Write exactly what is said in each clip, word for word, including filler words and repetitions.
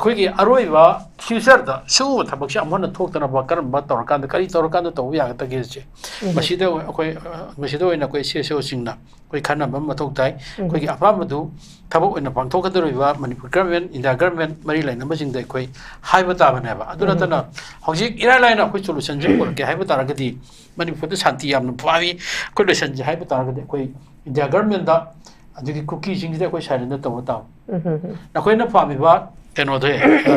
ꯑꯩꯈꯣꯏꯒꯤ ꯑꯔꯣꯏꯕ ꯐ꯭ꯌꯨꯆꯔꯗ ꯁꯤꯒꯨꯝꯕ ꯊꯕꯛꯁꯦ ꯑꯃꯨꯛ ꯍꯟꯅ ꯊꯣꯛꯇꯅꯕ ꯀꯔꯝꯕ ꯇꯧꯔꯀꯥꯟꯗ, ꯀꯔꯤ ꯇꯧꯔꯀꯥꯟꯗ ꯇꯧꯕ ꯌꯥꯒꯗꯒꯦꯁꯦ, ꯎꯝ꯫ ꯃꯁꯤꯗ ꯑꯩꯈꯣꯏ, ꯑ, ꯃꯁꯤꯗ ꯑꯣꯏꯅ ꯑꯩꯈꯣꯏ ꯁꯤ ꯑꯦꯁ ꯑꯣꯁꯤꯡꯅ ꯑꯩꯈꯣꯏ ꯈꯟꯅꯕ ꯑꯃ ꯃꯊꯧ ꯇꯥꯏ꯫ ꯎꯝ꯫ ꯑꯩꯈꯣꯏꯒꯤ ꯑꯄꯥꯝꯕꯗꯨ ꯊꯕꯛ ꯑꯣꯏꯅ ꯄꯥꯡꯊꯣꯛꯀꯗꯧꯔꯤꯕ ꯃꯅꯤꯄꯨꯔ ꯒꯔꯃꯦꯟ, ꯏꯟꯗꯤꯌꯥ ꯒꯔꯃꯦꯟ, ꯃꯔꯤ ꯂꯩꯅꯕꯁꯤꯡꯗ ꯑꯩꯈꯣꯏ ꯍꯥꯏꯕ ꯇꯥꯕꯅꯦꯕ꯫ ꯑꯗꯨ ꯎꯝ꯫ ꯅꯠꯇꯅ ꯍꯧꯖꯤꯛ ꯏꯔꯥꯏ ꯂꯥꯏꯅ ꯑꯩꯈꯣꯏ ꯁꯣꯂꯨꯁꯟꯁꯦ ꯄꯨꯔꯛꯀꯦ ꯍꯥꯏꯕ ꯇꯥꯔꯒꯗꯤ, ꯃꯅꯤꯄꯨꯔꯗ ꯁꯥꯟꯇꯤ ꯌꯥꯝꯅ ꯄꯥꯝꯃꯤ, ꯑꯩꯈꯣꯏ ꯂꯣꯏꯁꯟꯁꯦ ꯍꯥꯏꯕ ꯇꯥꯔꯒꯗꯤ, ꯑꯩꯈꯣꯏ ꯏꯟꯗꯤꯌꯥ ꯒꯔꯃꯦꯟꯗ ꯑꯗꯒꯤ ꯀꯨꯀꯤꯁꯤꯡꯁꯤꯗ ꯑꯩꯈꯣꯏ ꯁꯥꯏꯂꯦꯟꯗ ꯇꯧꯕ ꯇꯥꯕ꯫ ꯎꯝ, ꯎꯝ, ꯎꯝ꯫ ꯅꯈꯣꯏꯅ ꯄꯥꯝꯃꯤꯕ ꯀꯩꯅꯣꯗꯣ,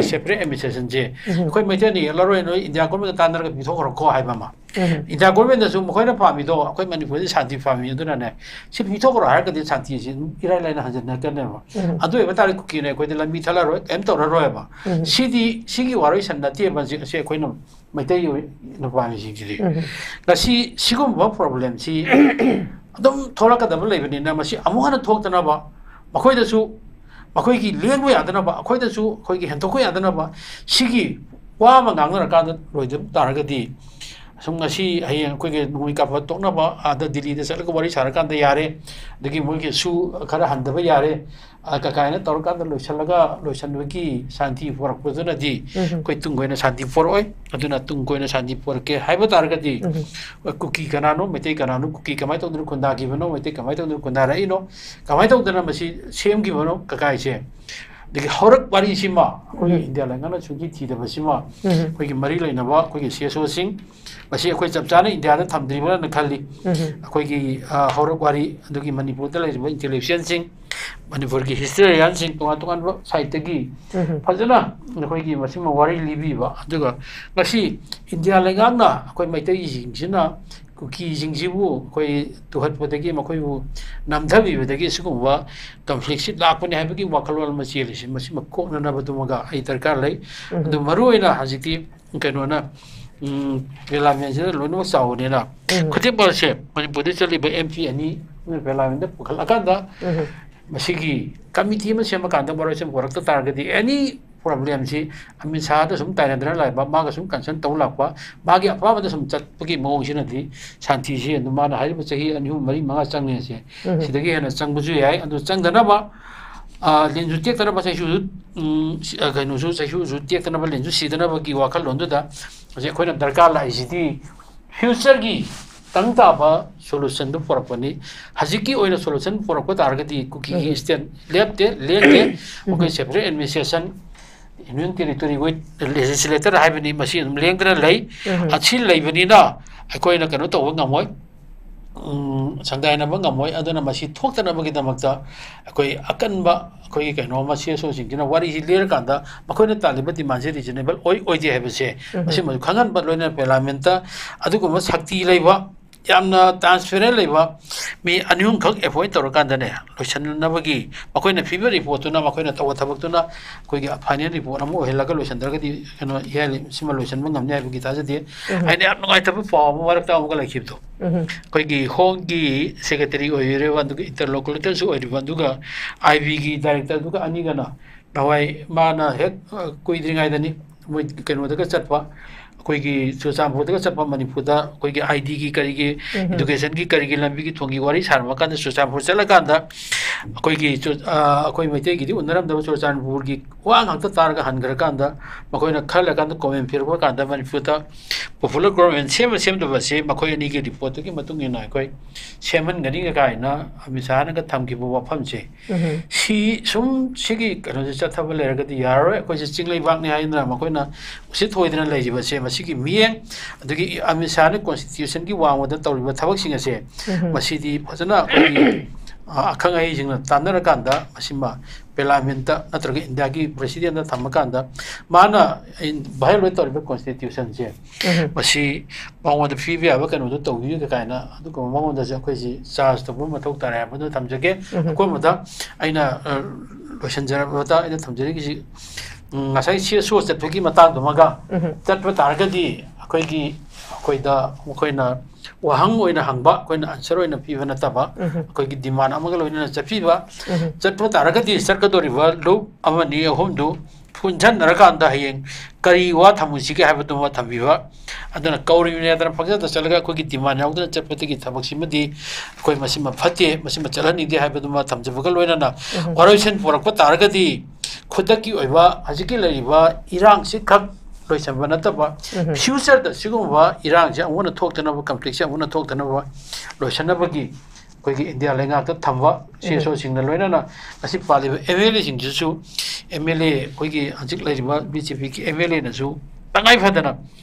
ꯁꯦꯄꯔꯦꯠ ꯑꯦꯗꯃꯤꯅꯤꯁꯇ꯭ꯔꯦꯁꯟꯁꯦ ꯎꯝ꯫ ꯑꯩꯈꯣꯏ ꯃꯩꯇꯩꯅ ꯌꯦꯜꯂꯔꯣꯏ, ꯅꯣꯏ ꯏꯟꯗꯤꯌꯥ ꯒꯣꯔꯃꯦꯟꯒ ꯇꯥꯟꯅꯔꯒ ꯄꯤꯊꯣꯛꯈ꯭ꯔꯣꯀꯣ ꯍꯥꯏꯕ ꯑꯃ꯫ ꯎꯝ꯫ ꯏꯟꯗꯤꯌꯥ ꯒꯣꯔꯃꯦꯟꯅꯁꯨ ꯃꯈꯣꯏꯅ ꯄꯥꯝꯃꯤꯗꯣ ꯑꯩꯈꯣꯏ ꯃꯅꯤꯄꯨꯔꯗꯤ ꯁꯥꯟꯇꯤ ꯄꯥꯝꯃꯤ, ꯑꯗꯨꯅꯅꯦ ꯁꯤ ꯄꯤꯊꯣꯛꯈ꯭ꯔꯣ ꯍꯥꯏꯔꯒꯗꯤ ꯁꯥꯟꯇꯤꯁꯤ ꯑꯗꯨꯝ ꯏꯔꯥꯏ ꯂꯥꯏꯅ ꯍꯟꯖꯤꯟꯅꯔꯛꯀꯅꯦꯕ꯫ ꯎꯝ꯫ ꯑꯗꯨ ꯑꯣꯏꯕ ꯇꯥꯔꯗꯤ ꯀꯨꯀꯤꯅ ꯑꯩꯈꯣꯏꯗ ꯂꯝꯕꯤ ꯊꯠꯂꯔꯣꯏ, ꯀꯔꯤꯝ ꯇꯧꯔꯔꯣꯏꯕ꯫ ꯎꯝ꯫ ꯁꯤꯗꯤ, ꯁꯤꯒꯤ ꯋꯥꯔꯣꯏꯁꯟ ꯅꯠꯇꯦꯕ ꯍꯧꯖꯤꯛ ꯑꯁꯤ ꯑꯩꯈꯣꯏꯅ ꯃꯩꯇꯩ ꯑꯣꯏ-, ꯅꯨꯄꯥꯅꯤꯁꯤꯡꯁꯤꯗꯤ꯫ ꯎꯝ꯫ ꯉꯁꯤ ꯁꯤꯒꯨꯝꯕ ꯄ꯭ꯔꯣꯕ꯭ꯂꯦꯝꯁꯤ ꯑꯗꯨꯝ ꯊꯣꯛꯂꯛꯀꯗꯕ ꯂꯩꯕꯅꯤꯅ, ꯃꯁꯤ ꯑꯃꯨꯛ ꯍꯟꯅ ꯊꯣꯛꯇꯅꯕ, ꯃꯈꯣꯏꯗꯁꯨ, ꯃꯈꯣꯏꯒꯤ ꯂꯦꯡꯕ ꯌꯥꯗꯅꯕ, ꯑꯩꯈꯣꯏꯗꯁꯨ ꯑꯩꯈꯣꯏꯒꯤ ꯍꯦꯟꯗꯣꯛꯄ ꯌꯥꯗꯅꯕ, ꯁꯤꯒꯤ ꯋꯥ ꯑꯃ ꯉꯥꯡꯅꯔꯀꯥꯟꯗ ꯂꯣꯏꯗꯕ ꯇꯥꯔꯒꯗꯤ, ꯑꯁꯨꯝ ꯉꯁꯤ ꯍꯌꯦꯡ ꯑꯩꯈꯣꯏꯒꯤ ꯅꯣꯡꯃꯩ ꯀꯥꯞꯄ ꯇꯣꯛꯅꯕ ꯑꯥꯗ ꯗꯤꯜꯂꯤꯗ ꯆꯠꯂꯒ ꯋꯥꯔꯤ ꯁꯥꯔꯀꯥꯟꯗ ꯌꯥꯔꯦ, ꯑꯗꯒꯤ ꯃꯣꯏꯒꯤ ꯁꯨ ꯈꯔ ꯍꯟꯊꯕ ꯌꯥꯔꯦ, ꯑ, ꯀꯀꯥꯏꯅ ꯇꯧꯔꯀꯥꯟꯗ ꯂꯣꯏꯁꯤꯜꯂꯒ, ꯂꯣꯏꯁꯤꯟꯕꯒꯤ ꯁꯥꯟꯇꯤ ꯄꯨꯔꯛꯄꯗꯨꯅꯗꯤ ꯎꯝ꯫ ꯑꯩꯈꯣꯏ ꯇꯨꯡ ꯀꯣꯏꯅ ꯁꯥꯟꯇꯤ ꯄꯨꯔꯛꯑꯣꯏ꯫ ꯑꯗꯨꯅ ꯇꯨꯡ ꯀꯣꯏꯅ ꯁꯥꯟꯇꯤ ꯄꯨꯔꯛꯀꯦ ꯍꯥꯏꯕ ꯇꯥꯔꯒꯗꯤ, ꯎꯝ꯫ ꯀꯨꯀꯤ ꯀꯅꯥꯅꯣ, ꯃꯩꯇꯩ ꯀꯅꯥꯅꯣ, ꯀꯨꯀꯤ ꯀꯃꯥꯏꯅ ꯇꯧꯗꯅ ꯈꯨꯟꯗꯥꯈꯤꯕꯅꯣ, ꯃꯩꯇꯩ ꯀꯃꯥꯏꯅ ꯇꯧꯗꯅ ꯈꯨꯟꯗꯥꯔꯛꯏꯅꯣ, ꯀꯃꯥꯏꯅ ꯇꯧꯗꯅ ꯃꯁꯤ ꯁꯦꯝꯈꯤꯕꯅꯣ ꯀꯀꯥꯏꯁꯦ, ꯑꯗꯒꯤ ꯍꯧꯔꯛ ꯋꯥꯔꯤꯁꯤꯃ ꯑꯩꯈꯣꯏꯒꯤ ꯎꯝ꯫ ꯏꯟꯗꯤꯌꯥ ꯂꯩꯉꯥꯛꯅ ꯁꯨꯡꯊꯤ ꯊꯤꯗꯕꯁꯤꯃ ꯎꯝ꯫ ꯑꯩꯈꯣꯏꯒꯤ ꯃꯔꯤ ꯂꯩꯅꯕ ꯑꯩꯈꯣꯏꯒꯤ ꯁꯤ ꯑꯦꯁ ꯑꯣꯁꯤꯡ, ꯃꯁꯤ ꯑꯩꯈꯣꯏ ꯆꯞ ꯆꯥꯅ ꯏꯟꯗꯤꯌꯥꯗ ꯊꯝꯗ꯭ꯔꯤꯕ꯭ꯔꯥꯅ ꯈꯜꯂꯤ꯫ ꯎꯝ꯫ ꯑꯩꯈꯣꯏꯒꯤ, ꯑ, ꯍꯧꯔꯛ ꯋꯥꯔꯤ, ꯑꯗꯨꯒꯤ ꯃꯅꯤꯄꯨꯔꯗ ꯂꯩꯔꯤꯕ ꯏꯟꯇꯦꯂꯦꯛꯆꯨꯋꯦꯜꯁꯤꯡ, ꯃꯅꯤꯄꯨꯔꯒꯤ ꯍꯤꯁꯇꯣꯔꯤꯌꯥꯟꯁꯤꯡ, ꯇꯣꯉꯥꯟ ꯇꯣꯉꯥꯟꯕ ꯁꯥꯏꯠꯇꯒꯤ ꯎꯝ꯫ ꯐꯖꯅ ꯑꯩꯈꯣꯏꯒꯤ ꯃꯁꯤꯃ ꯋꯥꯔꯤ ꯂꯤꯕꯤꯕ, ꯑꯗꯨꯒ ꯉꯁꯤ ꯏꯟꯗꯤꯌꯥ ꯂꯩꯉꯥꯛꯅ ꯑꯩꯈꯣꯏ ꯃꯩꯇꯩꯁꯤꯡꯁꯤꯅ ꯀꯨꯀꯤꯁꯤꯡꯁꯤꯕꯨ ꯑꯩꯈꯣꯏ ꯇꯨꯍꯠꯄꯗꯒꯤ, ꯃꯈꯣꯏꯕꯨ ꯅꯝꯊꯕꯤꯕꯗꯒꯤ ꯁꯤꯒꯨꯝꯕ ꯀꯟꯐ꯭ꯂꯤꯛꯁꯤ ꯂꯥꯛꯄꯅꯤ ꯍꯥꯏꯕꯒꯤ ꯋꯥꯈꯜꯂꯣꯟ ꯑꯃ ꯆꯦꯜꯂꯤꯁꯤ, ꯃꯁꯤꯃ ꯀꯣꯛꯅꯅꯕꯗꯨꯃꯒ ꯑꯩ ꯗꯔꯀꯥꯔ ꯂꯩ꯫ ꯎꯝ꯫ ꯑꯗꯨ ꯃꯔꯨꯑꯣꯏꯅ ꯍꯧꯖꯤꯛꯇꯤ ꯀꯩꯅꯣꯅ, ꯎꯝ, ꯄꯥꯔꯂꯤꯌꯥꯃꯦꯟꯁꯤꯗ ꯂꯣꯏꯅꯃꯛ ꯆꯥꯎꯕꯅꯤꯅ, ꯎꯝ꯫ ꯈꯨꯗꯤꯡꯃꯛꯁꯦ ꯃꯅꯤꯄꯨꯔꯗ ꯆꯠꯂꯤꯕ ꯑꯦꯝ ꯄꯤ ꯑꯅꯤ ꯄꯥꯔꯂꯤꯌꯥꯃꯦꯟꯗ ꯄꯨꯈꯠꯂꯀꯥꯟꯗ, ꯎꯝ꯫ ꯃꯁꯤꯒꯤ ꯀꯃꯤꯇꯤ ꯑꯃ ꯁꯦꯝꯃꯀꯥꯟꯗ ꯃꯔꯣꯏꯁꯦ ꯄꯨꯔꯛꯇ ꯇꯥꯔꯒꯗꯤ, ꯑꯦꯅꯤ ꯄ꯭ꯔꯣꯕ꯭ꯂꯦꯝꯁꯤ ꯑꯃꯤꯠ ꯁꯥꯍꯗ ꯁꯨꯝ ꯇꯥꯏꯅꯗꯅ ꯂꯥꯛꯄ, ꯃꯥꯒ ꯁꯨꯝ ꯀꯟꯁꯔꯟ ꯇꯧ ꯂꯥꯛꯄ, ꯃꯥꯒꯤ ꯑꯄꯥꯝꯕꯗ ꯁꯨꯝ ꯆꯠꯄꯒꯤ ꯃꯑꯣꯡꯁꯤꯅꯗꯤ ꯁꯥꯟꯇꯤꯁꯤ ꯑꯗꯨꯝ ꯃꯥꯅ ꯍꯥꯏꯔꯤꯕ ꯆꯍꯤ ꯑꯅꯤ, ꯑꯍꯨꯝ, ꯃꯔꯤ, ꯃꯉꯥ ꯆꯪꯅꯤ ꯍꯥꯏꯁꯦ, ꯎꯝ꯫ ꯁꯤꯗꯒꯤ ꯍꯦꯟꯅ ꯆꯪꯕꯁꯨ ꯌꯥꯏ꯫ ꯑꯗꯨ ꯆꯪꯗꯅꯕ ꯑ, ꯂꯤꯟꯁꯨ ꯇꯦꯛꯇꯅꯕ ꯆꯩꯁꯨ, ꯎꯝ, ꯁꯤ-, ꯑ, ꯀꯩꯅꯣꯁꯨ, ꯆꯩꯁꯨꯁꯨ ꯇꯦꯛꯇꯅꯕ, ꯂꯤꯟꯁꯨ ꯁꯤꯗꯅꯕꯒꯤ ꯋꯥꯈꯜꯂꯣꯟꯗꯨꯗ ꯍꯧꯖꯤꯛ ꯑꯩꯈꯣꯏꯅ ꯗꯔꯀꯥꯔ ꯂꯥꯛꯏꯁꯤꯗꯤ future ꯒꯤ ꯇꯪ ꯇꯥꯕ solution ꯗꯨ ꯄꯨꯔꯛꯄꯅꯤ꯫ ꯍꯧꯖꯤꯛꯀꯤ ꯑꯣꯏꯅ solution ꯄꯨꯔꯛꯄ ꯇꯥꯔꯒꯗꯤ ꯀꯨꯀꯤꯒꯤ ꯎꯝ꯫ State ꯂꯦꯞꯇꯦ, ꯂꯦꯡꯗꯦ꯫ ꯎꯝ꯫ ꯑꯩꯈꯣꯏ separate administration, Union Territory ꯍꯣꯏ, legislator ꯍꯥꯏꯕꯅꯤ, ꯃꯁꯤ ꯑꯗꯨꯝ ꯂꯦꯡꯗꯅ ꯂꯩ꯫ ꯎꯝ꯫ ꯑꯁꯤ ꯂꯩꯕꯅꯤꯅ ꯑꯩꯈꯣꯏꯅ ꯀꯩꯅꯣ ꯇꯧꯕ ꯉꯝꯃꯣꯏ, ꯎꯝ, ꯁꯪꯒꯥꯏꯅꯕ ꯉꯝꯃꯣꯏ꯫ ꯑꯗꯨꯅ ꯃꯁꯤ ꯊꯣꯛꯇꯅꯕꯒꯤꯗꯃꯛꯇ ꯑꯩꯈꯣꯏ ꯑꯀꯟꯕ, ꯑꯩꯈꯣꯏꯒꯤ ꯀꯩꯅꯣ ꯑꯃ, C S O ꯁꯤꯡꯁꯤꯅ ꯋꯥꯔꯤꯁꯤ ꯂꯤꯔꯀꯥꯟꯗ ꯃꯈꯣꯏꯅ ꯇꯥꯜꯂꯤꯕ demand ꯁꯦ reasonable ꯑꯣꯏ ꯑꯣꯏꯗꯦ ꯍꯥꯏꯕꯁꯦ, ꯎꯝ꯫ ꯃꯁꯤꯃꯁꯨ ꯈꯪꯍꯟꯕ, ꯂꯣꯏꯅꯅ parliament ꯇ ꯑꯗꯨꯒꯨꯝꯕ ꯁꯛꯇꯤ ꯂꯩꯕ, ꯌꯥꯝꯅ transparent ꯂꯩꯕ ꯃꯤ ꯑꯅꯤ ꯑꯍꯨꯝꯈꯛ appoint ꯇꯧꯔꯀꯥꯟꯗꯅꯦ, ꯂꯣꯏꯁꯤꯟꯅꯕꯒꯤ ꯃꯈꯣꯏꯅ ꯄꯤꯕ report ꯇꯨꯅ, ꯃꯈꯣꯏꯅ ꯇꯧꯕ ꯊꯕꯛꯇꯨꯅ ꯑꯩꯈꯣꯏꯒꯤ final report ꯑꯃ ꯑꯣꯏꯍꯜꯂꯒ ꯂꯣꯏꯁꯤꯟꯗ꯭ꯔꯒꯗꯤ ꯀꯩꯅꯣ, ꯏꯍꯦ, ꯁꯤꯃ ꯂꯣꯏꯁꯤꯟꯕ ꯉꯝꯅꯤ ꯍꯥꯏꯕꯒꯤ ꯊꯥꯖꯗꯦ꯫ ꯎꯝ꯫ ꯑꯩꯅ ꯌꯥꯝ ꯅꯨꯡꯉꯥꯏꯇꯕ ꯄꯥꯎ ꯑꯃ ꯃꯔꯛꯇ ꯑꯃꯨꯛꯀ ꯂꯩꯈꯤꯕꯗꯣ, ꯎꯝ꯫ ꯑꯩꯈꯣꯏꯒꯤ Home ꯒꯤ Secretary ꯑꯣꯏꯔꯤꯕ, ꯑꯗꯨꯒ interlocutor ꯁꯨ ꯑꯣꯏꯔꯤꯕ, ꯑꯗꯨꯒ I B ꯒꯤ director ꯗꯨꯒ ꯑꯅꯤꯒꯅ ꯅꯍꯥꯟꯋꯥꯏ ꯃꯥꯅ ꯍꯦꯛ, ꯑ, ꯀꯨꯏꯗ꯭ꯔꯤꯉꯩꯗꯅꯤ, ꯃꯣꯏ ꯀꯩꯅꯣꯗꯒ ꯆꯠꯄ, ꯑꯩꯈꯣꯏꯒꯤ ꯆꯨꯔꯆꯥꯟꯄꯨꯔꯗꯒ ꯆꯠꯄ, ꯃꯅꯤꯄꯨꯔꯗ ꯑꯩꯈꯣꯏꯒꯤ I D ꯒꯤ ꯀꯔꯤꯒꯤ, ꯎꯝ꯫ Education ꯒꯤ ꯀꯔꯤꯒꯤ ꯂꯝꯕꯤꯒꯤ ꯊꯣꯡꯒꯤ ꯋꯥꯔꯤ ꯁꯥꯔꯝꯃꯀꯥꯟꯗ, ꯆꯨꯔꯆꯥꯟꯄꯨꯔ ꯆꯠꯂꯀꯥꯟꯗ ꯑꯩꯈꯣꯏꯒꯤ ꯆꯨ-, ꯑ, ꯑꯩꯈꯣꯏ ꯃꯩꯇꯩꯒꯤꯗꯤ ꯎꯅꯔꯝꯗꯕ ꯆꯨꯔꯆꯥꯟꯄꯨꯔꯒꯤ ꯋꯥ ꯉꯥꯛꯇ ꯇꯥꯔꯒ ꯍꯟꯈ꯭ꯔꯀꯥꯟꯗ, ꯃꯈꯣꯏꯅ ꯈꯔ ꯂꯩꯔꯀꯥꯟꯗ comment ꯄꯤꯔꯛꯄ ꯀꯥꯟꯗ, ꯃꯅꯤꯄꯨꯔꯗ popular government ꯁꯦꯝꯕ ꯁꯦꯝꯗꯕꯁꯤ ꯃꯈꯣꯏ ꯑꯅꯤꯒꯤ report ꯇꯨꯒꯤ ꯃꯇꯨꯡ ꯏꯟꯅ ꯑꯩꯈꯣꯏ ꯁꯦꯝꯍꯟꯒꯅꯤ ꯀꯥꯏꯅ ꯑꯃꯤꯠ ꯁꯥꯍꯅꯒ ꯊꯝꯈꯤꯕ ꯋꯥꯐꯝꯁꯦ, ꯎꯝ꯫ ꯁꯤ ꯁꯨꯝ ꯁꯤꯒꯤ ꯀꯩꯅꯣꯁꯦ ꯆꯠꯊꯕ ꯂꯩꯔꯒꯗꯤ ꯌꯥꯔꯔꯣꯏ꯫ ꯑꯩꯈꯣꯏꯁꯦ ꯆꯤꯡ ꯂꯩꯕꯥꯛꯅꯤ ꯍꯥꯏꯗꯅ ꯃꯈꯣꯏꯅ ꯎꯁꯤꯠ ꯊꯑꯣꯏꯗꯅ ꯂꯩꯔꯤꯕꯁꯦ, ꯃꯁꯤꯒꯤ ꯃꯤꯠꯌꯦꯡ, ꯑꯗꯒꯤ ꯑꯃꯤꯠ ꯁꯥꯍꯅ constitution ꯒꯤ ꯋꯥꯡꯃꯗ ꯇꯧꯔꯤꯕ ꯊꯕꯛꯁꯤꯡ ꯑꯁꯦ, ꯎꯝ꯫ ꯃꯁꯤꯗꯤ ꯐꯖꯅ ꯑꯩꯈꯣꯏꯒꯤ, ꯑ, ꯑꯈꯪ ꯑꯍꯩꯁꯤꯡꯅ ꯇꯥꯟꯅꯔꯀꯥꯟꯗ ꯃꯁꯤꯃ parliament ꯅꯠꯇ꯭ꯔꯒ ꯏꯟꯗꯤꯌꯥꯒꯤ president ꯊꯝꯃꯀꯥꯟꯗ ꯃꯥꯅ violate ꯇꯧꯔꯤꯕ constitution ꯁꯦ, ꯎꯝ꯫ ꯃꯁꯤ ꯃꯉꯣꯟꯗ ꯄꯤꯕ ꯌꯥꯕ ꯀꯩꯅꯣꯗꯣ ꯇꯧꯕꯤꯌꯨ ꯀꯥꯏꯅ ꯑꯗꯨꯒꯨꯝꯕ ꯃꯉꯣꯟꯗꯁꯨ ꯑꯩꯈꯣꯏꯁꯤ charge ꯇꯧꯕ ꯃꯊꯧ ꯇꯥꯔꯦ ꯍꯥꯏꯕꯗꯨ ꯊꯝꯖꯒꯦ꯫ ꯎꯝ꯫ ꯑꯀꯣꯟꯕꯗ ꯑꯩꯅ, ꯑ, ꯂꯣꯏꯁꯤꯟꯖꯔꯕꯗ ꯑꯩꯅ ꯊꯝꯖꯔꯤꯁꯤ, ꯎꯝ, ꯉꯁꯥꯏ C S O ꯆꯠꯄꯒꯤ ꯃꯇꯥꯡꯗꯨꯃꯒ ꯎꯝ꯫ ꯆꯠꯄ ꯇꯥꯔꯒꯗꯤ ꯑꯩꯈꯣꯏꯒꯤ, ꯑꯩꯈꯣꯏꯗ ꯃꯈꯣꯏꯅ ꯋꯥꯍꯪ ꯑꯣꯏꯅ ꯍꯪꯕ, ꯑꯩꯈꯣꯏꯅ answer ꯑꯣꯏꯅ ꯄꯤꯕ ꯅꯠꯇꯕ, ꯎꯝ꯫ ꯑꯩꯈꯣꯏꯒꯤ demand ꯑꯃꯒ ꯂꯣꯏꯅꯅ ꯆꯠꯄꯤꯕ, ꯎꯝ꯫ ꯆꯠꯄ ꯇꯥꯔꯒꯗꯤ ꯆꯠꯀꯗꯧꯔꯤꯕ ꯂꯨꯞ ꯑꯃꯅꯤ ꯑꯍꯨꯝꯗꯨ ꯄꯨꯟꯁꯤꯟꯅꯔꯀꯥꯟꯗ ꯍꯌꯦꯡ ꯀꯔꯤ ꯋꯥ ꯊꯝꯃꯨꯁꯤꯒꯦ ꯍꯥꯏꯕꯗꯨꯃ ꯊꯝꯕꯤꯕ꯫ ꯑꯗꯨꯅ ꯀꯧꯔꯤꯕꯅꯦꯗꯅ ꯄꯪꯆꯠꯇ ꯆꯠꯂꯒ ꯑꯩꯈꯣꯏꯒꯤ demand ꯌꯥꯎꯗꯅ ꯆꯠꯄꯗꯒꯤ ꯊꯕꯛꯁꯤꯃꯗꯤ ꯑꯩꯈꯣꯏ ꯃꯁꯤꯃ ꯐꯠꯇꯦ, ꯃꯁꯤꯃ ꯆꯠꯍꯟꯅꯤꯡꯗꯦ ꯍꯥꯏꯕꯗꯨꯃ ꯊꯝꯖꯕꯒ ꯂꯣꯏꯅꯅ, ꯎꯝ꯫ ꯋꯥꯔꯣꯏꯁꯤꯟ ꯄꯨꯔꯛꯄ ꯇꯥꯔꯒꯗꯤ ꯈꯨꯗꯛꯀꯤ ꯑꯣꯏꯕ ꯍꯧꯖꯤꯛꯀꯤ ꯂꯩꯔꯤꯕ ꯏꯔꯥꯡꯁꯤ ꯈꯛ ꯂꯣꯏꯁꯤꯟꯕ ꯅꯠꯇꯕ, ꯎꯝ꯫ Future ꯗ ꯁꯤꯒꯨꯝꯕ ꯏꯔꯥꯡꯁꯦ ꯑꯃꯨꯛ ꯍꯟꯅ ꯊꯣꯛꯇꯅꯕ, conflict ꯁꯦ ꯑꯃꯨꯛ ꯍꯟꯅ ꯊꯣꯛꯇꯅꯕ ꯂꯣꯏꯁꯤꯟꯅꯕꯒꯤ ꯑꯩꯈꯣꯏꯒꯤ ꯏꯟꯗꯤꯌꯥ ꯂꯩꯉꯥꯛꯇ ꯊꯝꯕ ꯎꯝ꯫ C S O ꯁꯤꯡꯅ ꯂꯣꯏꯅꯅ ꯉꯁꯤ ꯄꯥꯜꯂꯤꯕ M L A ꯁꯤꯡꯁꯤꯁꯨ, M L A ꯑꯩꯈꯣꯏꯒꯤ ꯍꯧꯖꯤꯛ ꯂꯩꯔꯤꯕ B J P ꯒꯤ M L A ꯅꯁꯨ ꯇꯉꯥꯏ ꯐꯗꯅ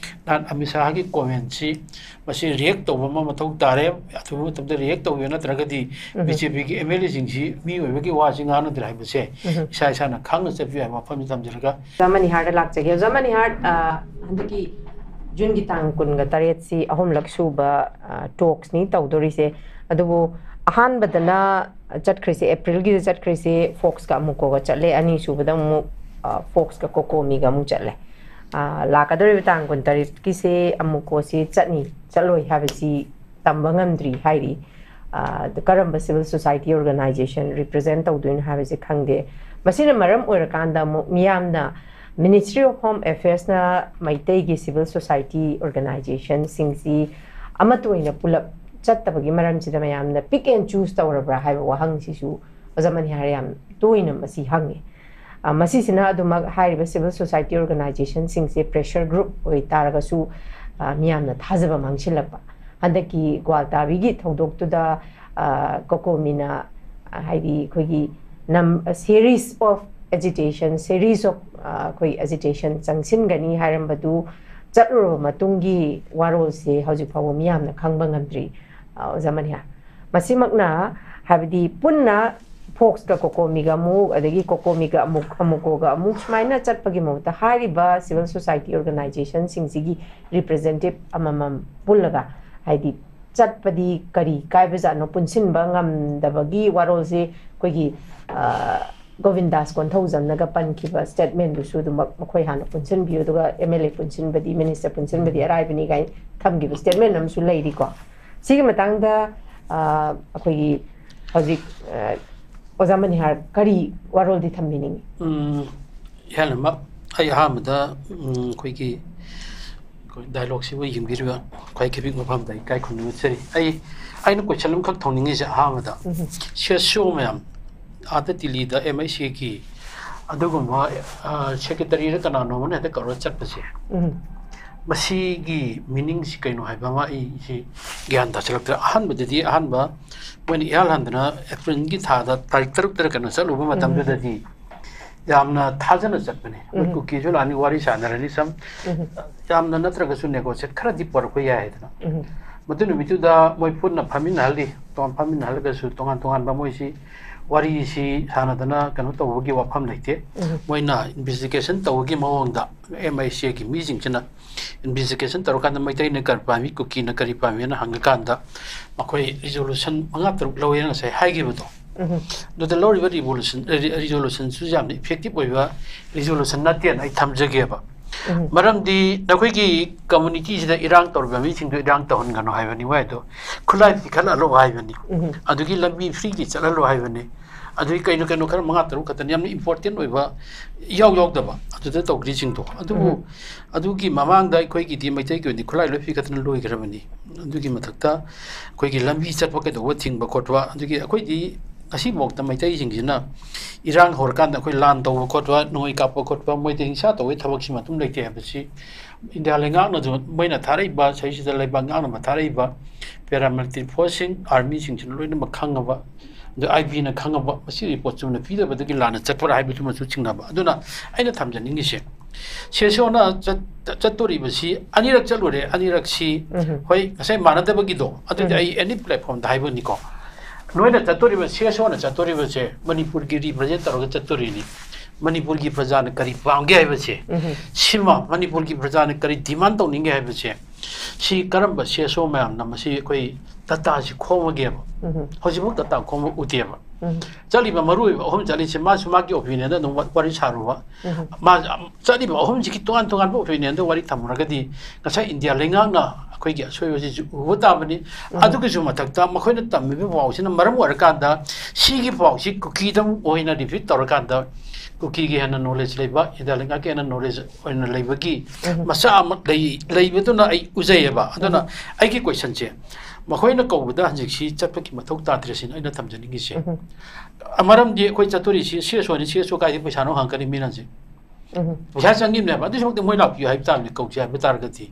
ꯅꯍꯥꯟ ꯑꯃꯤꯠ ꯁꯥꯍꯒꯤ comment ꯁꯤ ꯃꯁꯤ react ꯇꯧꯕ ꯑꯃ ꯃꯊꯧ ꯇꯥꯔꯦ꯫ ꯑꯊꯨꯕ ꯃꯇꯝꯗ react ꯇꯧꯕꯤꯕ ꯅꯠꯇ꯭ꯔꯒꯗꯤ ꯎꯝ꯫ B J P ꯒꯤ M L A ꯁꯤꯡꯁꯤ ꯃꯤ ꯑꯣꯏꯕꯒꯤ ꯋꯥꯁꯤ ꯉꯥꯡꯅꯗ꯭ꯔꯦ ꯍꯥꯏꯕꯁꯦ ꯎꯝ꯫ ꯏꯁꯥ ꯏꯁꯥꯅ ꯈꯪꯅ ꯆꯠꯄꯤꯌꯨ ꯍꯥꯏꯕ ꯋꯥꯐꯝꯁꯤ ꯊꯝꯖꯔꯒ꯫ ꯑꯣꯖꯥ ꯃꯅꯤꯍꯥꯔꯗ ꯂꯥꯛꯆꯒꯦ꯫ ꯑꯣꯖꯥ ꯃꯅꯤꯍꯥꯔ, ꯑ, ꯍꯟꯗꯛꯀꯤ ꯖꯨꯟꯒꯤ ꯇꯥꯡ ꯀꯨꯟꯒ ꯇꯔꯦꯠꯁꯤ ꯑꯍꯨꯝꯂꯛ ꯁꯨꯕ, ꯑ, talks ꯅꯤ ꯇꯧꯗꯣꯔꯤꯁꯦ꯫ ꯑꯗꯨꯕꯨ ꯑꯍꯥꯟꯕꯗꯅ ꯆꯠꯈ꯭ꯔꯤꯁꯦ, ꯑꯦꯄ꯭ꯔꯤꯜꯒꯤꯗ ꯆꯠꯈ꯭ꯔꯤꯁꯦ ꯐꯣꯛꯁꯀ ꯑꯃꯨꯀꯣꯒ ꯆꯠꯂꯦ꯫ ꯑꯅꯤꯁꯨꯕꯗ ꯑꯃꯨꯛ, ꯑ, ꯐꯣꯛꯁꯀ ꯀꯣꯀꯣꯃꯤꯒ ꯑꯃꯨꯛ ꯆꯠꯂꯦ꯫ ꯑ, ꯂꯥꯛꯀꯗꯧꯔꯤꯕ ꯇꯥꯡ ꯀꯨꯟꯇꯔꯦꯠꯀꯤꯁꯦ ꯑꯃꯨꯀꯣꯁꯤ ꯆꯠꯅꯤ ꯆꯠꯂꯣꯏ ꯍꯥꯏꯕꯁꯤ ꯇꯝꯕ ꯉꯝꯗ꯭ꯔꯤ ꯍꯥꯏꯔꯤ꯫ ꯑ, ꯀꯔꯝꯕ civil society organization represent ꯇꯧꯗꯣꯏꯅꯣ ꯍꯥꯏꯕꯁꯦ ꯈꯪꯗꯦ꯫ ꯃꯁꯤꯅ ꯃꯔꯝ ꯑꯣꯏꯔꯀꯥꯟꯗ ꯑꯃꯨꯛ ꯃꯤꯌꯥꯝꯅ Ministry of Home Affairs ꯅ ꯃꯩꯇꯩꯒꯤ civil society organization ꯁꯤꯡꯁꯤ ꯑꯃꯠꯇ ꯑꯣꯏꯅ ꯄꯨꯂꯞ ꯆꯠꯇꯕꯒꯤ ꯃꯔꯝꯁꯤꯗ ꯃꯌꯥꯝꯅ pick and choose ꯇꯧꯔꯕ꯭ꯔꯥ ꯍꯥꯏꯕ ꯋꯥꯍꯪꯁꯤꯁꯨ ꯑꯣꯖꯥ ꯃꯅꯤꯍꯥꯔ ꯌꯥꯝ ꯇꯣꯏꯅ ꯃꯁꯤ ꯍꯪꯉꯤ꯫ ꯑ, ꯃꯁꯤꯁꯤꯅ ꯑꯗꯨꯃꯛ ꯍꯥꯏꯔꯤꯕ civil society organization ꯁꯤꯡꯁꯦ pressure group ꯑꯣꯏꯇꯥꯔꯒꯁꯨ, ꯑ, ꯃꯤꯌꯥꯝꯅ ꯊꯥꯖꯕ ꯃꯥꯡꯁꯤꯜꯂꯛꯄ꯫ ꯍꯟꯗꯛꯀꯤ ꯒ꯭ꯋꯥꯜꯇꯥꯕꯤꯒꯤ ꯊꯧꯗꯣꯛꯇꯨꯗ, ꯑ, ꯀꯣꯀꯣꯃꯤꯅ, ꯑ, ꯍꯥꯏꯗꯤ ꯑꯩꯈꯣꯏꯒꯤ ꯅꯝ-, series of agitation, series of, ꯑ, ꯑꯩꯈꯣꯏ agitation ꯆꯪꯁꯤꯟꯒꯅꯤ ꯍꯥꯏꯔꯝꯕꯗꯨ ꯆꯠꯂꯨꯔꯕ ꯃꯇꯨꯡꯒꯤ ꯋꯥꯔꯣꯜꯁꯦ ꯍꯧꯖꯤꯛ ꯐꯥꯎꯕ ꯃꯤꯌꯥꯝꯅ ꯈꯪꯕ ꯉꯝꯗ꯭ꯔꯤ, ꯑ, ꯑꯣꯖꯥ ꯃꯅꯤꯍꯥꯔ꯫ ꯃꯁꯤꯃꯛꯅ ꯍꯥꯏꯕꯗꯤ ꯄꯨꯟꯅ ꯐꯣꯛꯁꯀ ꯀꯣꯀꯣꯃꯤꯒ ꯑꯃꯨꯛ, ꯑꯗꯒꯤ ꯀꯣꯀꯣꯃꯤꯒ ꯑꯃꯨꯛ, ꯑꯃꯨꯀꯣꯒ ꯑꯃꯨꯛ, ꯁꯨꯃꯥꯏꯅ ꯆꯠꯄꯒꯤ ꯃꯍꯨꯠꯇ ꯍꯥꯏꯔꯤꯕ civil society organization ꯁꯤꯡꯁꯤꯒꯤ representative ꯑꯃꯃꯝ ꯄꯨꯜꯂꯒ, ꯍꯥꯏꯗꯤ ꯆꯠꯄꯗꯤ ꯀꯔꯤ ꯀꯥꯏꯕꯖꯥꯠꯅꯣ, ꯄꯨꯟꯁꯤꯟꯕ ꯉꯝꯗꯕꯒꯤ ꯋꯥꯔꯣꯜꯁꯤ ꯑꯩꯈꯣꯏꯒꯤ, ꯑ, ꯒꯣꯕꯤꯟꯗꯥꯁ ꯀꯣꯟꯊꯧꯖꯝꯅꯒ ꯄꯟꯈꯤꯕ statement ꯗꯨꯁꯨ ꯑꯗꯨꯃꯛ ꯃꯈꯣꯏ ꯍꯥꯟꯅ ꯄꯨꯟꯁꯤꯟꯕꯤꯌꯨ, ꯑꯗꯨꯒ M L A ꯄꯨꯟꯁꯤꯟꯕꯗꯤ, minister ꯄꯨꯟꯁꯤꯟꯕꯗꯤ ꯑꯔꯥꯏꯕꯅꯤ ꯀꯥꯏꯅ ꯊꯝꯈꯤꯕ statement ꯑꯃꯁꯨ ꯂꯩꯔꯤꯀꯣ꯫ ꯁꯤꯒꯤ ꯃꯇꯥꯡꯗ, ꯑ, ꯑꯩꯈꯣꯏꯒꯤ ꯍꯧꯖꯤꯛ, ꯑ, ꯑꯣꯖꯥ ꯃꯅꯤꯍꯥꯔ ꯀꯔꯤ ꯋꯥꯔꯣꯜꯗꯤ ꯊꯝꯕꯤꯅꯤꯡꯉꯤ? ꯎꯝ, ꯏꯍꯥꯟ ꯑꯃ ꯑꯩ ꯑꯍꯥꯟꯕꯗ ꯎꯝ, ꯑꯩꯈꯣꯏꯒꯤ ꯑꯩꯈꯣꯏ ꯗꯥꯏꯂꯣꯛꯁꯤꯕꯨ ꯌꯦꯡꯕꯤꯔꯤꯕ ꯈ꯭ꯋꯥꯏ ꯈꯤꯕꯤꯛ ꯃꯐꯝꯗ ꯑꯩ ꯏꯀꯥꯏ ꯈꯨꯝꯅꯕ ꯆꯦꯔꯤ꯫ ꯑꯩ ꯑꯩꯅ ꯀꯣꯏꯁꯟ ꯑꯃꯈꯛ ꯊꯝꯅꯤꯡꯉꯤꯁꯦ ꯑꯍꯥꯟꯕꯗ, ꯁꯦꯁꯣ ꯃꯌꯥꯝ ꯑꯥꯗ ꯇꯤꯂꯤꯗ ꯑꯦꯝ ꯑꯥꯏ ꯁꯤꯒꯤ ꯑꯗꯨꯒꯨꯝꯕ ꯁꯦꯀ꯭ꯔꯦꯇꯔꯤꯗ ꯀꯅꯥꯅꯣꯝꯅ ꯍꯦꯛꯇ ꯀꯧꯔ ꯆꯠꯄꯁꯦ, ꯃꯁꯤꯒꯤ ꯃꯤꯅꯤꯡꯁꯤ ꯀꯩꯅꯣ ꯍꯥꯏꯕ ꯑꯃ ꯑꯩꯁꯤ ꯒ꯭ꯌꯥꯟ ꯇꯥꯁꯤꯜꯂꯛꯇ꯭ꯔꯦ꯫ ꯑꯍꯥꯟꯕꯗꯗꯤ ꯑꯍꯥꯟꯕ ꯃꯣꯏꯅ ꯏꯍꯥꯟ ꯍꯟꯗꯅ ꯑꯦꯄ꯭ꯔꯤꯜꯒꯤ ꯊꯥꯗ ꯇꯥꯔꯤꯛ ꯇꯔꯨꯛꯇꯔ ꯀꯩꯅꯣ ꯆꯠꯂꯨꯕ ꯃꯇꯝꯗꯨꯗꯗꯤ ꯌꯥꯝꯅ ꯊꯥꯖꯅ ꯆꯠꯄꯅꯦ꯫ ꯃꯣꯏ ꯎꯝ꯫ ꯀꯨꯀꯤꯁꯨ ꯂꯥꯛꯑꯅꯤ, ꯋꯥꯔꯤ ꯁꯥꯟꯅꯔꯅꯤ, ꯁꯝ ꯎꯝ꯫ ꯌꯥꯝꯅ ꯅꯠꯇ꯭ꯔꯒꯁꯨ ꯅꯦꯒꯣꯁꯤꯌꯦꯠ ꯈꯔꯗꯤ ꯄꯨꯔꯛꯄ ꯌꯥꯏ ꯍꯥꯏꯗꯅ꯫ ꯎꯝ꯫ ꯃꯗꯨ ꯅꯨꯃꯤꯠꯇꯨꯗ ꯃꯣꯏ ꯄꯨꯟꯅ ꯐꯝꯃꯤꯟꯅꯍꯜꯂꯤ, ꯇꯣꯉꯥꯟ ꯐꯝꯃꯤꯟꯅꯍꯜꯂꯒꯁꯨ ꯇꯣꯉꯥꯟ ꯇꯣꯉꯥꯟꯕ ꯃꯣꯏꯁꯤ ꯋꯥꯔꯤꯁꯤ ꯁꯥꯟꯅꯗꯅ ꯀꯩꯅꯣ ꯇꯧꯕꯒꯤ ꯋꯥꯐꯝ ꯂꯩꯇꯦ꯫ ꯎꯝ꯫ ꯃꯣꯏꯅ ꯏꯟꯚꯦꯁꯇꯤꯒꯦꯁꯟ ꯇꯧꯕꯒꯤ ꯃꯑꯣꯡꯗ ꯑꯦꯝ ꯑꯥꯏ ꯁꯤꯒꯤ ꯃꯤꯁꯤꯡꯁꯤꯅ ꯏꯟꯚꯦꯁꯇꯤꯒꯦꯁꯟ ꯇꯧꯔꯀꯥꯟꯗ ꯃꯩꯇꯩꯅ ꯀꯔꯤ ꯄꯥꯝꯃꯤ, ꯀꯨꯀꯤꯅ ꯀꯔꯤ ꯄꯥꯝꯃꯤ ꯍꯥꯏꯅ ꯍꯪꯉꯀꯥꯟꯗ ꯃꯈꯣꯏ ꯔꯤꯖꯣꯂꯨꯁꯟ ꯃꯉꯥ ꯇꯔꯨꯛ ꯂꯧꯋꯦꯅ ꯉꯁꯥꯏ ꯍꯥꯏꯈꯤꯕꯗꯣ, ꯎꯝ꯫ ꯑꯗꯨꯗ ꯂꯧꯔꯤꯕ ꯔꯤꯖꯣꯂꯨꯁꯟ, ꯔꯤꯖꯣꯂꯨꯁꯟꯁꯨ ꯌꯥꯝꯅ ꯏꯐꯦꯛꯇꯤꯞ ꯑꯣꯏꯕ ꯔꯤꯖꯣꯂꯨꯁꯟ ꯅꯠꯇꯦꯅ ꯑꯩ ꯊꯝꯖꯒꯦꯕ꯫ ꯎꯝ꯫ ꯃꯔꯝꯗꯤ ꯅꯈꯣꯏꯒꯤ ꯀꯝꯃꯨꯅꯤꯇꯤꯁꯤꯗ ꯏꯔꯥꯡ ꯇꯧꯔꯤꯕ ꯃꯤꯁꯤꯡꯗꯣ ꯏꯔꯥꯡ ꯇꯧꯍꯟꯒꯅꯨ ꯍꯥꯏꯕꯅꯤ, ꯋꯥꯏꯗꯣ ꯈꯨꯠꯂꯥꯏ ꯄꯤꯈꯠꯂꯛꯑꯣ ꯍꯥꯏꯕꯅꯤ, ꯎꯝ꯫ ꯑꯗꯨꯒꯤ ꯂꯝꯕꯤ ꯐ꯭ꯔꯤꯒꯤ ꯆꯠꯍꯜꯂꯣ ꯍꯥꯏꯕꯅꯤ, ꯑꯗꯨꯒꯤ ꯀꯩꯅꯣ ꯀꯩꯅꯣ ꯈꯔ ꯃꯉꯥ ꯇꯔꯨꯛ ꯈꯛꯇꯅꯤ, ꯌꯥꯝꯅ ꯏꯝꯄꯣꯔꯇꯦꯟ ꯑꯣꯏꯕ ꯏꯌꯥꯎ ꯌꯥꯎꯗꯕ ꯑꯗꯨꯗ ꯇꯧꯈ꯭ꯔꯤꯁꯤꯡꯗꯣ꯫ ꯑꯗꯨꯕꯨ ꯎꯝ꯫ ꯑꯗꯨꯒꯤ ꯃꯃꯥꯡꯗ ꯑꯩꯈꯣꯏꯒꯤꯗꯤ ꯃꯩꯇꯩꯒꯤ ꯑꯣꯏꯅꯗꯤ ꯈꯨꯠꯂꯥꯏ ꯂꯣꯏ ꯄꯤꯈꯠꯇꯅ ꯂꯣꯏꯈ꯭ꯔꯕꯅꯤ꯫ ꯑꯗꯨꯒꯤ ꯃꯊꯛꯇ ꯑꯩꯈꯣꯏꯒꯤ ꯂꯝꯕꯤ ꯆꯠꯄ ꯀꯩꯗꯧꯕ ꯊꯤꯡꯕ ꯈꯣꯠꯄ, ꯑꯗꯨꯒꯤ ꯑꯩꯈꯣꯏꯗꯤ ꯉꯁꯤꯐꯥꯎꯗ ꯃꯩꯇꯩꯁꯤꯡꯁꯤꯅ ꯏꯔꯥꯡ ꯍꯧꯔꯀꯥꯟꯗ ꯑꯩꯈꯣꯏ ꯂꯥꯟ ꯇꯧꯕ ꯈꯣꯠꯄ, ꯅꯣꯡꯃꯩ ꯀꯥꯞꯄ ꯈꯣꯠꯄ, ꯃꯣꯏꯗ ꯍꯤꯡꯁꯥ ꯇꯧꯕꯒꯤ ꯊꯕꯛꯁꯤꯃ ꯑꯗꯨꯝ ꯂꯩꯇꯦ ꯍꯥꯏꯕꯁꯤ ꯏꯟꯗꯤꯌꯥ ꯂꯩꯉꯥꯛꯅꯁꯨ, ꯃꯣꯏꯅ ꯊꯥꯔꯛꯏꯕ, ꯁꯤꯗꯩꯁꯤꯗ ꯂꯩꯕꯥꯛ ꯉꯥꯛꯅꯕ ꯊꯥꯔꯛꯏꯕ ꯄꯦꯔꯥꯃꯤꯂꯤꯇꯔꯤ ꯐꯣꯔꯁꯁꯤꯡ, ꯑꯥꯔꯃꯤꯁꯤꯡꯁꯤꯅ ꯂꯣꯏꯅꯃꯛ ꯈꯪꯉꯕ, ꯑꯗ ꯑꯥꯏ ꯕꯤꯅ ꯈꯪꯉꯕ, ꯃꯁꯤ ꯔꯤꯄꯣꯔꯠ ꯆꯨꯝꯅ ꯄꯤꯗꯕꯗꯒꯤ ꯂꯥꯟꯅ ꯆꯠꯄ꯭ꯔꯥ ꯍꯥꯏꯕꯗꯨꯃꯁꯨ ꯆꯤꯡꯅꯕ꯫ ꯑꯗꯨꯅ ꯑꯩꯅ ꯊꯝꯖꯅꯤꯡꯉꯤꯁꯦ, ꯁꯦꯁꯣꯅ ꯆꯠ-, ꯆꯠꯇꯣꯔꯤꯕꯁꯤ ꯑꯅꯤꯔꯛ ꯆꯠꯂꯨꯔꯦ꯫ ꯑꯅꯤꯔꯛꯁꯤ, ꯎꯝ꯫ ꯍꯣꯏ, ꯉꯁꯥꯏ ꯃꯥꯟꯅꯗꯕꯒꯤꯗꯣ, ꯑꯗꯨꯗꯤ ꯎꯝ꯫ ꯑꯩ ꯑꯦꯅꯤ ꯄ꯭ꯂꯦꯠꯐꯣꯔꯝꯗ ꯍꯥꯏꯕꯅꯤꯀꯣ, ꯅꯣꯏꯅ ꯆꯠꯇꯣꯔꯤꯕ, ꯁꯦꯁꯣꯅ ꯆꯠꯇꯣꯔꯤꯕꯁꯦ ꯃꯅꯤꯄꯨꯔꯒꯤ ꯔꯤꯄ꯭ꯔꯖꯦꯟ ꯇꯧꯔꯒ ꯆꯠꯇꯣꯔꯤꯅꯤ꯫ ꯃꯅꯤꯄꯨꯔꯒꯤ ꯄ꯭ꯔꯖꯥꯅ ꯀꯔꯤ ꯄꯥꯝꯒꯦ ꯍꯥꯏꯕꯁꯦ, ꯎꯝ꯫ ꯁꯤꯃ ꯃꯅꯤꯄꯨꯔꯒꯤ ꯄ꯭ꯔꯖꯥꯅ ꯀꯔꯤ ꯗꯤꯃꯥꯟ ꯇꯧꯅꯤꯡꯒꯦ ꯍꯥꯏꯕꯁꯦ, ꯁꯤ ꯀꯔꯝꯕ ꯁꯤ ꯑꯦꯁ ꯑꯣ ꯃꯌꯥꯝꯅ ꯃꯁꯤ ꯑꯩꯈꯣꯏ ꯗꯇꯥꯁꯤ ꯈꯣꯝꯃꯒꯦꯕ? ꯎꯝ꯫ ꯍꯧꯖꯤꯛꯐꯥꯎ ꯗꯇꯥ ꯈꯣꯝꯕ ꯎꯗꯦꯕ꯫ ꯎꯝ꯫ ꯆꯠꯂꯤꯕ ꯃꯔꯨ ꯑꯣꯏꯕ ꯑꯍꯨꯝ ꯆꯠꯂꯤꯁꯦ, ꯃꯥꯁꯨ ꯃꯥꯒꯤ ꯑꯣꯄꯤꯅꯤꯌꯟꯗ ꯑꯗꯨꯝ ꯋꯥ-, ꯋꯥꯔꯤ ꯁꯥꯔꯨꯕ꯫ ꯎꯝ꯫ ꯃꯥ, ꯆꯠꯂꯤꯕ ꯑꯍꯨꯝꯁꯤꯒꯤ ꯇꯣꯉꯥꯟ ꯇꯣꯉꯥꯟꯕ ꯑꯣꯄꯤꯅꯤꯌꯟꯗ ꯋꯥꯔꯤ ꯊꯝꯃꯨꯔꯒꯗꯤ, ꯉꯁꯥꯏ ꯏꯟꯗꯤꯌꯥ ꯂꯩꯉꯥꯛꯅ ꯑꯩꯈꯣꯏꯒꯤ ꯑꯁꯣꯏꯕꯁꯤꯁꯨ ꯎꯕ ꯇꯥꯕꯅꯤ꯫ ꯎꯝ꯫ ꯑꯗꯨꯒꯤꯁꯨ ꯃꯊꯛꯇ ꯃꯈꯣꯏꯅ ꯇꯝꯃꯤꯕ ꯄꯥꯎꯁꯤꯅ ꯃꯔꯝ ꯑꯣꯏꯔꯀꯥꯟꯗ, ꯁꯤꯒꯤ ꯄꯥꯎꯁꯤ ꯀꯨꯀꯤꯗ ꯑꯃꯨꯛ ꯑꯣꯏꯅ ꯔꯤꯄꯤꯠ ꯇꯧꯔꯀꯥꯟꯗ, ꯀꯨꯀꯤꯒꯤ ꯍꯦꯟꯅ ꯅꯣꯂꯦꯖ ꯂꯩꯕ, ꯏꯟꯗꯤꯌꯥ ꯂꯩꯉꯥꯛꯀꯤ ꯍꯦꯟꯅ ꯅꯣꯂꯦꯖ ꯑꯣꯏꯅ ꯂꯩꯕꯒꯤ ꯃꯆꯥ ꯑꯃ ꯂꯩ, ꯂꯩꯕꯗꯨꯅ ꯑꯩ ꯎꯖꯩꯌꯦꯕ꯫ ꯑꯗꯨꯅ ꯑꯩꯒꯤ ꯀꯣꯏꯁꯟꯁꯦ, ꯃꯈꯣꯏꯅ ꯀꯧꯕꯗ ꯍꯧꯖꯤꯛꯁꯤ ꯆꯠꯄꯒꯤ ꯃꯊꯧ ꯇꯥꯗ꯭ꯔꯦ ꯁꯤꯅ ꯑꯩꯅ ꯊꯝꯖꯅꯤꯡꯉꯤꯁꯦ꯫ ꯃꯔꯝꯗꯤ ꯑꯩꯈꯣꯏ ꯆꯠꯇꯣꯔꯤꯁꯤ ꯁꯤ ꯑꯦꯁ ꯑꯣꯅꯤ, ꯁꯤ ꯑꯦꯁ ꯑꯣ ꯀꯥꯏꯗꯒꯤ ꯄꯩꯁꯥꯅꯣ ꯍꯪꯉꯛꯀꯅꯤ ꯃꯤꯅꯁꯦ꯫ ꯄꯩꯁꯥ ꯆꯪꯉꯤꯕꯅꯦꯕ꯫ ꯑꯗꯨꯏ ꯁꯔꯨꯛꯇꯤ ꯃꯣꯏ ꯂꯥꯛꯄꯤꯌꯨ ꯍꯥꯏꯕ ꯇꯥꯕꯅꯤ, ꯀꯧꯁꯤ ꯍꯥꯏꯕ ꯇꯥꯔꯒꯗꯤ꯫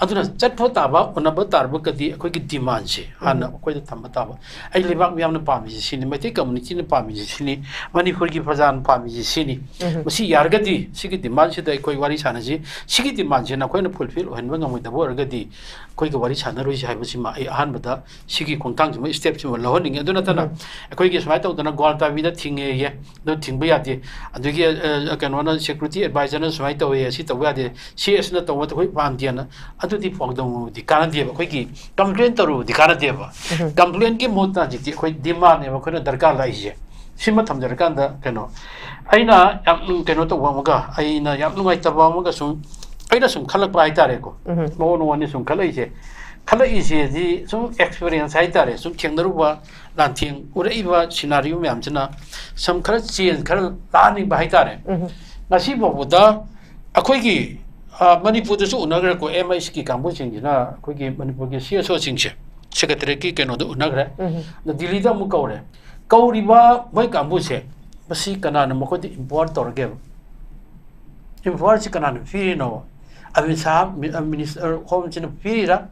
ꯑꯗꯨꯅ ꯆꯠꯄ ꯇꯥꯕ, ꯎꯅꯕ ꯇꯥꯔꯒꯗꯤ ꯑꯩꯈꯣꯏꯒꯤ ꯗꯤꯃꯥꯟꯁꯦ ꯍꯥꯟꯅ ꯑꯩꯈꯣꯏꯗ ꯊꯝꯕ ꯇꯥꯕ꯫ ꯑꯩ ꯂꯩꯕꯥꯛ ꯃꯤꯌꯥꯝꯅ ꯄꯥꯝꯃꯤꯁꯦ ꯁꯤꯅꯤ, ꯃꯩꯇꯩ ꯀꯝꯃꯨꯅꯤꯇꯤꯅ ꯄꯥꯝꯃꯤꯁꯦ ꯁꯤꯅꯤ, ꯃꯅꯤꯄꯨꯔꯒꯤ ꯄ꯭ꯔꯖꯥꯅ ꯄꯥꯝꯃꯤꯁꯦ ꯁꯤꯅꯤ꯫ ꯃꯁꯤ ꯌꯥꯔꯒꯗꯤ ꯁꯤꯒꯤ ꯗꯤꯃꯥꯟꯁꯤꯗ ꯑꯩꯈꯣꯏ ꯋꯥꯔꯤ ꯁꯥꯟꯅꯁꯤ꯫ ꯁꯤꯒꯤ ꯗꯤꯃꯥꯟꯁꯦ ꯅꯈꯣꯏꯅ ꯐꯨꯜꯐꯤꯜ ꯑꯣꯏꯍꯟꯕ ꯉꯝꯃꯣꯏꯗꯕ ꯑꯣꯏꯔꯒꯗꯤ ꯑꯩꯈꯣꯏꯒ ꯋꯥꯔꯤ ꯁꯥꯟꯅꯔꯣꯏꯁꯤ ꯍꯥꯏꯕꯁꯤꯃ ꯑꯩ ꯑꯍꯥꯟꯕꯗ ꯁꯤꯒꯤ ꯈꯣꯡꯊꯥꯡꯁꯤꯃ, ꯁ꯭ꯇꯦꯞꯁꯤꯃ ꯂꯧꯍꯟꯅꯤꯡꯉꯤ꯫ ꯑꯗꯨ ꯅꯠꯇꯅ ꯑꯩꯈꯣꯏꯒꯤ ꯁꯨꯃꯥꯏꯅ ꯇꯧꯗꯅ ꯒ꯭ꯋꯥꯜꯇꯥꯕꯤꯗ ꯊꯤꯡꯉꯦꯌꯦ, ꯑꯗꯨ ꯊꯤꯡꯕ ꯌꯥꯗꯦ꯫ ꯑꯗꯨꯒꯤ, ꯑ, ꯀꯩꯅꯣꯅ, ꯁꯦꯀ꯭ꯌꯨꯔꯤꯇꯤ ꯑꯦꯗꯚꯥꯏꯖꯔꯅ ꯁꯨꯃꯥꯏꯅ ꯇꯧꯋꯦ, ꯑꯁꯤ ꯇꯧꯕ ꯌꯥꯗꯦ, ꯁꯤ ꯑꯦꯁꯅ ꯇꯧꯕ ꯑꯩꯈꯣꯏ ꯄꯥꯝꯗꯦꯅ, ꯑꯗꯨꯗꯤ ꯐꯣꯡꯗꯣꯛꯎꯗꯤ ꯀꯥꯟꯅꯗꯦꯕ꯫ ꯑꯩꯈꯣꯏꯒꯤ ꯀꯝꯄ꯭ꯂꯦꯟ ꯇꯧꯔꯨꯕꯗꯤ ꯀꯥꯟꯅꯗꯦꯕ꯫ ꯀꯝꯄ꯭ꯂꯦꯟꯒꯤ ꯃꯍꯨꯠꯇ ꯍꯧꯖꯤꯛꯇꯤ ꯑꯩꯈꯣꯏ ꯗꯤꯃꯥꯟꯅꯦꯕ ꯑꯩꯈꯣꯏꯅ ꯗꯔꯀꯥꯔ ꯂꯥꯛꯏꯁꯦ꯫ ꯁꯤꯃ ꯊꯝꯖꯔꯀꯥꯟꯗ ꯀꯩꯅꯣ, ꯑꯩꯅ ꯌꯥꯝ ꯀꯩꯅꯣ ꯇꯧꯕ ꯑꯃꯒ, ꯑꯩꯅ ꯌꯥꯝ ꯅꯨꯡꯉꯥꯏꯇꯕ ꯑꯃꯒ ꯁꯨꯝ, ꯑꯩꯅ ꯁꯨꯝ ꯈꯜꯂꯛꯄ ꯍꯥꯏꯇꯥꯔꯦꯀꯣ꯫ ꯃꯉꯣꯟ ꯃꯉꯣꯟꯗ ꯁꯨꯝ ꯈꯜꯂꯛꯏꯁꯦ, ꯈꯜꯂꯛꯏꯁꯦꯗꯤ ꯁꯨꯝ ꯑꯦꯛꯁꯄꯤꯔꯤꯌꯦꯟꯁ ꯍꯥꯏꯇꯥꯔꯦ, ꯁꯨꯝ ꯊꯦꯡꯅꯔꯨꯕ, ꯂꯥꯟꯊꯦꯡ ꯎꯔꯛꯏꯕ ꯁꯤꯅꯥꯔꯤꯑꯣ ꯃꯌꯥꯝꯁꯤꯅ ꯁꯨꯝ ꯈꯔ ꯆꯦꯟꯖ ꯈꯔ ꯂꯥꯛꯍꯟꯅꯤꯡꯕ ꯍꯥꯏꯇꯥꯔꯦ꯫ ꯉꯁꯤ ꯐꯥꯎꯕꯗ ꯑꯩꯈꯣꯏꯒꯤ, ꯑ, ꯃꯅꯤꯄꯨꯔꯗꯁꯨ ꯎꯅꯈ꯭ꯔꯦꯀꯣ, ꯑꯦꯝ ꯑꯩꯁ ꯀꯤ ꯀꯥꯡꯕꯨꯁꯤꯡꯁꯤꯅ ꯑꯩꯈꯣꯏꯒꯤ ꯃꯅꯤꯄꯨꯔꯒꯤ ꯁꯤ ꯑꯦꯁ ꯑꯣꯁꯤꯡꯁꯦ ꯁꯦꯀ꯭ꯔꯦꯇꯔꯤꯌꯦꯠꯀꯤ ꯀꯩꯅꯣꯗ ꯎꯅꯈ꯭ꯔꯦ꯫ ꯑꯗ ꯗꯤꯜꯂꯤꯗ ꯑꯃꯨꯛ ꯀꯧꯔꯦ꯫ ꯀꯧꯔꯤꯕ ꯃꯣꯏ ꯀꯥꯡꯕꯨꯁꯦ, ꯃꯁꯤ ꯀꯅꯥꯅ ꯃꯈꯣꯏꯗ ꯏꯝꯄꯥꯋꯔ ꯇꯧꯔꯒꯦꯕ? ꯏꯝꯄꯥꯋꯔꯁꯤ ꯀꯅꯥꯅ ꯄꯤꯔꯤꯅꯣ? ꯑꯃꯤꯠ ꯁꯥꯍ ꯃꯤ-, ꯑ, ꯃꯤꯅꯤꯁꯇꯔ ꯍꯣꯝꯁꯤꯅ ꯄꯤꯔꯤꯔꯥ?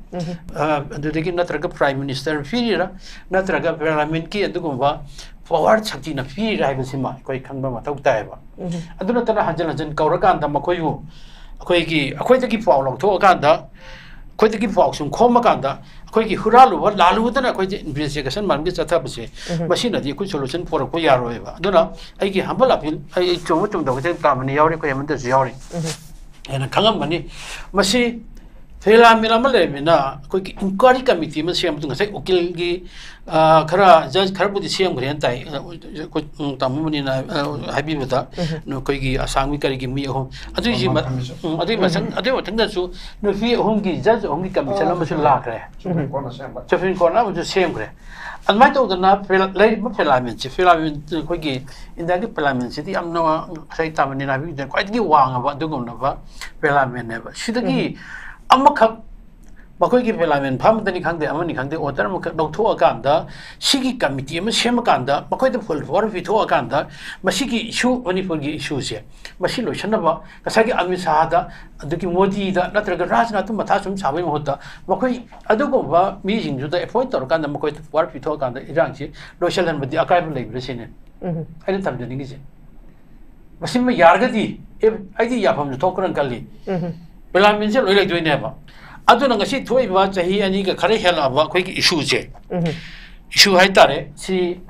ꯑ, ꯑꯗꯨꯗꯒꯤ ꯅꯠꯇ꯭ꯔꯒ ꯄ꯭ꯔꯥꯏꯝ ꯃꯤꯅꯤꯁꯇꯔ ꯄꯤꯔꯤꯔꯥ? ꯅꯠꯇ꯭ꯔꯒ ꯄꯥꯔꯂꯤꯌꯥꯃꯦꯟꯠꯀꯤ ꯑꯗꯨꯒꯨꯝꯕ ꯄꯥꯋꯔ ꯁꯛꯇꯤꯅ ꯄꯤꯔꯤꯔꯥ ꯍꯥꯏꯕꯁꯤꯃ ꯑꯩꯈꯣꯏ ꯈꯪꯕ ꯃꯊꯧ ꯇꯥꯏꯌꯦꯕ꯫ ꯑꯗꯨ ꯅꯠꯇꯅ ꯍꯟꯖꯤꯟ ꯍꯟꯖꯤꯟ ꯀꯧꯔꯀꯥꯟꯗ ꯃꯈꯣꯏꯕꯨ ꯑꯩꯈꯣꯏꯒꯤ, ꯑꯩꯈꯣꯏꯗꯒꯤ ꯄꯥꯎ ꯂꯧꯊꯣꯛꯑꯀꯥꯟꯗ, ꯑꯩꯈꯣꯏꯗꯒꯤ ꯄꯥꯎ ꯁꯨꯝ ꯈꯣꯝꯃꯀꯥꯟꯗ ꯑꯩꯈꯣꯏꯒꯤ ꯍꯨꯔꯥꯜꯂꯨꯕ, ꯂꯥꯜꯂꯨꯗꯅ ꯑꯩꯈꯣꯏꯁꯦ ꯏꯟꯚꯦꯁꯇꯤꯒꯦꯁꯟ ꯃꯔꯝꯒꯤ ꯆꯠꯊꯕꯁꯦ, ꯃꯁꯤꯅꯗꯤ ꯑꯩꯈꯣꯏ ꯁꯣꯂꯨꯁꯟ ꯄꯨꯔꯛꯄ ꯌꯥꯔꯣꯏꯕ꯫ ꯑꯗꯨꯅ ꯑꯩꯒꯤ ꯍꯝꯕꯜ ꯑꯄꯤꯜ, ꯑꯩ ꯆꯨꯝꯕ ꯆꯨꯝꯗꯕꯁꯦ ꯀꯥꯃꯟ ꯌꯥꯎꯔꯤ, ꯑꯩꯈꯣꯏ ꯑꯃꯗꯁꯨ ꯌꯥꯎꯔꯤ꯫ ꯍꯥꯏꯅ ꯈꯪꯉꯝꯒꯅꯤ꯫ ꯃꯁꯤ ꯐꯦꯂꯥꯃꯦꯟ ꯑꯃ ꯂꯩꯔꯕꯅꯤꯅ ꯑꯩꯈꯣꯏꯒꯤ ꯏꯟꯀ꯭ꯋꯥꯏꯔꯤ ꯀꯃꯤꯇꯤ ꯑꯃ ꯁꯦꯝꯕꯗꯨ ꯉꯁꯥꯏ ꯎꯀꯤꯜꯒꯤ, ꯑ, ꯈꯔ ꯖꯖ ꯈꯔꯕꯨꯗꯤ ꯁꯦꯝꯈ꯭ꯔꯦꯅ ꯇꯥꯏ꯫ ꯑ, ꯑꯩꯈꯣꯏ, ꯎꯝ, ꯇꯥꯃꯣ ꯃꯅꯤꯅ, ꯑ, ꯍꯥꯏꯕꯤꯕꯗ ꯑꯩꯈꯣꯏꯒꯤ ꯑꯁꯥꯝꯒꯤ ꯀꯔꯤꯒꯤ ꯃꯤ ꯑꯍꯨꯝ, ꯑꯗꯨꯏꯁꯤ ꯃ-, ꯎꯝ, ꯑꯗꯨꯏ ꯃꯊꯪ, ꯑꯗꯨꯏ ꯃꯊꯪꯗꯁꯨ ꯅꯨꯄꯤ ꯑꯍꯨꯝꯒꯤ ꯖꯖ ꯑꯍꯨꯝꯒꯤ ꯀꯃꯤꯁꯟ ꯑꯃꯁꯨ ꯂꯥꯛꯈ꯭ꯔꯦ꯫ ꯁꯨꯄ꯭ꯔꯤꯝ ꯀꯣꯔꯠꯅ ꯑꯃꯁꯨ ꯁꯦꯝꯈ꯭ꯔꯦ꯫ ꯑꯗꯨꯃꯥꯏꯅ ꯇꯧꯗꯅ ꯐꯦꯂꯥ-, ꯂꯩꯔꯤꯕ ꯐꯦꯂꯥꯃꯦꯟꯁꯤ, ꯐꯦꯂꯥꯃꯦꯟ ꯑꯩꯈꯣꯏꯒꯤ ꯏꯟꯗꯤꯌꯥꯒꯤ ꯐꯦꯂꯥꯃꯦꯟꯁꯤꯗꯤ ꯌꯥꯝꯅ ꯉꯁꯥꯏ ꯇꯥꯃꯅꯤꯅ ꯍꯥꯏꯕꯤꯕꯗ ꯈ꯭ꯋꯥꯏꯗꯒꯤ ꯋꯥꯡꯉꯕ ꯑꯗꯨꯒꯨꯝꯂꯕ ꯐꯦꯂꯥꯃꯦꯟꯅꯦꯕ꯫ ꯁꯤꯗꯒꯤ ꯑꯃꯈꯛ ꯃꯈꯣꯏꯒꯤ ꯐꯦꯂꯥꯃꯦꯟ ꯐꯥꯔꯝꯗꯅꯤ ꯈꯪꯗꯦ, ꯑꯃꯅꯤ ꯈꯪꯗꯦ, ꯑꯣꯔꯗꯔ ꯑꯃꯈꯛ ꯂꯧꯊꯣꯛꯑꯀꯥꯟꯗ, ꯁꯤꯒꯤ ꯀꯃꯤꯇꯤ ꯑꯃ ꯁꯦꯝꯃꯀꯥꯟꯗ, ꯃꯈꯣꯏꯗ ꯐꯨꯜ ꯄꯋꯥꯔ ꯄꯤꯊꯣꯛꯑꯀꯥꯟꯗ, ꯃꯁꯤꯒꯤ ꯏꯁꯨ, ꯃꯅꯤꯄꯨꯔꯒꯤ ꯏꯁꯨꯁꯦ, ꯃꯁꯤ ꯂꯣꯏꯁꯤꯟꯅꯕ ꯉꯁꯥꯏꯒꯤ ꯑꯃꯤꯠ ꯁꯥꯍꯗ, ꯑꯗꯒꯤ ꯃꯣꯗꯤꯗ, ꯅꯠꯇ꯭ꯔꯒ ꯔꯥꯖꯅꯥꯊꯇ ꯃꯊꯥ ꯁꯨꯝ ꯁꯥꯕꯒꯤ ꯃꯍꯨꯠꯇ, ꯃꯈꯣꯏ ꯑꯗꯨꯒꯨꯝꯕ ꯃꯤꯁꯤꯡꯗꯨꯗ ꯑꯦꯄꯣꯏꯟ ꯇꯧꯔꯀꯥꯟꯗ, ꯃꯈꯣꯏꯗ ꯄꯋꯥꯔ ꯄꯤꯊꯣꯛꯑꯀꯥꯟꯗ ꯏꯔꯥꯡꯁꯤ ꯂꯣꯏꯁꯤꯜꯍꯟꯕꯗꯤ ꯑꯀꯥꯏꯕ ꯂꯩꯕ꯭ꯔꯥ ꯁꯤꯅꯤ ꯑꯩꯅ ꯊꯝꯖꯅꯤꯡꯉꯤꯁꯦ꯫ ꯃꯁꯤꯃ ꯌꯥꯔꯒꯗꯤ, ꯑꯦ, ꯑꯩꯗꯤ ꯌꯥꯐꯝꯁꯨ ꯊꯣꯛꯈ꯭ꯔꯅ ꯈꯜꯂꯤ꯫ ꯄꯦꯂꯥꯃꯦꯟꯁꯦ ꯂꯣꯏ ꯂꯩꯗꯣꯏꯅꯦꯕ꯫ ꯑꯗꯨꯅ ꯉꯁꯤ ꯊꯣꯛꯏꯕ ꯆꯍꯤ ꯑꯅꯤꯒ ꯈꯔ ꯍꯦꯜꯂꯛꯑꯕ ꯑꯩꯈꯣꯏꯒꯤ ꯏꯁꯨꯁꯦ, ꯏꯁꯨ ꯍꯥꯏꯇꯥꯔꯦ, ꯁꯤ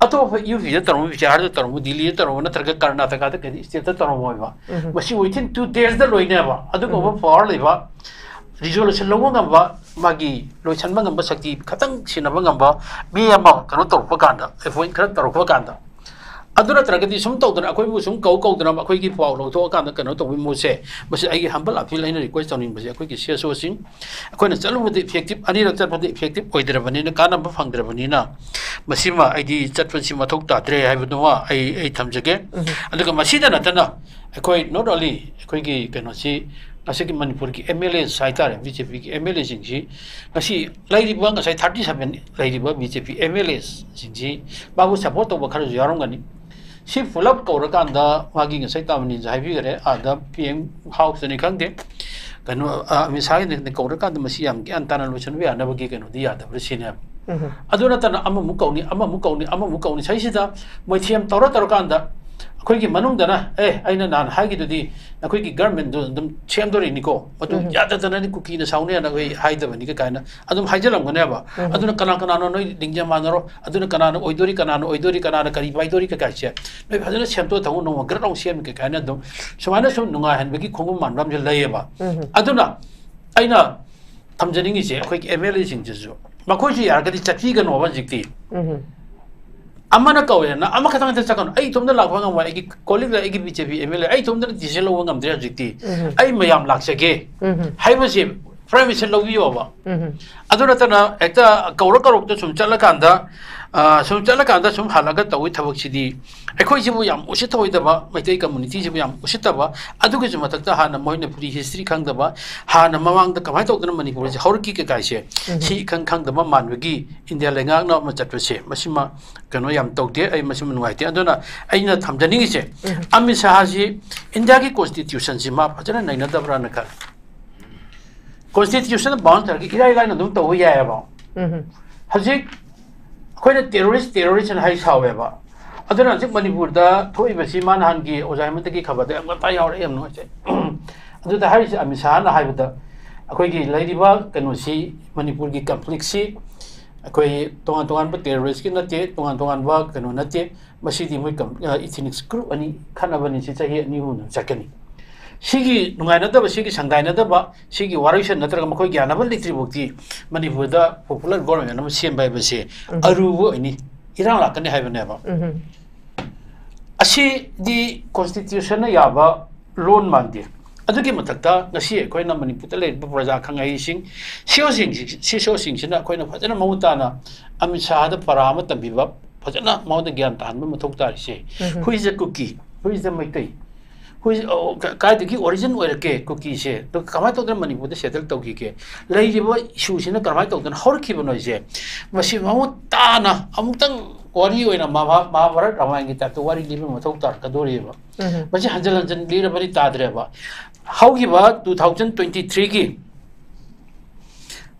ꯑꯇꯣꯞꯄ ꯌꯨ ꯄꯤꯗ ꯇꯧꯔꯝꯕ, ꯕꯤꯍꯥꯔꯗ ꯇꯧꯔꯝꯕ, ꯗꯤꯜꯂꯤꯗ ꯇꯧꯔꯝꯕ, ꯅꯠꯇ꯭ꯔꯒ ꯀꯔꯅꯥꯇꯀꯥꯗ ꯀꯩꯗ ꯁ꯭ꯇꯦꯠꯇ ꯇꯧꯔꯝꯃꯣꯏꯕ꯫ ꯃꯁꯤ within two daysꯗ ꯂꯣꯏꯅꯦꯕ꯫ ꯑꯗꯨꯒꯨꯝꯕ ꯄꯋꯥꯔ ꯂꯩꯕ, ꯔꯤꯖꯣꯂꯨꯁꯟ ꯂꯧꯕ ꯉꯝꯕ, ꯃꯥꯒꯤ ꯂꯣꯏꯁꯤꯟꯕ ꯉꯝꯕ, ꯁꯛꯇꯤ ꯈꯇꯪ ꯁꯤꯟꯅꯕ ꯉꯝꯕ ꯃꯤ ꯑꯃ ꯀꯩꯅꯣ ꯇꯧꯔꯛꯄ ꯀꯥꯟꯗ, ꯑꯦꯄꯣꯏꯟ ꯈꯔ ꯇꯧꯔꯛꯄ ꯀꯥꯟꯗ, ꯑꯗꯨ ꯅꯠꯇ꯭ꯔꯒꯗꯤ ꯁꯨꯝ ꯇꯧꯗꯅ, ꯑꯩꯈꯣꯏꯕꯨ ꯁꯨꯝ ꯀꯧ ꯀꯧꯗꯅ ꯑꯩꯈꯣꯏꯒꯤ ꯄꯥꯎ ꯂꯧꯊꯣꯛꯑꯀꯥꯟꯗ ꯀꯩꯅꯣ ꯇꯧꯕꯒꯤ ꯃꯍꯨꯠꯁꯦ, ꯃꯁꯤ ꯑꯩꯒꯤ humble appeal ꯑꯩꯅ request ꯇꯧꯅꯤꯡꯕꯁꯦ, ꯑꯩꯈꯣꯏꯒꯤ ꯁꯤ ꯑꯦꯁ ꯑꯣꯁꯤꯡ, ꯑꯩꯈꯣꯏꯅ ꯆꯠꯂꯨꯕꯗ effective, ꯑꯅꯤꯔꯛ ꯆꯠꯄꯗ effective ꯑꯣꯏꯗ꯭ꯔꯕꯅꯤꯅ, ꯀꯥꯟꯅꯕ ꯐꯪꯗ꯭ꯔꯕꯅꯤꯅ, ꯃꯁꯤꯃ ꯑꯩꯗꯤ ꯆꯠꯄꯁꯤ ꯃꯊꯧ ꯇꯥꯗ꯭ꯔꯦ ꯍꯥꯏꯕꯗꯨꯃ ꯑꯩ, ꯑꯩ ꯊꯝꯖꯒꯦ꯫ ꯑꯗꯨꯒ ꯃꯁꯤꯗ ꯅꯠꯇꯅ, ꯑꯩꯈꯣꯏ not only ꯑꯩꯈꯣꯏꯒꯤ ꯀꯩꯅꯣꯁꯤ, ꯉꯁꯤꯒꯤ ꯃꯅꯤꯄꯨꯔꯒꯤ ꯑꯦꯝ ꯑꯦꯜ ꯑꯦꯁ ꯍꯥꯏꯇꯥꯔꯦ, ꯕꯤ ꯖꯦ ꯄꯤꯒꯤ ꯑꯦꯝ ꯑꯦꯜ ꯑꯦꯁꯤꯡꯁꯤ, ꯉꯁꯤ ꯂꯩꯔꯤꯕ, ꯉꯁꯥꯏ thirty seven ꯂꯩꯔꯤꯕ B J P M L ꯑꯦꯁꯤꯡꯁꯤ ꯃꯥꯕꯨ support ꯇꯧꯕ ꯈꯔꯁꯨ ꯌꯥꯎꯔꯝꯒꯅꯤ꯫ ꯁꯤ ꯄꯨꯂꯞ ꯀꯧꯔꯀꯥꯟꯗ ꯃꯥꯒꯤ ꯉꯁꯥꯏ ꯇꯥꯃꯅꯤꯁꯨ ꯍꯥꯏꯕꯤꯈꯔꯦ, ꯑꯥꯗ ꯄꯤ ꯑꯦꯝ ꯍꯥꯎꯁꯇꯅꯤ ꯈꯪꯗꯦ, ꯀꯩꯅꯣ, ꯑ, ꯑꯃꯤꯠ ꯁꯥꯍꯒꯤꯗ ꯀꯧꯔꯀꯥꯟꯗ ꯃꯁꯤ ꯌꯥꯝ ꯒ꯭ꯌꯥꯟ ꯇꯥꯅ ꯂꯣꯏꯁꯤꯟꯕ ꯌꯥꯅꯕꯒꯤ ꯀꯩꯅꯣꯗꯤ ꯌꯥꯗꯕ꯭ꯔꯥ ꯁꯤꯅꯦꯕ꯫ ꯑꯗꯨ ꯅꯠꯇꯅ ꯑꯃꯃꯨꯛ ꯀꯧꯅꯤ, ꯑꯃꯃꯨꯛ ꯀꯧꯅꯤ, ꯑꯃꯃꯨꯛ ꯀꯧꯅꯤ꯫ ꯁꯤꯁꯤꯗ ꯃꯣꯏꯊꯦꯝ ꯇꯧꯔ ꯇꯧꯔꯀꯥꯟꯗ ꯑꯩꯈꯣꯏꯒꯤ ꯃꯅꯨꯡꯗꯅ, "ꯑꯦ, ꯑꯩꯅ ꯅꯍꯥꯟ ꯍꯥꯏꯈꯤꯗꯨꯗꯤ ꯅꯈꯣꯏꯒꯤ ꯒꯔꯃꯦꯟꯗꯨ ꯑꯗꯨꯝ ꯁꯦꯝꯗꯣꯔꯤꯅꯤꯀꯣ, ꯃꯗꯨ ꯌꯥꯗꯗꯅꯗꯤ ꯀꯨꯀꯤꯅ ꯁꯥꯎꯅꯤ ꯍꯥꯏꯅ ꯑꯩꯈꯣꯏ ꯍꯥꯏꯗꯕꯅꯤꯒ" ꯀꯥꯏꯅ ꯑꯗꯨꯝ ꯍꯥꯏꯖꯤꯜꯂꯝꯒꯅꯦꯕ꯫ ꯑꯗꯨꯅ ꯀꯅꯥ ꯀꯅꯥꯅꯣ ꯅꯣꯏ ꯂꯤꯡꯖꯦꯜ ꯃꯥꯟꯅꯔꯣ, ꯑꯗꯨꯅ ꯀꯅꯥꯅ ꯑꯣꯏꯗꯣꯔꯤ, ꯀꯅꯥꯅ ꯑꯣꯏꯗꯣꯔꯤ, ꯀꯅꯥꯅ ꯀꯔꯤ ꯄꯥꯏꯗꯣꯔꯤ ꯀꯩꯀꯥꯏꯁꯦ ꯅꯣꯏ ꯐꯖꯅ ꯁꯦꯝꯗꯣꯛꯑ ꯊꯝꯃꯨ, ꯅꯣꯡꯃ ꯒ꯭ꯔꯠ ꯂꯥꯎ ꯁꯦꯝꯃꯤ ꯀꯩꯀꯥꯏꯅ ꯑꯗꯨꯝ ꯁꯨꯃꯥꯏꯅ ꯁꯨꯝ ꯅꯨꯡꯉꯥꯏꯍꯟꯕꯒꯤ ꯈꯣꯡꯒꯨꯝ ꯃꯥꯟꯕ ꯑꯃꯁꯨ ꯂꯩꯌꯦꯕ꯫ ꯑꯗꯨꯅ ꯑꯩꯅ ꯊꯝꯖꯅꯤꯡꯉꯤꯁꯦ ꯑꯩꯈꯣꯏꯒꯤ ꯑꯦꯝ ꯑꯦꯜ ꯑꯦꯁꯤꯡꯁꯤꯁꯨ, ꯃꯈꯣꯏꯁꯨ ꯌꯥꯔꯒꯗꯤ ꯆꯠꯄꯤꯒꯅꯣꯕ ꯍꯧꯖꯤꯛꯇꯤ꯫ ꯑꯃꯅ ꯀꯧꯋꯦꯅ ꯑꯃꯈꯛꯇꯪ ꯍꯦꯛꯇ ꯆꯠꯀꯅꯨ꯫ "ꯑꯩ ꯏꯇꯣꯝꯇ ꯂꯥꯛꯄ ꯉꯝꯃꯣꯏ, ꯑꯩꯒꯤ ꯀꯣꯂꯤꯛ ꯂꯩ, ꯑꯩꯒꯤ B J P M L ꯑꯦ, ꯑꯩ ꯏꯇꯣꯝꯇꯅ ꯗꯤꯁꯤꯖꯟ ꯂꯧꯕ ꯉꯝꯗ꯭ꯔꯦ ꯍꯧꯖꯤꯛꯇꯤ, ꯑꯩ ꯃꯌꯥꯝ ꯂꯥꯛꯆꯒꯦ" ꯍꯥꯏꯕꯁꯦ ꯄ꯭ꯔꯥꯏꯝ ꯃꯤꯅꯤꯁꯇꯔ ꯂꯧꯕꯤꯌꯣꯕ꯫ ꯑꯗꯨ ꯅꯠꯇꯅ ꯍꯦꯛꯇ ꯀꯧꯔ ꯀꯧꯔꯛꯇ ꯁꯨꯝ ꯆꯠꯂꯀꯥꯟꯗ, ꯑ, ꯁꯨꯝ ꯆꯠꯂꯀꯥꯟꯗ ꯁꯨꯝ ꯍꯜꯂꯒ ꯇꯧꯋꯤ ꯊꯕꯛꯁꯤꯗꯤ, ꯑꯩꯈꯣꯏꯁꯤꯕꯨ ꯌꯥꯝ ꯎꯁꯤꯠꯊꯑꯣꯏꯗꯕ, ꯃꯩꯇꯩ ꯀꯝꯃꯨꯅꯤꯇꯤꯁꯤꯕꯨ ꯌꯥꯝ ꯎꯁꯤꯠꯇꯕ, ꯑꯗꯨꯒꯤꯁꯨ ꯃꯊꯛꯇ ꯍꯥꯟꯅ ꯃꯣꯏꯅ ꯄꯨꯔꯤ ꯍꯤꯁꯇ꯭ꯔꯤ ꯈꯪꯗꯕ, ꯍꯥꯟꯅ ꯃꯃꯥꯡꯗ ꯀꯃꯥꯏꯅ ꯇꯧꯗꯅ ꯃꯅꯤꯄꯨꯔꯁꯦ ꯍꯧꯔꯛꯈꯤ ꯀꯩꯀꯥꯏꯁꯦ, ꯁꯤ ꯏꯈꯪ ꯈꯪꯗꯕ ꯃꯥꯟꯕꯒꯤ ꯏꯟꯗꯤꯌꯥ ꯂꯩꯉꯥꯛꯅ ꯑꯃ ꯆꯠꯄꯁꯦ, ꯃꯁꯤꯃ ꯀꯩꯅꯣ ꯌꯥꯝ ꯇꯧꯗꯦ꯫ ꯑꯩ ꯃꯁꯤꯃ ꯅꯨꯡꯉꯥꯏꯇꯦ꯫ ꯑꯗꯨꯅ ꯑꯩꯅ ꯊꯝꯖꯅꯤꯡꯉꯤꯁꯦ, ꯑꯃꯤꯠ ꯁꯥꯍꯁꯤ ꯏꯟꯗꯤꯌꯥꯒꯤ ꯀꯣꯟꯁꯇꯤꯇ꯭ꯌꯨꯁꯟꯁꯤ ꯃꯥ ꯐꯖꯅ ꯅꯩꯅꯗꯕ꯭ꯔꯥꯅ ꯈꯜꯂꯤ꯫ ꯀꯣꯟꯁꯇꯤꯇ꯭ꯌꯨꯁꯟ ꯕꯥꯎꯟ ꯇꯧꯔꯒ ꯏꯔꯥꯏ ꯂꯥꯏꯅ ꯑꯗꯨꯝ ꯇꯧꯕ ꯌꯥꯏꯑꯕ꯫ ꯍꯧꯖꯤꯛ ꯑꯩꯈꯣꯏꯅ ꯇꯦꯔꯣꯔꯤꯁ, ꯇꯦꯔꯣꯔꯤꯁ ꯍꯥꯏ ꯁꯥꯎꯋꯦꯕ꯫ ꯑꯗꯨꯅ ꯍꯧꯖꯤꯛ ꯃꯅꯤꯄꯨꯔꯗ ꯊꯣꯛꯏꯕꯁꯤ, ꯃꯥꯅ ꯍꯥꯟꯒꯤ ꯑꯣꯖꯥ ꯍꯦꯃꯟꯇꯒꯤ ꯈꯕꯔꯗ ꯌꯥꯝ ꯉꯟꯇꯥ ꯌꯥꯎꯔꯛꯑꯦ, ꯌꯥꯝ ꯅꯨꯡꯉꯥꯏꯖꯩ꯫ ꯑꯗꯨꯗ ꯍꯥꯏꯔꯤꯁꯦ ꯑꯃꯤꯠ ꯁꯥꯍꯅ ꯍꯥꯏꯕꯗ, ꯑꯩꯈꯣꯏꯒꯤ ꯂꯩꯔꯤꯕ ꯀꯩꯅꯣꯁꯤ, ꯃꯅꯤꯄꯨꯔꯒꯤ ꯀꯟꯐ꯭ꯂꯤꯛꯁꯤ ꯑꯩꯈꯣꯏ ꯇꯣꯉꯥꯟ ꯇꯣꯉꯥꯟꯕ ꯇꯦꯔꯣꯔꯤꯁꯀꯤ ꯅꯠꯇꯦ, ꯇꯣꯉꯥꯟ ꯇꯣꯉꯥꯟꯕ ꯀꯩꯅꯣ ꯅꯠꯇꯦ, ꯃꯁꯤꯗꯤ ꯃꯣꯏ ꯀꯝ-, ꯑ, ꯏꯊꯤꯅꯤꯛꯁ ꯒ꯭ꯔꯨꯞ ꯑꯅꯤ ꯈꯠꯅꯕꯅꯤ, ꯁꯤ ꯆꯍꯤ ꯑꯅꯤ ꯑꯍꯨꯝ ꯆꯠꯀꯅꯤ꯫ ꯁꯤꯒꯤ ꯅꯨꯡꯉꯥꯏꯅꯗꯕ, ꯁꯤꯒꯤ ꯁꯪꯒꯥꯏꯅꯗꯕ, ꯁꯤꯒꯤ ꯋꯥꯔꯣꯏꯁꯤꯟ ꯅꯠꯇ꯭ꯔꯒ ꯃꯈꯣꯏ ꯌꯥꯅꯕ ꯂꯩꯇ꯭ꯔꯤꯐꯥꯎꯗꯤ ꯃꯅꯤꯄꯨꯔꯗ ꯄꯣꯄꯨꯂꯔ ꯒꯣꯔꯃꯦꯟ ꯑꯃ ꯁꯦꯝꯕ ꯍꯥꯏꯕꯁꯦ ꯑꯔꯨꯕ ꯑꯣꯏꯅꯤ, ꯏꯔꯥꯡ ꯂꯥꯛꯀꯅꯤ ꯍꯥꯏꯕꯅꯦꯕ꯫ ꯑꯁꯤꯗꯤ ꯀꯣꯟꯁꯇꯤꯇ꯭ꯌꯨꯁꯟꯅ ꯌꯥꯕ ꯂꯣꯟ ꯃꯥꯟꯗꯦ꯫ ꯑꯗꯨꯒꯤ ꯃꯊꯛꯇ ꯉꯁꯤ ꯑꯩꯈꯣꯏꯅ ꯃꯅꯤꯄꯨꯔꯗ ꯂꯩꯔꯤꯕ ꯄ꯭ꯔꯖꯥ ꯈꯪꯍꯩꯁꯤꯡ, ꯁꯤ ꯏ ꯑꯣꯁꯤꯡꯁꯤ, ꯁꯤ ꯏ ꯑꯣꯁꯤꯡꯁꯤꯅ ꯑꯩꯈꯣꯏꯅ ꯐꯖꯅ ꯃꯃꯨꯠ ꯇꯥꯅ ꯑꯃꯤꯠ ꯁꯥꯍꯗ ꯄꯔꯥ ꯑꯃ ꯇꯝꯕꯤꯕ, ꯐꯖꯅ ꯃꯉꯣꯟꯗ ꯒ꯭ꯌꯥꯟ ꯇꯥꯍꯟꯕ ꯃꯊꯧ ꯇꯥꯔꯤꯁꯦ꯫ Who is a Kuki? Who is a Meitei? Who is, ꯑꯣ, ꯀ-, ꯀꯥꯏꯗꯒꯤ ꯑꯣꯔꯤꯖꯤꯟ ꯑꯣꯏꯔꯛꯀꯦ ꯀꯨꯀꯤꯁꯦ? ꯑꯗꯨꯒ ꯀꯃꯥꯏꯅ ꯇꯧꯗꯅ ꯃꯅꯤꯄꯨꯔꯗ ꯁꯦꯇꯜ ꯇꯧꯈꯤꯒꯦ? ꯂꯩꯔꯤꯕ ꯏꯁꯨꯁꯤꯅ ꯀꯃꯥꯏꯅ ꯇꯧꯗꯅ ꯍꯧꯔꯛꯈꯤꯕꯅꯣ ꯍꯥꯏꯁꯦ? ꯃꯁꯤ ꯃꯃꯨꯠ ꯇꯥꯅ ꯑꯃꯨꯛꯇꯪ ꯋꯥꯔꯤ ꯑꯣꯏꯅ ꯃꯍꯥ-, ꯃꯍꯥꯚꯥꯔꯠ ꯔꯥꯃꯥꯌꯟꯒꯤ ꯇꯥꯏꯞꯇ ꯋꯥꯔꯤ ꯂꯤꯕ ꯃꯊꯧ ꯇꯥꯔꯛꯀꯗꯣꯔꯤꯕ꯫ ꯃꯁꯤ ꯍꯟꯖꯤꯟ ꯍꯟꯖꯤꯟ ꯂꯤꯔꯕꯗꯤ ꯇꯥꯗ꯭ꯔꯦꯕ꯫ ꯍꯧꯈꯤꯕ ꯇꯨ ꯊꯥꯎꯖꯟ ꯇ꯭ꯋꯦꯟꯇꯤ ꯊ꯭ꯔꯤꯒꯤ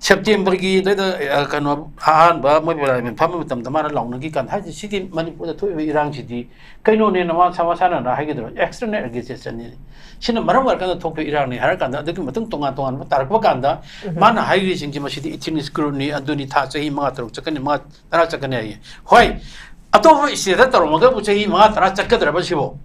ꯁꯦꯞꯇꯦꯝꯕꯔꯒꯤ ꯑꯗꯨꯋꯥꯏꯗ, ꯑ, ꯀꯩꯅꯣ, ꯑꯍꯥꯟꯕ ꯃꯣꯏ ꯄꯥꯔꯂꯤꯌꯥꯃꯦꯟ ꯐꯝꯕ ꯃꯇꯝꯗ ꯃꯥꯅ ꯂꯥꯎꯅꯈꯤ ꯀꯥꯟꯗ ꯍꯥꯏꯁꯦ, ꯁꯤꯗꯤ ꯃꯅꯤꯄꯨꯔꯗ ꯊꯣꯛꯏꯕ ꯏꯔꯥꯡꯁꯤꯗꯤ ꯀꯩꯅꯣꯅꯦꯅ ꯃꯥ ꯃꯁꯥ ꯃꯁꯥꯅ ꯍꯥꯏꯒꯗ꯭ꯔꯣ, ꯑꯦꯛꯁꯇꯔꯅꯦꯜ ꯑꯣꯔꯒꯅꯥꯏꯖꯦꯁꯟꯅꯤ, ꯁꯤꯅ ꯃꯔꯝ ꯑꯣꯏꯔꯀꯥꯟꯗ ꯊꯣꯛꯄ ꯏꯔꯥꯡꯅꯤ ꯍꯥꯏꯔꯀꯥꯟꯗ, ꯑꯗꯨꯒꯤ ꯃꯇꯨꯡ ꯇꯣꯉꯥꯟ ꯇꯣꯉꯥꯟꯕ ꯇꯥꯔꯛꯄ ꯀꯥꯟꯗ ꯃꯥꯅ ꯍꯥꯏꯔꯤꯁꯤꯡꯁꯦ, ꯃꯁꯤꯗꯤ ꯏꯊꯤꯅꯤꯛꯁ ꯒ꯭ꯔꯨꯞꯅꯤ, ꯑꯗꯨꯅꯤ, ꯊꯥ ꯆꯍꯤ ꯃꯉꯥ ꯇꯔꯨꯛ ꯆꯠꯀꯅꯤ, ꯃꯉꯥ ꯇꯔꯥ ꯆꯠꯀꯅꯤ ꯍꯥꯏꯌꯦ꯫ ꯍꯣꯏ, ꯑꯇꯣꯞꯄ ꯁ꯭ꯇꯦꯠꯇ ꯇꯧꯔꯝꯃꯒꯕꯨ ꯆꯍꯤ ꯃꯉꯥ ꯇꯔꯥ ꯆꯠꯀꯗ꯭ꯔꯕ ꯁꯤꯕꯣ?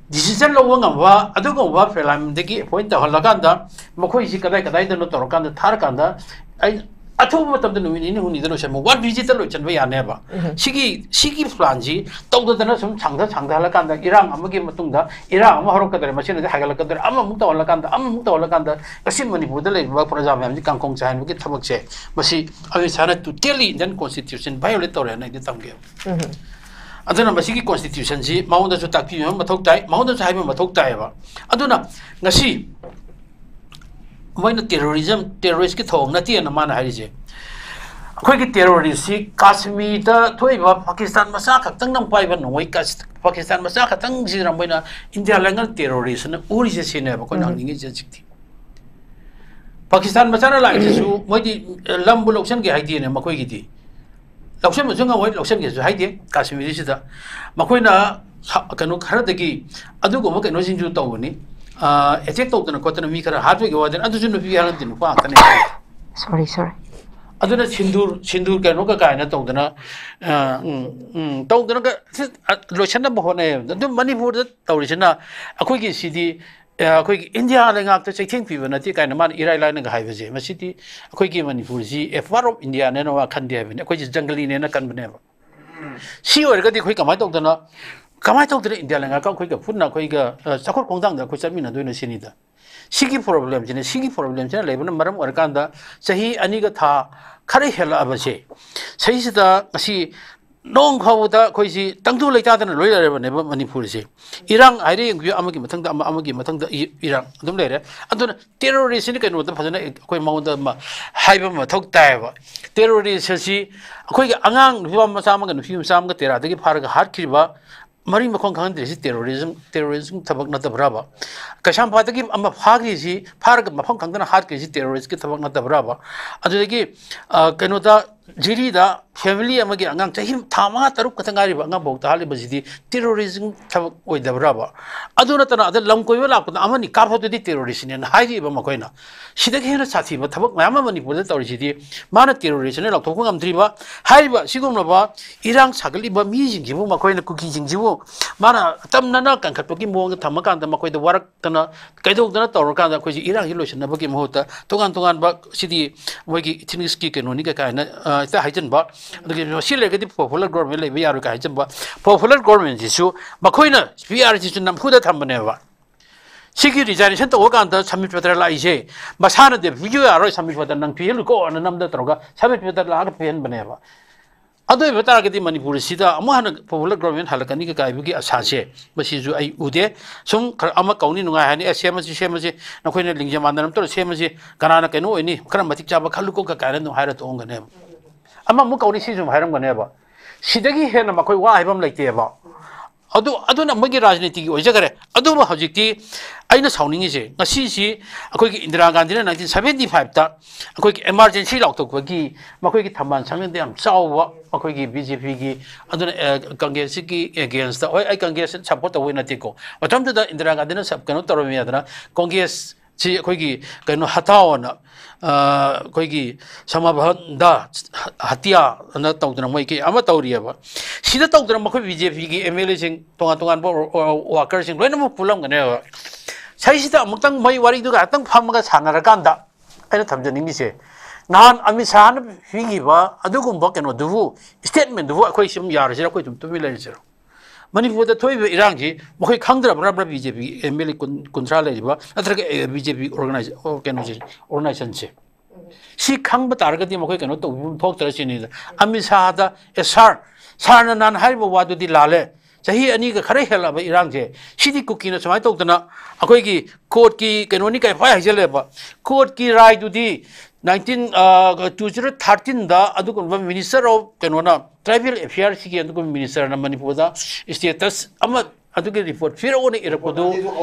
ꯗꯤꯁꯤꯖꯟ ꯂꯧꯕ ꯉꯝꯕ ꯑꯗꯨꯒꯨꯝꯕ ꯐꯦꯂꯥꯏꯝꯗꯒꯤ ꯑꯦꯄꯣꯏꯟ ꯇꯧꯍꯜꯂꯀꯥꯟꯗ ꯃꯈꯣꯏꯁꯤ ꯀꯗꯥꯏ ꯀꯗꯥꯏꯗꯅꯣ ꯇꯧꯔꯀꯥꯟꯗ ꯊꯥꯔꯀꯥꯟꯗ ꯑꯩ ꯑꯊꯨꯕ ꯃꯇꯝꯗ ꯅꯨꯃꯤꯠ ꯅꯤꯅꯤ ꯍꯨꯝꯅꯤꯗ ꯂꯣꯏꯁꯟꯕ, ꯋꯥꯟ ꯚꯤꯖꯤꯠꯇ ꯂꯣꯏꯁꯟꯕ ꯌꯥꯅꯦꯕ꯫ ꯁꯤꯒꯤ ꯁꯤꯒꯤ ꯄ꯭ꯂꯥꯟꯁꯤ ꯇꯧꯗꯗꯅ ꯁꯨꯝ ꯁꯥꯡꯊ ꯁꯥꯡꯊꯍꯜꯂꯀꯥꯟꯗ ꯏꯔꯥꯡ ꯑꯃꯒꯤ ꯃꯇꯨꯡꯗ ꯏꯔꯥꯡ ꯑꯃ ꯍꯧꯔꯛꯀꯗꯣꯏꯔꯦ, ꯃꯁꯤꯅꯗꯤ ꯍꯥꯏꯒꯠꯂꯛꯀꯗꯣꯏꯔꯦ, ꯑꯃꯃꯨꯛ ꯇꯧꯍꯜꯂꯀꯥꯟꯗ ꯑꯃꯃꯨꯛ ꯇꯧꯍꯜꯂꯀꯥꯟꯗ ꯉꯁꯤ ꯃꯅꯤꯄꯨꯔꯗ ꯂꯩꯔꯤꯕ ꯄ꯭ꯔꯖꯥ ꯃꯌꯥꯝꯁꯤ ꯀꯥꯡꯈꯣꯡ ꯆꯥꯏꯍꯟꯕꯒꯤ ꯊꯕꯛꯁꯦ, ꯃꯁꯤ ꯑꯃꯤꯠ ꯁꯥꯍꯅ ꯇꯣꯇꯦꯂꯤ ꯏꯟꯗꯤꯌꯟ ꯀꯣꯟꯁꯇꯤꯇ꯭ꯌꯨꯁꯟ ꯚꯥꯏꯑꯣꯂꯦꯠ ꯇꯧꯔꯦꯅ ꯑꯩꯗꯤ ꯊꯝꯒꯦ꯫ ꯑꯗꯨꯅ ꯃꯁꯤꯒꯤ ꯀꯣꯟꯁꯇꯤꯇ꯭ꯌꯨꯁꯟꯁꯤ ꯃꯉꯣꯟꯗꯁꯨ ꯇꯥꯛꯄꯤꯕ ꯑꯃ ꯃꯊꯧ ꯇꯥꯏ, ꯃꯉꯣꯟꯗꯁꯨ ꯍꯥꯏꯕ ꯃꯊꯧ ꯇꯥꯏꯌꯦꯕ꯫ ꯑꯗꯨꯅ ꯉꯁꯤ ꯃꯣꯏꯅ ꯇꯦꯔꯣꯔꯤꯖꯝ, ꯇꯦꯔꯣꯔꯤꯁꯀꯤ ꯊꯧꯑꯣꯡ ꯅꯠꯇꯦꯅ ꯃꯥꯅ ꯍꯥꯏꯔꯤꯁꯦ꯫ ꯑꯩꯈꯣꯏꯒꯤ ꯇꯦꯔꯣꯔꯤꯁꯁꯤ ꯀꯥꯁꯃꯤꯔꯗ ꯊꯣꯛꯏꯕ ꯄꯥꯀꯤꯁꯇꯥꯟ ꯃꯆꯥ ꯈꯛꯇꯪꯅ ꯄꯥꯏꯕ ꯅꯣꯡꯃꯩ ꯀꯥꯁ-, ꯄꯥꯀꯤꯁꯇꯥꯟ ꯃꯆꯥ ꯈꯛꯇꯪꯁꯤꯗ ꯃꯣꯏꯅ ꯏꯟꯗꯤꯌꯥ ꯂꯩꯉꯥꯛ ꯇꯦꯔꯣꯔꯤꯁꯅ ꯎꯔꯤꯁꯦ ꯁꯤꯅꯦꯕ ꯑꯩꯈꯣꯏꯅ ꯎꯝ꯫ ꯍꯪꯅꯤꯡꯉꯤꯁꯦ ꯍꯧꯖꯤꯛꯇꯤ꯫ ꯄꯥꯀꯤꯁꯇꯥꯟ ꯃꯆꯥꯅ ꯂꯥꯛꯏꯁꯤꯁꯨ ꯃꯣꯏꯗꯤ ꯂꯝꯕꯨ ꯂꯧꯁꯤꯟꯒꯦ ꯍꯥꯏꯗꯦꯅꯦ ꯃꯈꯣꯏꯒꯤꯗꯤ꯫ ꯂꯧꯁꯤꯟꯕꯁꯨ ꯉꯝꯃꯣꯏ, ꯂꯧꯁꯤꯟꯒꯦꯁꯨ ꯍꯥꯏꯗꯦ ꯀꯥꯁꯃꯤꯔꯁꯤꯗ꯫ ꯃꯈꯣꯏꯅ ꯍ-, ꯀꯩꯅꯣ ꯈꯔꯗꯒꯤ ꯑꯗꯨꯒꯨꯝꯕ ꯀꯩꯅꯣꯁꯤꯡꯁꯨ ꯇꯧꯕꯅꯤ꯫ ꯑꯦꯇꯦꯛ ꯇꯧꯗꯅ ꯈꯣꯠꯇꯅ ꯃꯤ ꯈꯔ ꯍꯥꯠꯄꯒꯤ ꯋꯥꯗꯅꯤ, ꯑꯗꯨꯁꯨ ꯅꯨꯄꯤ ꯍꯥꯠꯂꯝꯗꯦ, ꯅꯨꯄꯥ ꯉꯥꯛꯇꯅꯦ꯫ Sorry, sorry. ꯑꯗꯨꯅ ꯁꯤꯟꯗꯨꯔ, ꯁꯤꯟꯗꯨꯔ ꯀꯩꯅꯣꯒ ꯀꯥꯏꯅ ꯇꯧꯗꯅ, ꯑ, ꯎꯝ, ꯎꯝ, ꯇꯧꯗꯅꯒ ꯁꯤ, ꯑ, ꯂꯣꯏꯁꯤꯟꯅꯕ ꯍꯣꯠꯅꯩꯌꯦꯕ꯫ ꯑꯗꯨ ꯃꯅꯤꯄꯨꯔꯗ ꯇꯧꯔꯤꯁꯤꯅ ꯑꯩꯈꯣꯏꯒꯤ ꯁꯤꯗꯤ, ꯑ, ꯑꯩꯈꯣꯏꯒꯤ ꯏꯟꯗꯤꯌꯥ ꯂꯩꯉꯥꯛꯇ ꯆꯩꯊꯦꯡ ꯄꯤꯕ ꯅꯠꯇꯦ ꯀꯥꯏꯅ ꯃꯥꯅ ꯏꯔꯥꯏ ꯂꯥꯏꯅꯒ ꯍꯥꯏꯕꯁꯦ꯫ ꯃꯁꯤꯗꯤ ꯑꯩꯈꯣꯏꯒꯤ ꯃꯅꯤꯄꯨꯔꯁꯤ a part of Indiaꯅꯦꯅ ꯋꯥ ꯈꯟꯗꯦ ꯍꯥꯏꯕꯅꯤ, ꯑꯩꯈꯣꯏꯁꯤ ꯖꯪꯒꯂꯤꯅꯦꯅ ꯈꯟꯕꯅꯦꯕ꯫ ꯁꯤ ꯑꯣꯏꯔꯒꯗꯤ ꯑꯩꯈꯣꯏ ꯀꯃꯥꯏꯅ ꯇꯧꯗꯅ, ꯀꯃꯥꯏꯅ ꯇꯧꯗꯅ ꯏꯟꯗꯤꯌꯥ ꯂꯩꯉꯥꯛꯀ ꯑꯩꯈꯣꯏꯒ ꯄꯨꯟꯅ ꯑꯩꯈꯣꯏꯒ, ꯑ, ꯆꯥꯎꯈꯠ ꯈꯣꯡꯊꯥꯡꯗ ꯑꯩꯈꯣꯏ ꯆꯠꯃꯤꯟꯅꯗꯣꯏꯅꯣ ꯁꯤꯅꯤꯗ꯫ ꯁꯤꯒꯤ ꯄ꯭ꯔꯣꯕ꯭ꯂꯦꯝꯁꯤꯅ, ꯁꯤꯒꯤ ꯄ꯭ꯔꯣꯕ꯭ꯂꯦꯝꯁꯤꯅ ꯂꯩꯕꯅ ꯃꯔꯝ ꯑꯣꯏꯔꯀꯥꯟꯗ ꯆꯍꯤ ꯑꯅꯤꯒ ꯊꯥ ꯈꯔ ꯍꯦꯜꯂꯛꯑꯕꯁꯦ, ꯁꯤꯁꯤꯗ ꯉꯁꯤ ꯅꯣꯡ ꯐꯥꯎꯕꯗ ꯑꯩꯈꯣꯏꯁꯤ ꯇꯪꯗꯨ ꯂꯩꯇꯥꯗꯅ ꯂꯣꯏ ꯂꯩꯔꯕꯅꯦꯕ ꯃꯅꯤꯄꯨꯔꯁꯦ꯫ ꯏꯔꯥꯡ ꯍꯥꯏꯔꯦ ꯌꯦꯡꯕꯤꯌꯨ, ꯑꯃꯒꯤ ꯃꯊꯪꯗ ꯑꯃ, ꯑꯃꯒꯤ ꯃꯊꯪꯗ ꯏ-, ꯏꯔꯥꯡ ꯑꯗꯨꯝ ꯂꯩꯔꯦ꯫ ꯑꯗꯨꯅ ꯇꯦꯔꯣꯔꯤꯁꯁꯤꯅ ꯀꯩꯅꯣꯗ ꯐꯖꯅ ꯑꯩꯈꯣꯏ ꯃꯉꯣꯟꯗ ꯑꯃ ꯍꯥꯏꯕ ꯑꯃ ꯃꯊꯧ ꯇꯥꯏꯌꯦꯕ꯫ ꯇꯦꯔꯣꯔꯤꯁ ꯑꯁꯤ ꯑꯩꯈꯣꯏꯒꯤ ꯑꯉꯥꯡ ꯅꯨꯄꯤ ꯃꯆꯥ ꯑꯃꯒ ꯅꯨꯄꯤ ꯃꯆꯥ ꯑꯃꯒ ꯇꯦꯔꯥꯗꯒꯤ ꯐꯥꯔꯒ ꯍꯥꯠꯈꯤꯕ ꯃꯔꯤ ꯃꯈꯣꯡ ꯈꯪꯍꯟꯗ꯭ꯔꯤꯁꯤ ꯇꯦꯔꯣꯔꯤꯖꯝ, ꯇꯦꯔꯣꯔꯤꯖꯝ ꯊꯕꯛ ꯅꯠꯇꯕ꯭ꯔꯕ? ꯀꯩꯁꯥꯝꯄꯥꯠꯇꯒꯤ ꯑꯃ ꯐꯥꯈ꯭ꯔꯤꯁꯤ, ꯐꯥꯔꯒ ꯃꯐꯝ ꯈꯪꯗꯅ ꯍꯥꯠꯈ꯭ꯔꯤꯁꯤ ꯇꯦꯔꯣꯔꯤꯁꯀꯤ ꯊꯕꯛ ꯅꯠꯇꯕ꯭ꯔꯕ? ꯑꯗꯨꯗꯒꯤ, ꯑ, ꯀꯩꯅꯣꯗ ꯖꯤꯔꯤꯗ ꯐꯦꯃꯤꯂꯤ ꯑꯃꯒꯤ ꯑꯉꯥꯡ ꯆꯍꯤ ꯊꯥ ꯃꯉꯥ ꯇꯔꯨꯛ ꯈꯛꯇ ꯉꯥꯏꯔꯤꯕ ꯑꯉꯥꯡꯐꯥꯎꯗ ꯍꯥꯠꯂꯤꯕꯁꯤꯗꯤ ꯇꯦꯔꯣꯔꯤꯖꯝ ꯊꯕꯛ ꯑꯣꯏꯗꯕ꯭ꯔꯕ? ꯑꯗꯨ ꯅꯠꯇꯅ ꯑꯗ ꯂꯝ ꯀꯣꯏꯕ ꯂꯥꯛꯄꯗ ꯑꯃꯅꯤ ꯀꯥꯞꯄꯗꯨꯗꯤ ꯇꯦꯔꯣꯔꯤꯁꯅꯦꯅ ꯍꯥꯏꯔꯤꯕ ꯃꯈꯣꯏꯅ꯫ ꯁꯤꯗꯒꯤ ꯍꯦꯟꯅ ꯁꯥꯊꯤꯕ ꯊꯕꯛ ꯃꯌꯥꯝ ꯑꯃ ꯃꯅꯤꯄꯨꯔꯗ ꯇꯧꯔꯤꯁꯤꯗꯤ ꯃꯥꯅ ꯇꯦꯔꯣꯔꯤꯁꯅꯦ ꯂꯥꯎꯊꯣꯛꯄ ꯉꯝꯗ꯭ꯔꯤꯕ꯫ ꯍꯥꯏꯔꯤꯕ ꯑꯁꯤꯒꯨꯝꯂꯕ ꯏꯔꯥꯡ ꯁꯥꯒꯠꯂꯤꯕ ꯃꯤꯁꯤꯡꯁꯤꯕꯨ, ꯃꯈꯣꯏꯅ ꯀꯨꯀꯤꯁꯤꯡꯁꯤꯕꯨ ꯃꯥꯅ ꯇꯝꯅꯅ ꯀꯟꯈꯠꯄꯒꯤ ꯃꯑꯣꯡꯗ ꯊꯝꯃꯀꯥꯟꯗ ꯃꯈꯣꯏꯗ ꯋꯥꯔꯛꯇꯅ ꯀꯩꯗꯧꯗꯅ ꯇꯧꯔꯀꯥꯟꯗ ꯑꯩꯈꯣꯏꯁꯤ ꯏꯔꯥꯡꯁꯤ ꯂꯣꯏꯁꯤꯟꯅꯕꯒꯤ ꯃꯍꯨꯠꯇ ꯇꯣꯉꯥꯟ ꯇꯣꯉꯥꯟꯕ ꯁꯤꯗꯤ ꯃꯣꯏꯒꯤ ꯏꯊꯤꯅꯤꯛꯁꯀꯤ ꯀꯩꯅꯣꯅꯤ ꯀꯩ ꯀꯥꯏꯅ, ꯑ, ꯍꯦꯛꯇ ꯍꯥꯏꯖꯤꯟꯕ꯫ ꯑꯗꯨꯒ ꯁꯤ ꯂꯩꯔꯒꯗꯤ ꯄꯣꯄꯨꯂꯔ ꯒꯣꯔꯃꯦꯟ ꯂꯩꯕ ꯌꯥꯔꯣꯏ ꯀꯥꯏ ꯍꯥꯏꯖꯤꯟꯕ꯫ ꯄꯣꯄꯨꯂꯔ ꯒꯣꯔꯃꯦꯟꯁꯤꯁꯨ ꯃꯈꯣꯏꯅ ꯄꯤ ꯑꯥꯔꯁꯤꯁꯨ ꯅꯝꯐꯨꯗ ꯊꯝꯕꯅꯦꯕ꯫ ꯁꯤꯒꯤ ꯔꯤꯖꯥꯏꯅꯦꯁꯟ ꯇꯧꯕ ꯀꯥꯟꯗ ꯁꯃꯤꯠ ꯄꯇ꯭ꯔ ꯂꯥꯛꯏꯁꯦ ꯃꯁꯥꯅ ꯗꯦ ꯄꯤꯕꯤꯌꯨ ꯌꯥꯔꯣꯏ, ꯁꯃꯤꯠ ꯄꯇ꯭ꯔ ꯅꯪ ꯄꯤꯍꯜꯂꯨꯀꯣ ꯑꯅ ꯅꯝꯗ ꯇꯧꯔꯒ ꯁꯃꯤꯠ ꯄꯇ꯭ꯔ ꯂꯥꯛꯑꯒ ꯄꯤꯍꯟꯕꯅꯦꯕ꯫ ꯑꯗꯨ ꯑꯣꯏꯕ ꯇꯥꯔꯒꯗꯤ ꯃꯅꯤꯄꯨꯔꯁꯤꯗ ꯑꯃꯨꯛ ꯍꯟꯅ ꯄꯣꯄꯨꯂꯔ ꯒꯣꯔꯃꯦꯟ ꯍꯜꯂꯛꯀꯅꯤ ꯀꯥꯏꯕꯒꯤ ꯑꯁꯥꯁꯦ ꯃꯁꯤꯁꯨ ꯑꯩ ꯎꯗꯦ꯫ ꯁꯨꯝ ꯈꯔ ꯑꯃ ꯀꯧꯅꯤ, ꯅꯨꯡꯉꯥꯏ ꯍꯥꯏꯅꯤ, "ꯑꯦ, ꯁꯦꯝꯃꯁꯤ, ꯁꯦꯝꯃꯁꯤ, ꯅꯈꯣꯏꯅ ꯂꯤꯡꯖꯦꯜ ꯃꯥꯟꯅꯔ ꯑꯃ ꯇꯧꯔ ꯁꯦꯝꯃꯁꯤ, ꯀꯅꯥꯅ ꯀꯩꯅꯣ ꯑꯣꯏꯅꯤ, ꯈꯔ ꯃꯇꯤꯛ ꯆꯥꯕ ꯈꯜꯂꯨꯀꯣ" ꯀꯥꯏꯅ ꯑꯗꯨꯝ ꯍꯥꯏꯔ ꯇꯣꯛꯑꯝꯒꯅꯦꯕ꯫ ꯑꯃꯃꯨꯛ ꯀꯧꯅꯤ, ꯁꯤꯁꯨ ꯑꯗꯨꯝ ꯍꯥꯏꯔꯝꯒꯅꯦꯕ꯫ ꯁꯤꯗꯒꯤ ꯍꯦꯟꯅ ꯃꯈꯣꯏ ꯋꯥ ꯍꯥꯏꯕ ꯑꯃ ꯂꯩꯇꯦꯕ꯫ ꯑꯗꯨ, ꯑꯗꯨꯅ ꯃꯣꯏꯒꯤ ꯔꯥꯖꯅꯤꯇꯤꯒꯤ ꯑꯣꯏꯖꯈꯔꯦ꯫ ꯑꯗꯨꯕꯨ ꯍꯧꯖꯤꯛꯇꯤ ꯑꯩꯅ ꯁꯥꯎꯅꯤꯡꯉꯤꯁꯦ, ꯉꯁꯤꯁꯤ ꯑꯩꯈꯣꯏꯒꯤ ꯏꯟꯗꯤꯔꯥ ꯒꯥꯟꯙꯤꯅ ꯅꯥꯏꯟꯇꯤꯟ ꯁꯚꯦꯟꯇꯤ ꯐꯥꯏꯚꯇ ꯑꯩꯈꯣꯏꯒꯤ ꯏꯃꯥꯔꯖꯦꯟꯁꯤ ꯂꯥꯎꯊꯣꯛꯄꯒꯤ ꯃꯈꯣꯏꯒꯤ ꯊꯝꯕꯥꯜ ꯁꯪꯖꯤꯟꯗ ꯌꯥꯝ ꯆꯥꯎꯕ ꯑꯩꯈꯣꯏꯒꯤ ꯕꯤ ꯖꯦ ꯄꯤꯒꯤ, ꯑꯗꯨꯅ, ꯑ, ꯀꯪꯒ꯭ꯔꯦꯁꯁꯤꯒꯤ ꯑꯦꯒꯦꯟꯁꯇ, ꯍꯣꯏ, ꯑꯩ ꯀꯪꯒ꯭ꯔꯦꯁꯁꯤ ꯁꯞꯄꯣꯔꯠ ꯇꯧꯕ ꯅꯠꯇꯦꯀꯣ, ꯃꯇꯝꯗꯨꯗ ꯏꯟꯗꯤꯔꯥ ꯒꯥꯟꯙꯤꯅ ꯁꯞ-, ꯀꯩꯅꯣ ꯇꯧꯔꯝꯃꯤ ꯍꯥꯏꯗꯅ ꯀꯪꯒ꯭ꯔꯦꯁ ꯁꯤ ꯑꯩꯈꯣꯏꯒꯤ ꯀꯩꯅꯣ ꯍꯇꯥꯎ ꯑꯅ, ꯑ, ꯑꯩꯈꯣꯏꯒꯤ ꯁꯃꯥꯚꯟꯗ ꯍꯇꯤꯌꯥ ꯑꯅ ꯇꯧꯗꯅ ꯃꯣꯏ ꯀꯩ ꯑꯃ ꯇꯧꯔꯤꯑꯕ꯫ ꯁꯤꯗ ꯇꯧꯗꯅ ꯃꯈꯣꯏ ꯕꯤ ꯖꯦ ꯄꯤꯒꯤ ꯑꯦꯝ ꯑꯦꯜ ꯑꯦꯁꯤꯡ, ꯇꯣꯉꯥꯟ ꯇꯣꯉꯥꯟꯕ ꯋꯥꯀꯔꯁꯤꯡ ꯂꯣꯏꯅꯃꯛ ꯄꯨꯜꯂꯝꯒꯅꯦꯕ꯫ ꯁꯤꯁꯤꯗ ꯑꯃꯨꯛꯇꯪ ꯃꯣꯏ ꯋꯥꯔꯤꯗꯨꯒ ꯉꯥꯏꯍꯥꯛꯇꯪ ꯐꯝꯃꯒ ꯁꯥꯟꯅꯔꯀꯥꯟꯗ ꯑꯩꯅ ꯊꯝꯖꯅꯤꯡꯉꯤꯁꯦ, ꯅꯍꯥꯟ ꯑꯃꯤꯠ ꯁꯥꯍꯅ ꯄꯤꯈꯤꯕ ꯑꯗꯨꯒꯨꯝꯕ ꯀꯩꯅꯣꯗꯨꯕꯨ, ꯁ꯭ꯇꯦꯠꯃꯦꯟꯗꯨꯕꯨ ꯑꯩꯈꯣꯏ ꯁꯨꯝ ꯌꯥꯔꯁꯤꯔ, ꯑꯩꯈꯣꯏ ꯑꯗꯨꯝ ꯇꯨꯃꯤꯟ ꯂꯩꯔꯁꯤꯔꯣ? ꯃꯅꯤꯄꯨꯔꯗ ꯊꯣꯛꯏꯕ ꯏꯔꯥꯡꯁꯤ ꯃꯈꯣꯏ ꯈꯪꯗ꯭ꯔꯕ꯭ꯔꯕ꯭ꯔꯥ? B J P M L A ꯀꯨꯟ, ꯀꯨꯟꯊ꯭ꯔꯥ ꯂꯩꯔꯤꯕ, ꯅꯠꯇ꯭ꯔꯒ ꯕꯤ ꯖꯦ ꯄꯤ ꯑꯣꯔꯒꯅꯥꯏꯖꯦꯁꯟꯁꯦ ꯁꯤ ꯈꯪꯕ ꯇꯥꯔꯒꯗꯤ ꯃꯈꯣꯏ ꯀꯩꯅꯣ ꯇꯧꯕꯤꯐꯝ ꯊꯣꯛꯇ꯭ꯔ ꯁꯤꯅꯤꯗ꯫ ꯑꯃꯤꯠ ꯁꯥꯍꯗ, "ꯑꯦ ꯁꯥꯔ, ꯁꯥꯔꯅ ꯅꯍꯥꯟ ꯍꯥꯏꯔꯤꯕ ꯋꯥꯗꯨꯗꯤ ꯂꯥꯜꯂꯦ꯫ ꯆꯍꯤ ꯑꯅꯤꯒ ꯈꯔ ꯍꯦꯜꯂꯛꯑꯕ ꯏꯔꯥꯡꯁꯦ, ꯁꯤꯗꯤ ꯀꯨꯀꯤꯅ ꯁꯨꯃꯥꯏꯅ ꯇꯧꯗꯅ ꯑꯩꯈꯣꯏꯒꯤ ꯀꯣꯔꯠꯀꯤ ꯀꯩꯅꯣꯅꯤ ꯀꯥꯏ ꯄꯥꯏ ꯍꯥꯏꯖꯜꯂꯦꯕ꯫ ꯀꯣꯔꯠꯀꯤ ꯔꯥꯏꯗꯨꯗꯤ ꯅꯥꯏꯟꯇꯤꯟ, ꯑ, ꯇꯨ ꯖꯤꯔꯣ ꯊꯥꯔꯇꯤꯟꯗ ꯑꯗꯨꯒꯨꯝꯕ ꯃꯤꯅꯤꯁꯇꯔ ꯑꯣꯐ ꯀꯩꯅꯣꯅ, ꯇ꯭ꯔꯥꯏꯕꯦꯜ ꯑꯦꯐꯤꯌꯔꯁꯀꯤ ꯑꯗꯨꯒꯨꯝꯕ ꯃꯤꯅꯤꯁꯇꯔꯅ ꯃꯅꯤꯄꯨꯔꯗ ꯁ꯭ꯇꯦꯇꯁ ꯑꯃ ꯑꯗꯨꯒꯤ ꯔꯤꯄꯣꯔꯠ ꯄꯤꯔꯛꯑꯣꯅ ꯏꯔꯛꯄꯗꯨ,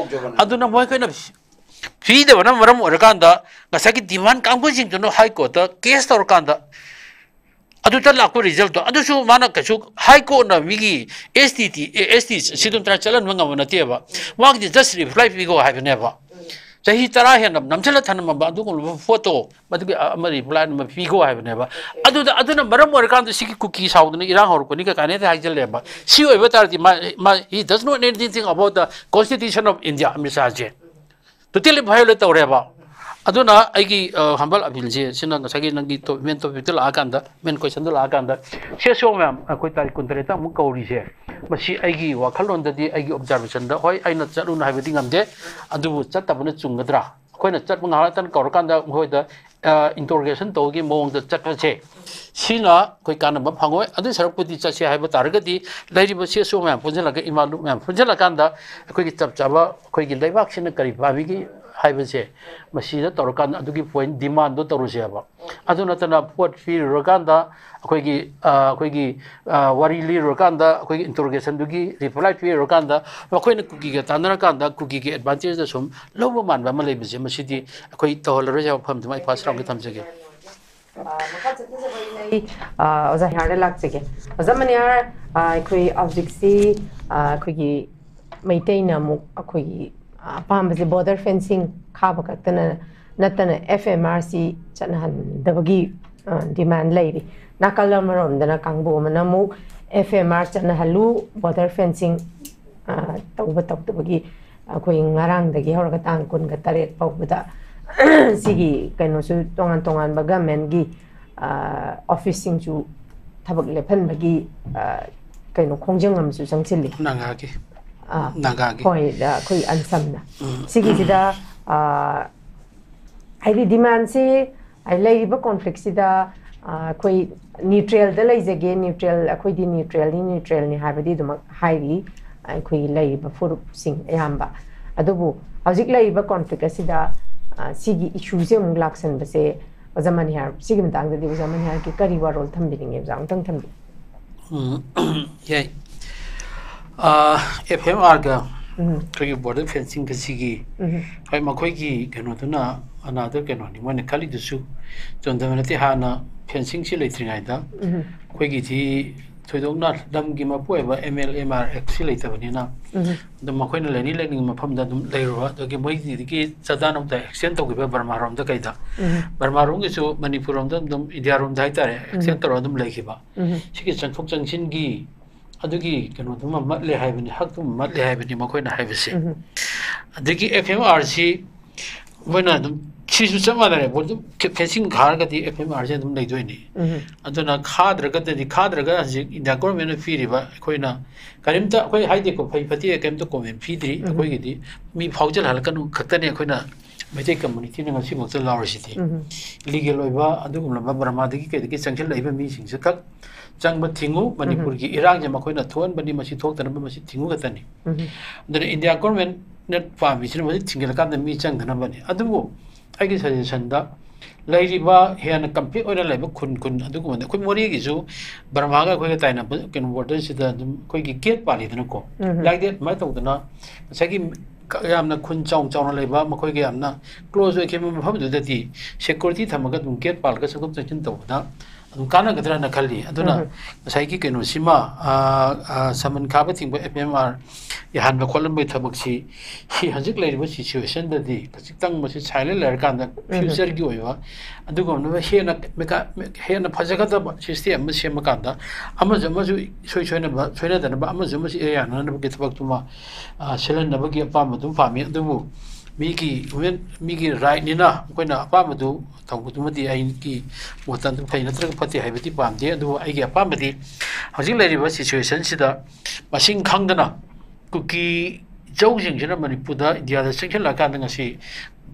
ꯑꯗꯨꯅ ꯃꯣꯏ ꯑꯩꯈꯣꯏꯅ ꯄꯤꯗꯕꯅ ꯃꯔꯝ ꯑꯣꯏꯔꯀꯥꯟꯗ ꯉꯁꯥꯏꯒꯤ ꯗꯤꯃꯥꯟ ꯀꯥꯡꯕꯨꯁꯤꯡꯗꯨꯅ ꯍꯥꯏ ꯀꯣꯔꯠꯇ ꯀꯦꯁ ꯇꯧꯔꯀꯥꯟꯗ ꯑꯗꯨꯗ ꯂꯥꯛꯄ ꯔꯤꯖꯜꯇꯣ ꯑꯗꯨꯁꯨ ꯃꯥꯅ ꯀꯩꯁꯨ ꯍꯥꯏ ꯀꯣꯔꯠꯅ ꯃꯤꯒꯤ ꯑꯦꯁ ꯇꯤ ꯇꯤ ꯑꯦꯁ ꯇꯤ ꯁꯤꯗꯨꯝ ꯇꯔꯥ ꯆꯠꯍꯟꯕ ꯉꯝꯕ ꯅꯠꯇꯦꯕ꯫ ꯃꯥꯒꯤꯗꯤ ꯖꯁ ꯔꯤꯄ꯭ꯂꯥꯏ ꯄꯤꯈꯣ ꯍꯥꯏꯕꯅꯦꯕ꯫ ꯆꯍꯤ ꯇꯔꯥ ꯍꯦꯟꯅ ꯅꯝꯁꯤꯜꯂ ꯊꯝꯃꯝꯕ ꯑꯗꯨꯒꯨꯝꯂꯕ ꯄꯣꯠꯇꯣ ꯃꯗꯨꯒꯤ ꯑ- ꯑꯃ ꯔꯤꯄ꯭ꯂꯥꯏ ꯑꯃ ꯄꯤꯈꯣ ꯍꯥꯏꯕꯅꯦꯕ꯫ ꯑꯗꯨꯗ ꯑꯗꯨꯅ ꯃꯔꯝ ꯑꯣꯏꯔꯀꯥꯟꯗ ꯁꯤꯒꯤ ꯀꯨꯀꯤ ꯁꯥꯎꯗꯅ ꯏꯔꯥꯡ ꯍꯧꯔꯛꯄꯅꯤ ꯀꯥꯏꯅ ꯍꯦꯛꯇ ꯍꯥꯏꯖꯜꯂꯦꯕ꯫ ꯁꯤ ꯑꯣꯏꯕ ꯇꯥꯔꯗꯤ ꯃꯥ, ꯃꯥ he does not know anything about the constitution of India, Amit ꯁꯥꯍꯁꯦ꯫ Totally ꯚꯥꯏꯑꯣꯂꯦꯠ ꯇꯧꯔꯦꯕ꯫ ꯑꯗꯨꯅ ꯑꯩꯒꯤ ꯑ, ꯍꯝꯕꯜ ꯑꯄꯤꯜꯁꯦ ꯁꯤꯅ ꯉꯁꯥꯏꯒꯤ ꯅꯪꯒꯤ ꯇꯣ- ꯃꯦꯟ ꯇꯣꯄꯤꯛꯇ ꯂꯥꯛꯑꯀꯥꯟꯗ, ꯃꯦꯟ ꯀꯣꯏꯁꯟꯗ ꯂꯥꯛꯑꯀꯥꯟꯗ, ꯁꯤ ꯑꯦꯁ ꯑꯣ ꯃꯌꯥꯝ ꯑꯩꯈꯣꯏ ꯇꯥꯔꯤꯛ ꯀꯨꯟꯇꯔꯦꯠꯇ ꯑꯃꯨꯛ ꯀꯧꯔꯤꯁꯦ, ꯃꯁꯤ ꯑꯩꯒꯤ ꯋꯥꯈꯜꯂꯣꯟꯗꯗꯤ, ꯑꯩꯒꯤ ꯑꯣꯕꯖꯥꯔꯕꯦꯁꯟꯗ, ꯍꯣꯏ, ꯑꯩꯅ ꯆꯠꯂꯨꯅ ꯍꯥꯏꯕꯗꯤ ꯉꯝꯗꯦ, ꯑꯗꯨꯕꯨ ꯆꯠꯇꯕꯅ ꯆꯨꯝꯒꯗ꯭ꯔꯥ? ꯑꯩꯈꯣꯏꯅ ꯆꯠꯄ ꯉꯥꯏꯍꯥꯛꯇꯪ ꯀꯧꯔꯀꯥꯟꯗ ꯃꯈꯣꯏꯗ ꯏꯟꯇꯔꯣꯒꯦꯁꯟ ꯇꯧꯕꯒꯤ ꯃꯑꯣꯡꯗ ꯆꯠꯄꯁꯦ, ꯁꯤꯅ ꯑꯩꯈꯣꯏ ꯀꯥꯟꯅꯕ ꯐꯪꯉꯣꯏ꯫ ꯑꯗꯨ ꯁꯔꯨꯛꯄꯨꯗꯤ ꯆꯠꯁꯦ ꯍꯥꯏꯕ ꯇꯥꯔꯒꯗꯤ, ꯂꯩꯔꯤꯕ ꯁꯤ ꯑꯦꯁ ꯑꯣ ꯃꯌꯥꯝ ꯄꯨꯟꯁꯤꯜꯂꯒ, ꯏꯃꯥ ꯂꯨꯞ ꯃꯌꯥꯝ ꯄꯨꯟꯁꯤꯜꯂꯀꯥꯟꯗ, ꯑꯩꯈꯣꯏꯒꯤ ꯆꯞ ꯆꯥꯕ ꯑꯩꯈꯣꯏꯒꯤ ꯂꯩꯕꯥꯛꯁꯤꯅ ꯀꯔꯤ ꯄꯥꯝꯃꯤꯒꯦ ꯍꯥꯏꯕꯁꯦ, ꯃꯁꯤꯗ ꯇꯧꯔꯀꯥꯟꯗ ꯑꯗꯨꯒꯤ ꯄꯣꯏꯟ ꯗꯤꯃꯥꯟꯗꯣ ꯇꯧꯔꯁꯦꯕ꯫ ꯑꯗꯨ ꯅꯠꯇꯅ ꯄꯣꯠ ꯄꯤꯔꯨꯔꯀꯥꯟꯗ, ꯑꯩꯈꯣꯏꯒꯤ ꯑ, ꯑꯩꯈꯣꯏꯒꯤ ꯑ, ꯋꯥꯔꯤ ꯂꯤꯔꯨꯔꯀꯥꯟꯗ, ꯑꯩꯈꯣꯏꯒꯤ ꯏꯟꯇꯔꯣꯒꯦꯁꯟꯗꯨꯒꯤ ꯔꯤꯄ꯭ꯂꯥꯏ ꯄꯤꯔꯨꯔꯀꯥꯟꯗ, ꯃꯈꯣꯏꯅ ꯀꯨꯀꯤꯒ ꯇꯥꯟꯅꯔꯀꯥꯟꯗ ꯀꯨꯀꯤꯒꯤ ꯑꯦꯗꯚꯥꯟꯇꯦꯖꯇ ꯁꯨꯝ ꯂꯧꯕ ꯃꯥꯟꯕ ꯑꯃ ꯂꯩꯕꯁꯦ, ꯃꯁꯤꯗꯤ ꯑꯩꯈꯣꯏ ꯇꯧꯍꯜꯂꯔꯣꯏꯁꯦ ꯍꯥꯏꯕ ꯋꯥꯐꯝꯗꯨꯃ ꯑꯩ ꯐꯥꯔꯁ ꯔꯥꯎꯟꯒꯤ ꯊꯝꯖꯒꯦ꯫ ꯑꯥ, ꯃꯈꯥ ꯆꯠꯊꯖꯕ ꯑꯩ, ꯑꯥ, ꯑꯣꯖꯥ ꯍꯤꯌꯥꯔꯗ ꯂꯥꯛꯆꯒꯦ꯫ ꯑꯣꯖꯥ ꯃꯅꯤꯍꯥꯔ, ꯑꯥ, ꯑꯩꯈꯣꯏ ꯍꯧꯖꯤꯛꯁꯤ, ꯑꯥ, ꯑꯩꯈꯣꯏꯒꯤ ꯃꯩꯇꯩꯅ ꯑꯃꯨꯛ ꯑꯩꯈꯣꯏꯒꯤ, ꯑꯥ, ꯑꯄꯥꯝꯕꯁꯦ ꯕꯣꯔꯗꯔ ꯐꯦꯟꯁꯤꯡ ꯈꯥꯕ ꯈꯛꯇꯅ ꯅꯠꯇꯅ ꯑꯦꯐ ꯑꯦꯝ ꯑꯥꯔ ꯁꯤ ꯆꯠꯅꯍꯟꯗꯕꯒꯤ, ꯑꯥ, ꯗꯤꯃꯥꯟ ꯂꯩꯔꯤ꯫ ꯅꯥꯀꯜ ꯑꯃꯔꯣꯝꯗꯅ ꯀꯥꯡꯕꯨ ꯑꯃꯅ ꯑꯃꯨꯛ ꯑꯦꯐ ꯑꯦꯝ ꯑꯥꯔ ꯆꯠꯅꯍꯜꯂꯨ, ꯕꯣꯔꯗꯔ ꯐꯦꯟꯁꯤꯡ, ꯑꯥ, ꯇꯧꯕ ꯇꯧꯗꯕꯒꯤ ꯑꯩꯈꯣꯏ ꯉꯔꯥꯡꯗꯒꯤ ꯍꯧꯔꯒ ꯇꯥꯡ ꯀꯨꯟꯒ ꯇꯔꯦꯠ ꯐꯥꯎꯕꯗ ꯁꯤꯒꯤ ꯀꯩꯅꯣꯁꯨ ꯇꯣꯉꯥꯟ ꯇꯣꯉꯥꯟꯕ ꯒꯃꯦꯟꯒꯤ, ꯑꯥ, ꯑꯣꯐꯤꯁꯁꯤꯡꯁꯨ ꯊꯕꯛ ꯂꯦꯞꯍꯟꯕꯒꯤ, ꯑꯥ, ꯀꯩꯅꯣ ꯈꯣꯡꯖꯪ ꯑꯃꯁꯨ ꯆꯪꯁꯤꯜꯂꯤ꯫ ꯅꯥꯒꯥꯒꯤ꯫ ꯑꯥ, ꯅꯥꯒꯥꯒꯤ꯫ ꯍꯣꯏ, ꯑꯩꯈꯣꯏ ꯑꯟꯁꯝꯅ꯫ ꯁꯤꯒꯤꯁꯤꯗ, ꯑꯥ, ꯍꯥꯏꯗꯤ ꯗꯤꯃꯥꯟꯁꯤ, ꯍꯥꯏꯗꯤ ꯂꯩꯔꯤꯕ ꯀꯣꯟꯐ꯭ꯂꯤꯛꯁꯤꯗ, ꯑꯥ, ꯑꯩꯈꯣꯏ ꯅ꯭ꯌꯨꯇ꯭ꯔꯦꯜꯗ ꯂꯩꯖꯒꯦ, ꯅ꯭ꯌꯨꯇ꯭ꯔꯦꯜ, ꯑꯩꯈꯣꯏꯗꯤ ꯅ꯭ꯌꯨꯇ꯭ꯔꯦꯜꯅꯤ, ꯅ꯭ꯌꯨꯇ꯭ꯔꯦꯜꯅꯤ ꯍꯥꯏꯕꯗꯤ ꯑꯗꯨꯃꯛ ꯍꯥꯏꯔꯤ ꯑꯩꯈꯣꯏꯒꯤ ꯂꯩꯔꯤꯕ ꯐꯨꯔꯨꯞꯁꯤꯡ ꯑꯌꯥꯝꯕ꯫ ꯑꯗꯨꯕꯨ ꯍꯧꯖꯤꯛ ꯂꯩꯔꯤꯕ ꯀꯣꯟꯐ꯭ꯂꯤꯛ ꯑꯁꯤꯗ, ꯑꯥ, ꯁꯤꯒꯤ ꯏꯁꯨꯁꯦ ꯑꯃꯨꯛ ꯂꯥꯛꯁꯟꯕꯁꯦ, ꯑꯣꯖꯥ ꯃꯅꯤꯍꯥꯔ, ꯁꯤꯒꯤ ꯃꯇꯥꯡꯗꯗꯤ ꯑꯣꯖꯥ ꯃꯅꯤꯍꯥꯔꯒꯤ ꯀꯔꯤ ꯋꯥꯔꯣꯜ ꯊꯝꯕꯤꯅꯤꯡꯉꯦ? ꯑꯣꯖꯥ, ꯑꯃꯨꯛꯇꯪ ꯊꯝꯕꯤꯌꯨ꯫ ꯎꯝ, ꯌꯥꯏ꯫ ꯑꯥ, ꯑꯦꯐ ꯑꯦꯝ ꯑꯥꯔꯒ ꯑꯩꯈꯣꯏꯒꯤ ꯕꯣꯔꯗꯔ ꯐꯦꯟꯁꯤꯡ ꯑꯁꯤꯒꯤ, ꯍꯣꯏ, ꯃꯈꯣꯏꯒꯤ ꯀꯩꯅꯣꯗꯨꯅ ꯑꯅꯥꯗ ꯀꯩꯅꯣꯅꯤ ꯃꯣꯏꯅ ꯈꯜꯂꯤꯗꯨꯁꯨ ꯆꯨꯝꯗꯕ ꯅꯠꯇꯦ꯫ ꯍꯥꯟꯅ ꯐꯦꯟꯁꯤꯡꯁꯤ ꯂꯩꯇ꯭ꯔꯤꯉꯩꯗ ꯑꯩꯈꯣꯏꯒꯤꯗꯤ ꯊꯣꯏꯗꯣꯛꯅ ꯂꯝꯒꯤ ꯃꯄꯨ ꯑꯣꯏꯕ ꯑꯦꯝ ꯑꯦꯜ ꯑꯦꯝ ꯑꯥꯔ ꯑꯦꯛꯁꯤ ꯂꯩꯇꯕꯅꯤꯅ, ꯑꯗꯨꯝ ꯃꯈꯣꯏꯅ ꯂꯩꯅꯤꯡ ꯂꯩꯅꯤꯡꯕ ꯃꯐꯝꯗ ꯑꯗꯨꯝ ꯂꯩꯔꯨꯕ꯫ ꯑꯗꯒꯤ ꯃꯣꯏꯒꯤꯗꯒꯤ ꯆꯥꯗꯥ ꯅꯧꯗꯥ ꯑꯦꯛꯁꯇꯦꯟ ꯇꯧꯈꯤꯕ ꯕꯔꯃꯥꯔꯣꯝꯗ ꯀꯩꯗ, ꯕꯔꯃꯥꯔꯣꯝꯒꯤꯁꯨ ꯃꯅꯤꯄꯨꯔꯔꯣꯝꯗ ꯑꯗꯨꯝ ꯏꯟꯗꯤꯌꯥꯔꯣꯝꯗ ꯍꯥꯏꯇꯥꯔꯦ, ꯑꯦꯛꯁꯇꯦꯟ ꯇꯧꯔꯒ ꯑꯗꯨꯝ ꯂꯩꯈꯤꯕ꯫ ꯁꯤꯒꯤ ꯆꯪꯊꯣꯛ ꯆꯪꯁꯤꯟꯒꯤ ꯑꯗꯨꯒꯤ ꯀꯩꯅꯣꯗꯨꯃ ꯃꯠꯂꯦ ꯍꯥꯏꯕꯅꯤ, ꯍꯛꯇꯨꯃ ꯃꯠꯂꯦ ꯍꯥꯏꯕꯅꯤ ꯃꯈꯣꯏꯅ ꯍꯥꯏꯕꯁꯦ꯫ ꯑꯗꯒꯤ ꯑꯦꯐ ꯑꯦꯝ ꯑꯥꯔꯁꯤ ꯃꯣꯏꯅ ꯑꯗꯨꯝ, ꯁꯤꯁꯨ ꯆꯞ ꯃꯥꯟꯅꯔꯦ, ꯃꯣꯏ ꯑꯗꯨꯝ ꯐꯦꯟꯁꯤꯡ ꯈꯥꯔꯒꯗꯤ ꯑꯦꯐ ꯑꯦꯝ ꯑꯥꯔꯁꯤ ꯑꯗꯨꯝ ꯂꯩꯗꯣꯏꯅꯤ꯫ ꯑꯗꯨꯅ ꯈꯥꯗ꯭ꯔꯒꯗꯤ, ꯈꯥꯗ꯭ꯔꯒ ꯍꯧꯖꯤꯛ ꯏꯟꯗꯤꯌꯥ ꯒꯣꯔꯃꯦꯟꯅ ꯄꯤꯔꯤꯕ, ꯑꯩꯈꯣꯏꯅ ꯀꯔꯤꯝꯇ, ꯑꯩꯈꯣꯏ ꯍꯥꯏꯗꯦꯀꯣ, ꯐꯩ ꯐꯠꯇꯦ ꯀꯔꯤꯝꯇ ꯀꯣꯃꯦꯟ ꯄꯤꯗ꯭ꯔꯤ꯫ ꯑꯩꯈꯣꯏꯒꯤꯗꯤ ꯃꯤ ꯐꯥꯎꯖꯜꯍꯜꯂꯛꯀꯅꯨ ꯈꯛꯇꯅꯤ ꯑꯩꯈꯣꯏꯅ ꯃꯩꯇꯩ ꯀꯝꯃꯨꯅꯤꯇꯤꯅ ꯉꯁꯤꯐꯥꯎꯗ ꯂꯥꯎꯔꯤꯁꯤꯗꯤ꯫ ꯂꯤꯒꯦꯜ ꯑꯣꯏꯕ ꯑꯗꯨꯒꯨꯝꯂꯕ ꯕꯔꯃꯥꯗꯒꯤ ꯀꯩꯗꯒꯤ ꯆꯪꯁꯤꯜꯂꯛꯏꯕ ꯃꯤꯁꯤꯡꯁꯦ ꯈꯛ ꯆꯪꯕ ꯊꯤꯡꯉꯨ꯫ ꯃꯅꯤꯄꯨꯔꯒꯤ ꯏꯔꯥꯡꯁꯦ ꯃꯈꯣꯏꯅ ꯊꯣꯛꯍꯟꯕꯅꯤ, ꯃꯁꯤ ꯊꯣꯛꯇꯅꯕ ꯃꯁꯤ ꯊꯤꯡꯉꯨ ꯈꯛꯇꯅꯤ꯫ ꯑꯗꯨꯅ ꯏꯟꯗꯤꯌꯥ ꯒꯣꯔꯃꯦꯟꯅ ꯄꯥꯝꯃꯤꯁꯤꯅ ꯃꯁꯤ ꯊꯤꯡꯖꯤꯜꯂꯀꯥꯟꯗ ꯃꯤ ꯆꯪꯗꯅꯕꯅꯤ꯫ ꯑꯗꯨꯕꯨ ꯑꯩꯒꯤ ꯁꯖꯦꯁꯟꯗ ꯂꯩꯔꯤꯕ ꯍꯦꯟꯅ ꯀꯝꯄꯦꯛ ꯑꯣꯏꯅ ꯂꯩꯕ ꯈꯨꯟ ꯈꯨꯟ ꯑꯗꯨꯒꯨꯝꯕꯗ, ꯑꯩꯈꯣꯏ ꯃꯣꯔꯦꯒꯤꯁꯨ ꯕꯔꯃꯥꯒ ꯑꯩꯈꯣꯏꯒ ꯇꯥꯏꯅꯕ ꯀꯩꯅꯣ ꯕꯣꯔꯗꯔꯁꯤꯗ ꯑꯗꯨꯝ ꯑꯩꯈꯣꯏꯒꯤ ꯒꯦꯠ ꯄꯥꯜꯂꯤꯗꯅꯀꯣ꯫ ꯂꯥꯏꯛ ꯗꯦꯠ ꯑꯗꯨꯃꯥꯏꯅ ꯇꯧꯗꯅ ꯉꯁꯥꯏꯒꯤ ꯌꯥꯝꯅ ꯈꯨꯟ ꯆꯥꯎ ꯆꯥꯎꯅ ꯂꯩꯕ, ꯃꯈꯣꯏꯒ ꯌꯥꯝꯅ ꯀ꯭ꯂꯣꯖ ꯑꯣꯏꯈꯤꯕ ꯃꯐꯝꯗꯨꯗꯗꯤ ꯁꯦꯀ꯭ꯌꯨꯔꯤꯇꯤ ꯊꯝꯃꯒ ꯑꯗꯨꯝ ꯒꯦꯠ ꯄꯥꯜꯂꯒ ꯆꯪꯊꯣꯛ ꯆꯪꯁꯤꯟ ꯇꯧꯕꯗ ꯑꯗꯨꯝ ꯀꯥꯟꯅꯒꯗ꯭ꯔꯅ ꯈꯜꯂꯤ꯫ ꯑꯗꯨꯅ ꯉꯁꯥꯏꯒꯤ ꯀꯩꯅꯣꯁꯤꯃ, ꯑ, ꯑ, ꯁꯃꯟ ꯈꯥꯕ ꯊꯤꯡꯕ ꯑꯦꯐ ꯑꯦꯝ ꯑꯥꯔ ꯌꯥꯍꯟꯕ ꯈꯣꯠꯍꯟꯕꯒꯤ ꯊꯕꯛꯁꯤ, ꯁꯤ ꯍꯧꯖꯤꯛ ꯂꯩꯔꯤꯕ ꯁꯤꯆꯨꯋꯦꯁꯟꯗꯗꯤ ꯈꯖꯤꯛꯇꯪ ꯃꯁꯤ ꯁꯥꯏꯂꯦꯟ ꯂꯩꯔꯀꯥꯟꯗ ꯐ꯭ꯌꯨꯆꯔꯒꯤ ꯑꯣꯏꯕ ꯑꯗꯨꯒꯨꯝꯂꯕ ꯍꯦꯟꯅ ꯃꯦꯀꯥ-, ꯍꯦꯟꯅ ꯐꯖꯒꯗꯕ ꯁꯤꯁꯇꯦꯝ ꯑꯃ ꯁꯦꯝꯃꯀꯥꯟꯗ ꯑꯃꯁꯨ ꯑꯃꯁꯨ ꯏꯁꯣꯏ ꯁꯣꯏꯅꯕ, ꯁꯣꯏꯅꯗꯅꯕ ꯑꯃꯁꯨ ꯑꯃꯁꯨ ꯏꯌꯥ ꯌꯥꯅꯅꯕꯒꯤ ꯊꯕꯛꯇꯨꯃ, ꯑ, ꯁꯤꯜꯍꯟꯅꯕꯒꯤ ꯑꯄꯥꯝꯕ ꯑꯗꯨꯝ ꯄꯥꯝꯃꯤ꯫ ꯑꯗꯨꯕꯨ ꯃꯤꯒꯤ ꯋꯨꯃꯦꯟ, ꯃꯤꯒꯤ ꯔꯥꯏꯠꯅꯤꯅ ꯑꯩꯈꯣꯏꯅ ꯑꯄꯥꯝꯕꯗꯨ ꯇꯧꯕꯗꯨꯃꯗꯤ ꯑꯩꯒꯤ ꯃꯣꯠꯇ ꯑꯗꯨꯝ ꯐꯩ ꯅꯠꯇ꯭ꯔꯒ ꯐꯠꯇꯦ ꯍꯥꯏꯕꯗꯤ ꯄꯥꯝꯗꯦ꯫ ꯑꯗꯨꯕꯨ ꯑꯩꯒꯤ ꯑꯄꯥꯝꯕꯗꯤ ꯍꯧꯖꯤꯛ ꯂꯩꯔꯤꯕ ꯁꯤꯆꯨꯋꯦꯁꯟꯁꯤꯗ ꯃꯁꯤꯡ ꯈꯪꯗꯅ ꯀꯨꯀꯤ ꯖꯧꯁꯤꯡꯁꯤꯅ ꯃꯅꯤꯄꯨꯔꯗ, ꯏꯟꯗꯤꯌꯥꯗ ꯆꯪꯁꯤꯜꯂꯛꯑꯀꯥꯟꯗ ꯉꯁꯤ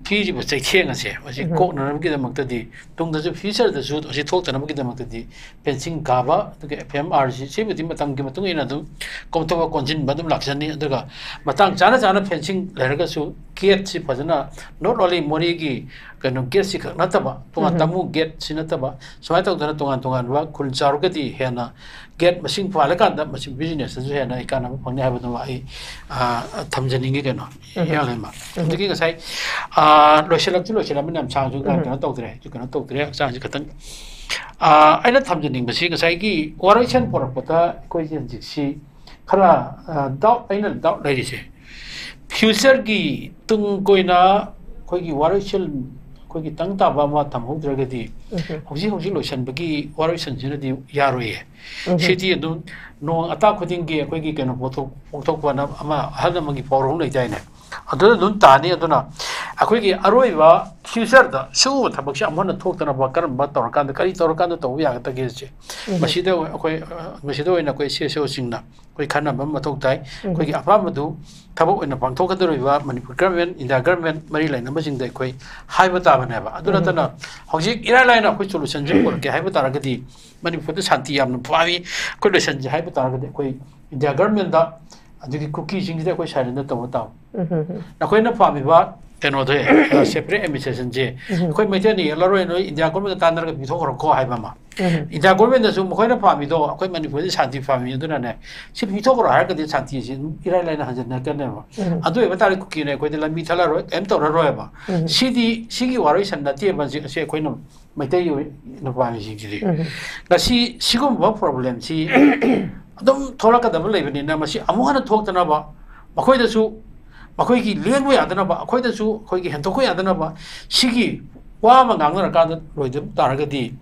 ꯄꯤꯔꯤꯕ ꯆꯩꯊꯦꯡ ꯑꯁꯦ ꯃꯁꯤ ꯀꯣꯛꯅꯅꯕꯒꯤꯗꯃꯛꯇꯗꯤ, ꯇꯨꯡꯗꯁꯨ ꯐ꯭ꯌꯨꯆꯔꯗꯁꯨ ꯑꯁꯤ ꯊꯣꯛꯇꯅꯕꯒꯤꯗꯃꯛꯇꯗꯤ ꯐꯦꯟꯁꯤꯡ ꯀꯥꯕ, ꯑꯗꯨꯒ ꯑꯦꯐ ꯑꯦꯝ ꯑꯥꯔꯁꯤ ꯁꯤꯕꯨꯗꯤ ꯃꯇꯝꯒꯤ ꯃꯇꯨꯡ ꯏꯟꯅ ꯑꯗꯨꯝ ꯀꯣꯝꯊꯣꯛꯄ ꯀꯣꯟꯁꯤꯟꯕ ꯑꯗꯨꯝ ꯂꯥꯛꯆꯅꯤ꯫ ꯑꯗꯨꯒ ꯃꯇꯥꯡ ꯆꯥꯅ ꯆꯥꯅ ꯐꯦꯟꯁꯤꯡ ꯂꯩꯔꯒꯁꯨ ꯒꯦꯠꯁꯤ ꯐꯖꯅ, not only ꯃꯣꯔꯦꯒꯤ ꯀꯩꯅꯣ ꯒꯦꯠꯁꯤ ꯈꯛ ꯅꯠꯇꯕ, ꯇꯣꯉꯥꯟ ꯎꯝ꯫ ꯇꯥꯃꯨ ꯒꯦꯠꯁꯤ ꯅꯠꯇꯕ, ꯁꯨꯃꯥꯏꯅ ꯇꯧꯗꯅ ꯇꯣꯉꯥꯟ ꯇꯣꯉꯥꯟꯕ ꯈꯨꯜ ꯆꯥꯎꯔꯒꯗꯤ ꯍꯦꯟꯅ ꯒꯦꯠ ꯃꯁꯤꯡ ꯐꯥꯜꯂꯀꯥꯟꯗ ꯃꯁꯤ ꯕꯤꯖꯤꯅꯦꯁꯇꯁꯨ ꯍꯦꯟꯅ ꯑꯩ ꯀꯥꯟꯅꯕ ꯐꯪꯅꯤ ꯍꯥꯏꯕꯗꯨꯃ ꯑꯩ, ꯑ, ꯊꯝꯖꯅꯤꯡꯉꯤ ꯀꯩꯅꯣ, ꯎꯝ꯫ ꯏꯌꯥꯝꯕ꯫ ꯎꯝ꯫ ꯑꯗꯒꯤ ꯉꯁꯥꯏ, ꯑ, ꯂꯣꯏꯁꯤꯜꯂꯛꯇꯤ ꯂꯣꯏꯁꯤꯜꯂꯝꯃꯤꯅ ꯌꯥꯝ ꯁꯥꯡꯁꯨ ꯎꯝ꯫ ꯀꯩꯅꯣ ꯇꯧꯗ꯭ꯔꯦ, ꯀꯩꯅꯣ ꯇꯧꯗ꯭ꯔꯦ, ꯍꯛꯆꯥꯡꯁꯦ ꯈꯤꯇꯪ꯫ ꯑ, ꯑꯩꯅ ꯊꯝꯖꯅꯤꯡꯕꯁꯤ ꯉꯁꯥꯏꯒꯤ ꯋꯥꯔꯣꯏꯁꯤꯟ ꯄꯣꯔꯛꯄꯗ ꯑꯩꯈꯣꯏꯁꯦ ꯍꯧꯖꯤꯛꯁꯤ ꯈꯔ, ꯑ, ꯗꯥꯎꯠ, ꯑꯩꯅ ꯗꯥꯎꯠ ꯂꯩꯔꯤꯁꯦ ꯐ꯭ꯌꯨꯆꯔꯒꯤ ꯇꯨꯡ ꯀꯣꯏꯅ ꯑꯩꯈꯣꯏꯒꯤ ꯋꯥꯔꯣꯏꯁꯤꯟ ꯑꯩꯈꯣꯏꯒꯤ ꯇꯪ ꯇꯥꯕ ꯑꯃ ꯊꯝꯍꯧꯗ꯭ꯔꯒꯗꯤ ꯎꯝ꯫ ꯍꯧꯖꯤꯛ ꯍꯧꯖꯤꯛ ꯂꯣꯏꯁꯤꯟꯕꯒꯤ ꯋꯥꯔꯣꯏꯁꯤꯟꯁꯤꯅꯗꯤ ꯌꯥꯔꯣꯏꯌꯦ꯫ ꯎꯝ꯫ ꯁꯤꯗꯤ ꯑꯗꯨꯝ ꯅꯣꯡ ꯑꯇꯥ ꯈꯨꯗꯤꯡꯒꯤ ꯑꯩꯈꯣꯏꯒꯤ ꯀꯩꯅꯣ ꯄꯣꯛꯊꯣꯛ-, ꯄꯣꯛꯊꯣꯛꯄꯅ ꯑꯃ ꯑꯍꯜ ꯑꯃꯒꯤ ꯄꯥꯎꯔꯧ ꯑꯃ ꯂꯩꯗꯥꯏꯅꯦ? ꯑꯗꯨꯗ ꯑꯗꯨꯝ ꯇꯥꯅꯤ꯫ ꯑꯗꯨꯅ ꯑꯩꯈꯣꯏꯒꯤ ꯑꯔꯣꯏꯕ ꯐ꯭ꯌꯨꯆꯔꯗ ꯁꯤꯒꯨꯝꯕ ꯊꯕꯛꯁꯦ ꯑꯃꯨꯛ ꯍꯟꯅ ꯊꯣꯛꯇꯅꯕ ꯀꯔꯝꯕ ꯇꯧꯔꯀꯥꯟꯗ, ꯀꯔꯤ ꯇꯧꯔꯀꯥꯟꯗ ꯇꯧꯕ ꯌꯥꯒꯗꯒꯦꯁꯦ, ꯎꯝ꯫ ꯃꯁꯤꯗ ꯑꯩꯈꯣꯏ, ꯑ, ꯃꯁꯤꯗ ꯑꯣꯏꯅ ꯑꯩꯈꯣꯏ ꯁꯤ ꯑꯦꯁ ꯑꯣꯁꯤꯡꯅ ꯑꯩꯈꯣꯏ ꯈꯟꯅꯕ ꯑꯃ ꯃꯊꯧ ꯇꯥꯏ꯫ ꯎꯝ꯫ ꯑꯩꯈꯣꯏꯒꯤ ꯑꯄꯥꯝꯕꯗꯨ ꯊꯕꯛ ꯑꯣꯏꯅ ꯄꯥꯡꯊꯣꯛꯀꯗꯧꯔꯤꯕ ꯃꯅꯤꯄꯨꯔ ꯒꯔꯃꯦꯟ, ꯏꯟꯗꯤꯌꯥ ꯒꯔꯃꯦꯟ ꯃꯔꯤ ꯂꯩꯅꯕꯁꯤꯡꯗ ꯑꯩꯈꯣꯏ ꯍꯥꯏꯕ ꯇꯥꯕꯅꯦꯕ꯫ ꯑꯗꯨ ꯎꯝ꯫ ꯅꯠꯇꯅ ꯍꯧꯖꯤꯛ ꯏꯔꯥꯏ ꯂꯥꯏꯅ ꯑꯩꯈꯣꯏ ꯁꯣꯂꯨꯁꯟꯁꯦ ꯄꯨꯔꯛꯀꯦ ꯍꯥꯏꯕ ꯇꯥꯔꯒꯗꯤ, ꯃꯅꯤꯄꯨꯔꯗ ꯁꯥꯟꯇꯤ ꯌꯥꯝꯅ ꯄꯥꯝꯃꯤ, ꯑꯩꯈꯣꯏ ꯂꯣꯏꯁꯟꯁꯦ ꯍꯥꯏꯕ ꯇꯥꯔꯒꯗꯤ, ꯑꯩꯈꯣꯏ ꯏꯟꯗꯤꯌꯥ ꯒꯔꯃꯦꯟꯗ, ꯑꯗꯒꯤ ꯀꯨꯀꯤꯁꯤꯡꯁꯤꯗ ꯑꯩꯈꯣꯏ ꯁꯔꯦꯟꯗꯔ ꯇꯧꯕ ꯇꯥꯕ꯫ ꯎꯝ, ꯎꯝ, ꯎꯝ꯫ ꯅꯈꯣꯏꯅ ꯄꯥꯝꯃꯤꯕ ꯀꯩꯅꯣꯗꯣ, ꯑ, ꯁꯦꯄꯔꯦꯠ ꯑꯦꯗꯃꯤꯅꯤꯁꯇ꯭ꯔꯦꯁꯟꯁꯦ ꯎꯝ꯫ ꯑꯩꯈꯣꯏ ꯃꯩꯇꯩꯅ ꯌꯦꯜꯂꯔꯣꯏ, ꯅꯣꯏ ꯏꯟꯗꯤꯌꯥ ꯒꯣꯔꯃꯦꯟꯗ ꯇꯥꯟꯅꯔꯒ ꯄꯤꯊꯣꯛꯈ꯭ꯔꯣꯀꯣ ꯍꯥꯏꯕ ꯑꯃ꯫ ꯎꯝ꯫ ꯏꯟꯗꯤꯌꯥ ꯒꯣꯔꯃꯦꯟꯗꯁꯨ ꯃꯈꯣꯏꯅ ꯄꯥꯝꯃꯤꯗꯣ ꯑꯩꯈꯣꯏ ꯃꯅꯤꯄꯨꯔꯗ ꯁꯥꯟꯇꯤ ꯄꯥꯝꯃꯤ, ꯑꯗꯨꯅꯅꯦ ꯁꯤ ꯄꯤꯊꯣꯛꯈ꯭ꯔꯣ ꯍꯥꯏꯔꯒꯗꯤ ꯁꯥꯟꯇꯤꯁꯤ ꯑꯗꯨꯝ ꯏꯔꯥꯏ ꯂꯥꯏꯅ ꯍꯟꯖꯤꯟꯅꯔꯛꯀꯅꯦꯕ꯫ ꯎꯝ꯫ ꯑꯗꯨ ꯑꯣꯏꯕ ꯇꯥꯔꯗꯤ ꯀꯨꯀꯤꯅ ꯑꯩꯈꯣꯏꯗ ꯂꯝꯕꯤ ꯊꯠꯂꯔꯣꯏ, ꯀꯔꯤꯝ ꯇꯧꯔꯔꯣꯏꯕ꯫ ꯎꯝ꯫ ꯁꯤꯗꯤ, ꯁꯤꯒꯤ ꯋꯥꯔꯣꯏ ꯁꯟꯅꯠꯇꯦꯕ ꯍꯧꯖꯤꯛ ꯑꯁꯤ ꯑꯩꯈꯣꯏꯅ ꯃꯩꯇꯩ ꯑꯣꯏ-, ꯅꯨꯄꯥ ꯃꯤꯁꯤꯡꯁꯤꯗꯤ꯫ ꯎꯝ꯫ ꯉꯁꯤ ꯁꯤꯒꯨꯝꯕ ꯄ꯭ꯔꯣꯕ꯭ꯂꯦꯝꯁꯤ ꯑꯗꯨꯝ ꯊꯣꯛꯂꯛꯀꯗꯕ ꯂꯩꯕꯅꯤꯅ, ꯃꯁꯤ ꯑꯃꯨꯛ ꯍꯟꯅ ꯊꯣꯛꯇꯅꯕ, ꯃꯈꯣꯏꯗꯁꯨ, ꯃꯈꯣꯏꯒꯤ ꯂꯦꯡꯕ ꯌꯥꯗꯅꯕ, ꯑꯩꯈꯣꯏꯗꯁꯨ ꯑꯩꯈꯣꯏꯒꯤ ꯍꯦꯟꯗꯣꯛꯄ ꯌꯥꯗꯅꯕ, ꯁꯤꯒꯤ ꯋꯥ ꯑꯃ ꯉꯥꯡꯅꯔꯀꯥꯟꯗ ꯂꯣꯏꯗꯕ ꯇꯥꯔꯒꯗꯤ,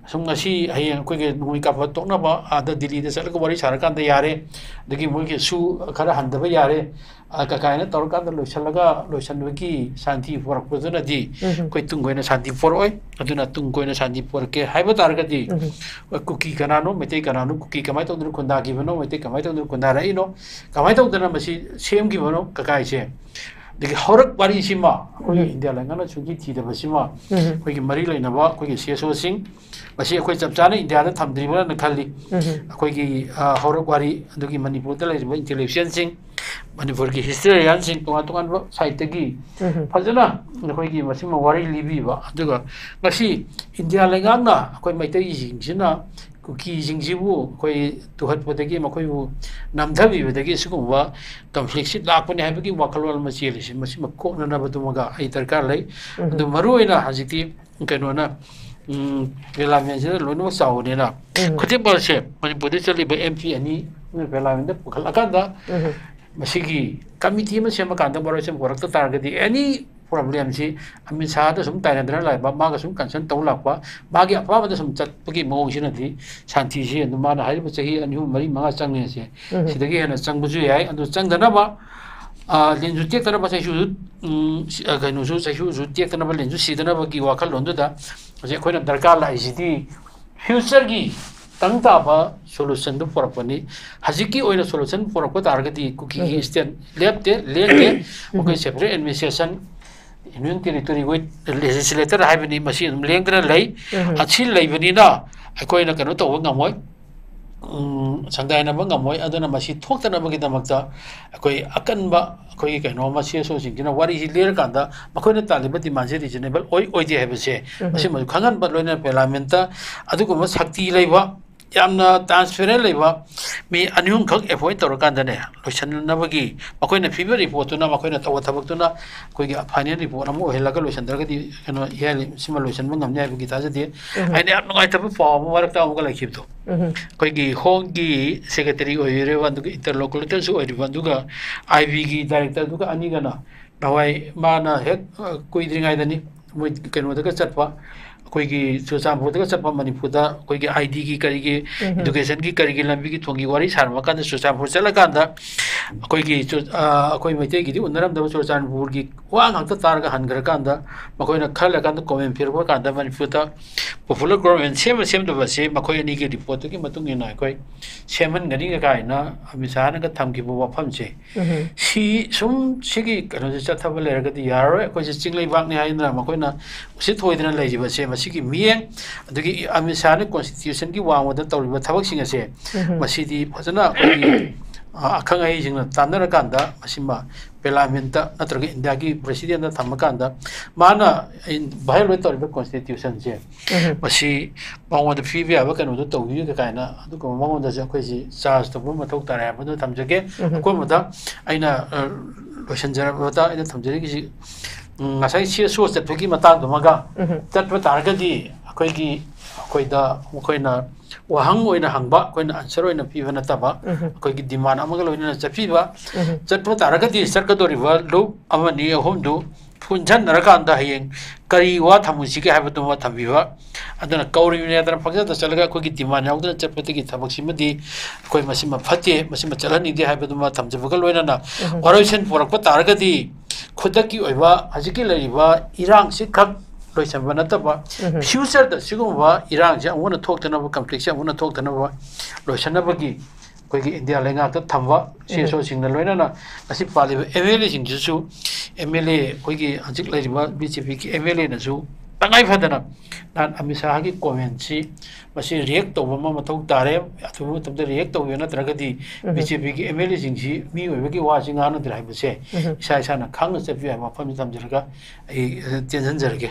ꯑꯁꯨꯝ ꯉꯁꯤ ꯍꯌꯦꯡ ꯑꯩꯈꯣꯏꯒꯤ ꯅꯣꯡꯃꯩ ꯀꯥꯞꯄ ꯇꯣꯛꯅꯕ ꯑꯥꯗ ꯗꯤꯜꯂꯤꯗ ꯆꯠꯂꯒ ꯋꯥꯔꯤ ꯁꯥꯔꯀꯥꯟꯗ ꯌꯥꯔꯦ, ꯑꯗꯒꯤ ꯃꯣꯏꯒꯤ ꯁꯨ ꯈꯔ ꯍꯟꯊꯕ ꯌꯥꯔꯦ, ꯑ, ꯀꯀꯥꯏꯅ ꯇꯧꯔꯀꯥꯟꯗ ꯂꯣꯏꯁꯤꯜꯂꯒ, ꯂꯣꯏꯁꯤꯟꯕꯒꯤ ꯁꯥꯟꯇꯤ ꯄꯨꯔꯛꯄꯗꯨꯅꯗꯤ ꯎꯝ꯫ ꯑꯩꯈꯣꯏ ꯇꯨꯡ ꯀꯣꯏꯅ ꯁꯥꯟꯇꯤ ꯄꯨꯔꯛꯑꯣꯏ꯫ ꯑꯗꯨꯅ ꯇꯨꯡ ꯀꯣꯏꯅ ꯁꯥꯟꯇꯤ ꯄꯨꯔꯛꯀꯦ ꯍꯥꯏꯕ ꯇꯥꯔꯒꯗꯤ, ꯎꯝ꯫ ꯑꯩꯈꯣꯏ ꯀꯨꯀꯤ ꯀꯅꯥꯅꯣ, ꯃꯩꯇꯩ ꯀꯅꯥꯅꯣ, ꯀꯨꯀꯤ ꯀꯃꯥꯏꯅ ꯇꯧꯗꯅ ꯈꯨꯟꯗꯥꯈꯤꯕꯅꯣ, ꯃꯩꯇꯩ ꯀꯃꯥꯏꯅ ꯇꯧꯗꯅ ꯈꯨꯟꯗꯥꯔꯛꯏꯅꯣ, ꯀꯃꯥꯏꯅ ꯇꯧꯗꯅ ꯃꯁꯤ ꯁꯦꯝꯈꯤꯕꯅꯣ, ꯀꯀꯥꯏꯁꯦ ꯑꯗꯒꯤ ꯍꯧꯔꯛ ꯋꯥꯔꯤꯁꯤꯃ ꯑꯩꯈꯣꯏꯒꯤ ꯎꯝ꯫ ꯏꯟꯗꯤꯌꯥ ꯂꯩꯉꯥꯛꯅ ꯁꯨꯡꯊꯤ ꯊꯤꯗꯕꯁꯤꯃ ꯎꯝ꯫ ꯑꯩꯈꯣꯏꯒꯤ ꯃꯔꯤ ꯂꯩꯅꯕ ꯑꯩꯈꯣꯏꯒꯤ ꯁꯤ ꯑꯦꯁ ꯑꯣꯁꯤꯡ, ꯃꯁꯤ ꯑꯩꯈꯣꯏ ꯆꯞ ꯆꯥꯅ ꯏꯟꯗꯤꯌꯥꯗ ꯊꯝꯗ꯭ꯔꯤꯕ꯭ꯔꯥꯅ ꯈꯜꯂꯤ꯫ ꯎꯝ꯫ ꯑꯩꯈꯣꯏꯒꯤ, ꯑ, ꯍꯧꯔꯛ ꯋꯥꯔꯤ, ꯑꯗꯨꯒꯤ ꯃꯅꯤꯄꯨꯔꯗ ꯂꯩꯔꯤꯕ ꯏꯟꯇꯦꯂꯦꯛꯆꯨꯋꯦꯜꯁꯤꯡ, ꯃꯅꯤꯄꯨꯔꯒꯤ ꯍꯤꯁꯇꯣꯔꯤꯌꯥꯟꯁꯤꯡ, ꯇꯣꯉꯥꯟ ꯇꯣꯉꯥꯟꯕ ꯁꯥꯏꯠꯇꯒꯤ ꯎꯝ꯫ ꯐꯖꯅ ꯑꯩꯈꯣꯏꯒꯤ ꯃꯁꯤꯃ ꯋꯥꯔꯤ ꯂꯤꯕꯤꯕ꯫ ꯑꯗꯨꯒ ꯉꯁꯤ ꯏꯟꯗꯤꯌꯥ ꯂꯩꯉꯥꯛꯅ ꯑꯩꯈꯣꯏ ꯃꯩꯇꯩꯁꯤꯡꯁꯤꯅ ꯀꯨꯀꯤꯁꯤꯡꯁꯤꯕꯨ ꯑꯩꯈꯣꯏ ꯇꯨꯍꯠꯄꯗꯒꯤ, ꯃꯈꯣꯏꯕꯨ ꯅꯝꯊꯕꯤꯕꯗꯒꯤ ꯁꯤꯒꯨꯝꯕ ꯀꯟꯐ꯭ꯂꯤꯛꯁꯤ ꯂꯥꯛꯄꯅꯤ ꯍꯥꯏꯕꯒꯤ ꯋꯥꯈꯜꯂꯣꯟ ꯑꯃ ꯆꯦꯜꯂꯤꯁꯤ, ꯃꯁꯤꯃ ꯀꯣꯛꯅꯅꯕꯗꯨꯃꯒ ꯑꯩ ꯗꯔꯀꯥꯔ ꯂꯩ꯫ ꯎꯝ꯫ ꯑꯗꯨ ꯃꯔꯨꯑꯣꯏꯅ ꯍꯧꯖꯤꯛꯇꯤ ꯀꯩꯅꯣꯅ, ꯎꯝ, ꯄꯦꯂꯥꯃꯦꯟꯁꯤꯅ ꯂꯣꯏꯅꯃꯛ ꯆꯥꯎꯕꯅꯤꯅ, ꯎꯝ꯫ ꯈꯨꯗꯤꯡꯃꯛꯁꯦ ꯃꯅꯤꯄꯨꯔꯗ ꯆꯠꯂꯤꯕ ꯑꯦꯝ ꯄꯤ ꯑꯅꯤ ꯄꯦꯂꯥꯃꯦꯟꯗ ꯄꯨꯈꯠꯂꯀꯥꯟꯗ ꯎꯝ꯫ ꯃꯁꯤꯒꯤ ꯀꯃꯤꯇꯤ ꯑꯃ ꯁꯦꯝꯃꯀꯥꯟꯗ ꯃꯔꯣꯏꯁꯦꯝ ꯄꯨꯔꯛꯇ ꯇꯥꯔꯒꯗꯤ ꯑꯦꯅꯤ ꯄ꯭ꯔꯣꯕ꯭ꯂꯦꯝꯁꯤ ꯑꯃꯤꯠ ꯁꯥꯍꯗ ꯁꯨꯝ ꯇꯥꯏꯅꯗꯅ ꯂꯩꯕ, ꯃꯥꯒ ꯁꯨꯝ ꯀꯟꯁꯔꯟ ꯇꯧ ꯂꯥꯛꯄ, ꯃꯥꯒꯤ ꯑꯄꯥꯝꯕꯗ ꯁꯨꯝ ꯆꯠꯄꯒꯤ ꯃꯑꯣꯡꯁꯤꯅꯗꯤ ꯁꯥꯟꯇꯤꯁꯤ ꯑꯗꯨꯝ ꯃꯥꯅ ꯍꯥꯏꯔꯤꯕ ꯆꯍꯤ ꯑꯅꯤ, ꯑꯍꯨꯝ, ꯃꯔꯤ, ꯃꯉꯥ ꯆꯪꯉꯦꯁꯦ, ꯎꯝ꯫ ꯁꯤꯗꯒꯤ ꯍꯦꯟꯅ ꯆꯪꯕꯁꯨ ꯌꯥꯏ꯫ ꯑꯗꯨ ꯆꯪꯗꯅꯕ, ꯑ, ꯂꯦꯟꯁꯨ ꯇꯦꯛꯇꯅꯕ ꯆꯩꯁꯨ, ꯎꯝ, ꯁꯤ-, ꯑ, ꯀꯩꯅꯣꯁꯨ, ꯆꯩꯁꯨꯁꯨ ꯇꯦꯛꯇꯅꯕ, ꯂꯦꯟꯁꯨ ꯁꯤꯗꯅꯕꯒꯤ ꯋꯥꯈꯜꯂꯣꯟꯗꯨꯗ ꯍꯧꯖꯤꯛ ꯑꯩꯈꯣꯏꯅ ꯗꯔꯀꯥꯔ ꯂꯥꯛꯏꯁꯤꯗꯤ ꯐ꯭ꯌꯨꯆꯔꯒꯤ ꯇꯪ ꯇꯥꯕ ꯁꯣꯂꯨꯁꯟꯗꯨ ꯄꯨꯔꯛꯄꯅꯤ꯫ ꯍꯧꯖꯤꯛꯀꯤ ꯑꯣꯏꯅ ꯁꯣꯂꯨꯁꯟ ꯄꯨꯔꯛꯄ ꯇꯥꯔꯒꯗꯤ ꯀꯨꯀꯤꯒꯤ ꯎꯝ꯫ ꯁ꯭ꯇꯦꯠ ꯂꯦꯞꯇꯦ, ꯂꯦꯡꯗꯦ꯫ ꯎꯝ꯫ ꯑꯩꯈꯣꯏ separate administration, union territory with legislator ꯍꯥꯏꯕꯅꯤ, ꯃꯁꯤ ꯑꯗꯨꯝ ꯂꯦꯡꯗꯅ ꯂꯩ꯫ ꯎꯝ꯫ ꯑꯁꯤ ꯂꯩꯕꯅꯤꯅ ꯑꯩꯈꯣꯏꯅ ꯀꯩꯅꯣ ꯇꯧꯕ ꯉꯝꯃꯣꯏ, ꯎꯝ, ꯁꯪꯒꯥꯏꯅꯕ ꯉꯝꯃꯣꯏ꯫ ꯑꯗꯨꯅ ꯃꯁꯤ ꯊꯣꯛꯇꯅꯕꯒꯤꯗꯃꯛꯇ ꯑꯩꯈꯣꯏ ꯑꯀꯟꯕ, ꯑꯩꯈꯣꯏꯒꯤ ꯀꯩꯅꯣ ꯑꯃ, ꯁꯤ ꯑꯦꯁ ꯑꯣꯁꯤꯡꯁꯤꯅ ꯋꯥꯔꯤꯁꯤ ꯂꯤꯔꯀꯥꯟꯗ ꯃꯈꯣꯏꯅ ꯇꯥꯜꯂꯤꯕ ꯗꯤꯃꯥꯟꯁꯦ ꯔꯤꯖꯅꯦꯕꯜ ꯑꯣꯏ ꯑꯣꯏꯗꯦ ꯍꯥꯏꯕꯁꯦ ꯎꯝ꯫ ꯃꯁꯤꯃꯁꯨ ꯈꯪꯍꯟꯕ, ꯂꯣꯏꯅꯅ ꯄꯥꯔꯂꯤꯌꯥꯃꯦꯟꯠꯇ ꯑꯗꯨꯒꯨꯝꯕ ꯁꯛꯇꯤ ꯂꯩꯕ, ꯌꯥꯝꯅ ꯇ꯭ꯔꯥꯟꯁꯄꯦꯔꯦꯟ ꯂꯩꯕ ꯃꯤ ꯑꯅꯤ ꯑꯍꯨꯝꯈꯛ ꯑꯦꯄꯣꯏꯟ ꯇꯧꯔꯀꯥꯟꯗꯅꯦ, ꯂꯣꯏꯁꯤꯟꯅꯕꯒꯤ ꯃꯈꯣꯏꯅ ꯄꯤꯕ ꯔꯤꯄꯣꯔꯠꯇꯨꯅ, ꯃꯈꯣꯏꯅ ꯇꯧꯕ ꯊꯕꯛꯇꯨꯅ ꯑꯩꯈꯣꯏꯒꯤ ꯐꯥꯏꯅꯦꯜ ꯔꯤꯄꯣꯔꯠ ꯑꯃ ꯑꯣꯏꯍꯜꯂꯒ ꯂꯣꯏꯁꯤꯟꯗ꯭ꯔꯒꯗꯤ ꯀꯩꯅꯣ, ꯏꯍꯦ, ꯁꯤꯃ ꯂꯣꯏꯁꯤꯟꯕ ꯉꯝꯅꯤ ꯍꯥꯏꯕꯒꯤ ꯊꯥꯖꯗꯦ꯫ ꯎꯝ꯫ ꯑꯩꯅ ꯌꯥꯝ ꯅꯨꯡꯉꯥꯏꯇꯕ ꯄꯥꯎ ꯑꯃ ꯃꯔꯛꯇ ꯑꯃꯨꯛꯀ ꯂꯩꯈꯤꯕꯗꯣ, ꯎꯝ꯫ ꯑꯩꯈꯣꯏꯒꯤ ꯍꯣꯝꯒꯤ ꯁꯦꯀ꯭ꯔꯦꯇꯔꯤ ꯑꯣꯏꯕꯤꯔꯤꯕ, ꯑꯗꯨꯒ ꯏꯟꯇꯔꯂꯣꯀꯨꯂꯦꯇꯔꯁꯨ ꯑꯣꯏꯔꯤꯕ, ꯑꯗꯨꯒ ꯑꯥꯏ ꯕꯤꯒꯤ ꯗꯥꯏꯔꯦꯛꯇꯔꯗꯨꯒ ꯑꯅꯤꯒꯅ ꯅꯍꯥꯟꯋꯥꯏ ꯃꯥꯅ ꯍꯦꯛ, ꯑ, ꯀꯨꯏꯗ꯭ꯔꯤꯉꯩꯗꯅꯤ ꯃꯣꯏ ꯀꯩꯅꯣꯗꯒ ꯆꯠꯄ, ꯑꯩꯈꯣꯏꯒꯤ ꯆꯨꯔꯆꯥꯟꯄꯨꯔꯗꯒ ꯆꯠꯄ ꯃꯅꯤꯄꯨꯔꯗ ꯑꯩꯈꯣꯏꯒꯤ ꯑꯥꯏ ꯗꯤꯒꯤ ꯀꯔꯤꯒꯤ, ꯎꯝ꯫ ꯏꯗꯨꯀꯦꯁꯟꯒꯤ ꯀꯔꯤꯒꯤ ꯂꯝꯕꯤꯒꯤ ꯊꯣꯡꯒꯤ ꯋꯥꯔꯤ ꯁꯥꯔꯝꯃꯀꯥꯟꯗ ꯆꯨꯔꯆꯥꯟꯄꯨꯔ ꯆꯠꯂꯀꯥꯟꯗ ꯑꯩꯈꯣꯏꯒꯤ ꯆꯨ-, ꯑ, ꯑꯩꯈꯣꯏ ꯃꯩꯇꯩꯒꯤꯗꯤ ꯎꯅꯔꯝꯗꯕ ꯆꯨꯔꯆꯥꯟꯄꯨꯔꯒꯤ ꯋꯥ ꯉꯥꯛꯇ ꯇꯥꯔꯒ ꯍꯟꯈ꯭ꯔꯀꯥꯟꯗ ꯃꯈꯣꯏꯅ ꯈꯜꯂꯀꯥꯟꯗ ꯀꯣꯃꯦꯟ ꯄꯤꯔꯛꯄ ꯀꯥꯟꯗ ꯃꯅꯤꯄꯨꯔꯗ ꯄꯣꯄꯨꯂꯔ ꯒꯣꯚꯔꯟꯃꯦꯟ ꯁꯦꯝꯕ ꯁꯦꯝꯗꯕꯁꯦ ꯃꯈꯣꯏ ꯑꯅꯤꯒꯤ ꯔꯤꯄꯣꯔꯠꯇꯨꯒꯤ ꯃꯇꯨꯡ ꯏꯟꯅ ꯑꯩꯈꯣꯏ ꯁꯦꯝꯍꯟꯒꯅꯤ ꯀꯥꯏꯅ ꯑꯃꯤꯠ ꯁꯥꯍꯅꯒ ꯊꯝꯈꯤꯕ ꯋꯥꯐꯝꯁꯦ, ꯎꯝ꯫ ꯁꯤ ꯁꯨꯝ ꯁꯤꯒꯤ ꯀꯩꯅꯣꯁꯦ ꯆꯠꯊꯕ ꯂꯩꯔꯒꯗꯤ ꯌꯥꯔꯔꯣꯏ꯫ ꯑꯩꯈꯣꯏꯁꯦ ꯆꯤꯡꯂꯩꯕꯥꯛꯅꯤ ꯍꯥꯏꯗꯅ ꯃꯈꯣꯏꯅ ꯎꯁꯤꯠ ꯊꯑꯣꯏꯗꯅ ꯂꯩꯔꯤꯕꯁꯦ ꯃꯁꯤꯒꯤ ꯃꯤꯠꯌꯦꯡ, ꯑꯗꯒꯤ ꯑꯃꯤꯠ ꯁꯥꯍꯅ ꯀꯣꯟꯁꯇꯤꯇ꯭ꯌꯨꯁꯟꯒꯤ ꯋꯥꯡꯃꯗ ꯇꯧꯔꯤꯕ ꯊꯕꯛꯁꯤꯡ ꯑꯁꯦ, ꯎꯝ꯫ ꯃꯁꯤꯗꯤ ꯐꯖꯅ ꯑꯩꯈꯣꯏꯒꯤ, ꯑ, ꯑꯈꯪ ꯑꯍꯩꯁꯤꯡꯅ ꯇꯥꯟꯅꯔꯀꯥꯟꯗ ꯃꯁꯤꯃ ꯄꯥꯔꯂꯤꯌꯥꯃꯦꯟꯠꯇ ꯅꯠꯇ꯭ꯔꯒ ꯏꯟꯗꯤꯌꯥꯒꯤ ꯄ꯭ꯔꯦꯁꯤꯗꯦꯟꯠꯇ ꯊꯝꯃꯀꯥꯟꯗ ꯃꯥꯅ ꯚꯥꯏꯑꯣꯂꯦꯠ ꯇꯧꯔꯤꯕ ꯀꯣꯟꯁꯇꯤꯇ꯭ꯌꯨꯁꯟꯁꯦ, ꯎꯝ꯫ ꯃꯁꯤ ꯃꯉꯣꯟꯗ ꯄꯤꯕ ꯌꯥꯕ ꯀꯩꯅꯣꯗꯣ ꯇꯧꯕꯤꯌꯨ ꯀꯥꯏꯅ ꯑꯗꯨꯒꯨꯝꯕ ꯃꯉꯣꯟꯗꯁꯨ ꯑꯩꯈꯣꯏꯁꯤ ꯆꯥꯔꯖ ꯇꯧꯕ ꯃꯊꯧ ꯇꯥꯔꯦ ꯍꯥꯏꯕꯗꯨ ꯊꯝꯖꯒꯦ꯫ ꯎꯝ꯫ ꯑꯀꯣꯟꯕꯗ ꯑꯩꯅ, ꯑ, ꯂꯣꯏꯁꯤꯟꯖꯔꯕꯗ ꯑꯩꯅ ꯊꯝꯖꯔꯤꯁꯤ, ꯎꯝ, ꯉꯁꯥꯏ ꯁꯤ ꯑꯦꯁ ꯑꯣ ꯆꯠꯄꯒꯤ ꯃꯇꯥꯡꯗꯨꯃꯒ ꯎꯝ꯫ ꯆꯠꯄ ꯇꯥꯔꯒꯗꯤ ꯑꯩꯈꯣꯏꯒꯤ, ꯑꯩꯈꯣꯏꯗ ꯃꯈꯣꯏꯅ ꯋꯥꯍꯪ ꯑꯣꯏꯅ ꯍꯪꯕ, ꯑꯩꯈꯣꯏꯅ ꯑꯟꯁꯔ ꯑꯣꯏꯅ ꯄꯤꯕ ꯅꯠꯇꯕ, ꯎꯝ꯫ ꯑꯩꯈꯣꯏꯒꯤ ꯗꯤꯃꯥꯟ ꯑꯃꯒ ꯂꯣꯏꯅꯅ ꯆꯠꯄꯤꯕ, ꯎꯝ꯫ ꯆꯠꯄ ꯇꯥꯔꯒꯗꯤ ꯆꯠꯀꯗꯧꯔꯤꯕ ꯂꯨꯞ ꯑꯃꯅꯤ ꯑꯍꯨꯝꯗꯨ ꯄꯨꯟꯁꯤꯟꯅꯔꯀꯥꯟꯗ ꯍꯌꯦꯡ ꯀꯔꯤ ꯋꯥ ꯊꯝꯃꯨꯁꯤꯒꯦ ꯍꯥꯏꯕꯗꯨꯃ ꯊꯝꯕꯤꯕ꯫ ꯑꯗꯨꯅ ꯀꯧꯔꯤꯕꯅꯦꯗꯅ ꯄꯪꯆꯠꯇ ꯆꯠꯂꯒ ꯑꯩꯈꯣꯏꯒꯤ ꯗꯤꯃꯥꯟ ꯌꯥꯎꯗꯅ ꯆꯠꯄꯗꯒꯤ ꯊꯕꯛꯁꯤꯃꯗꯤ ꯑꯩꯈꯣꯏ ꯃꯁꯤꯃ ꯐꯠꯇꯦ, ꯃꯁꯤꯃ ꯆꯠꯍꯟꯅꯤꯡꯗꯦ ꯍꯥꯏꯕꯗꯨꯃ ꯊꯝꯖꯕꯒ ꯂꯣꯏꯅꯅ ꯎꯝ꯫ ꯋꯥꯔꯣꯏꯁꯤꯟ ꯄꯨꯔꯛꯄ ꯇꯥꯔꯒꯗꯤ ꯈꯨꯗꯛꯀꯤ ꯑꯣꯏꯕ ꯍꯧꯖꯤꯛꯀꯤ ꯂꯩꯔꯤꯕ ꯏꯔꯥꯡꯁꯤ ꯈꯛ ꯂꯣꯏꯁꯤꯟꯕ ꯅꯠꯇꯕ ꯎꯝ꯫ ꯐ꯭ꯌꯨꯆꯔꯗ ꯁꯤꯒꯨꯝꯕ ꯏꯔꯥꯡꯁꯤ ꯑꯃꯨꯛ ꯍꯟꯅ ꯊꯣꯛꯇꯅꯕ, ꯀꯟꯐ꯭ꯂꯤꯛꯁꯤ ꯑꯃꯨꯛ ꯍꯟꯅ ꯊꯣꯛꯇꯅꯕ ꯂꯣꯏꯁꯤꯟꯅꯕꯒꯤ ꯑꯩꯈꯣꯏꯒꯤ ꯏꯟꯗꯤꯌꯥ ꯂꯩꯉꯥꯛꯇ ꯊꯝꯕ ꯁꯤ ꯑꯦꯁ ꯑꯣꯁꯤꯡꯅ ꯂꯣꯏꯅꯅ ꯉꯁꯤ ꯄꯥꯜꯂꯤꯕ ꯑꯦꯝ ꯑꯦꯜ ꯑꯦꯁꯤꯡꯁꯤꯁꯨ, ꯑꯦꯝ ꯑꯦꯜ ꯑꯦ ꯑꯩꯈꯣꯏꯒꯤ ꯍꯧꯖꯤꯛ ꯂꯩꯔꯤꯕ ꯕꯤ ꯖꯦ ꯄꯤꯒꯤ ꯑꯦꯝ ꯑꯦꯜ ꯑꯦꯅꯁꯨ ꯇꯉꯥꯏ ꯐꯗꯅ ꯅꯍꯥꯟ ꯑꯃꯤꯠ ꯁꯥꯍꯒꯤ ꯀꯣꯃꯦꯟꯁꯤ ꯃꯁꯤ ꯔꯤꯌꯦꯛ ꯇꯧꯕ ꯑꯃ ꯃꯊꯧ ꯇꯥꯔꯦ꯫ ꯑꯊꯨꯕ ꯃꯇꯝꯗ ꯔꯤꯌꯦꯛ ꯇꯧꯕꯤꯌꯨ, ꯅꯠꯇ꯭ꯔꯒꯗꯤ ꯎꯝ꯫ ꯕꯤ ꯖꯦ ꯄꯤꯒꯤ ꯑꯦꯝ ꯑꯦꯜ ꯑꯦꯁꯤꯡꯁꯤ ꯃꯤ ꯑꯣꯏꯕꯒꯤ ꯋꯥꯁꯤ ꯉꯥꯡꯅꯗ꯭ꯔꯦ ꯍꯥꯏꯕꯁꯦ ꯎꯝ꯫ ꯏꯁꯥ ꯏꯁꯥꯅ ꯈꯪꯅ ꯆꯠꯄꯤꯌꯨ ꯍꯥꯏꯕ ꯋꯥꯐꯝꯁꯤ ꯊꯝꯖꯔꯒ ꯑꯩ, ꯑ, ꯇꯦꯟꯁꯤꯟꯖꯔꯒꯦ꯫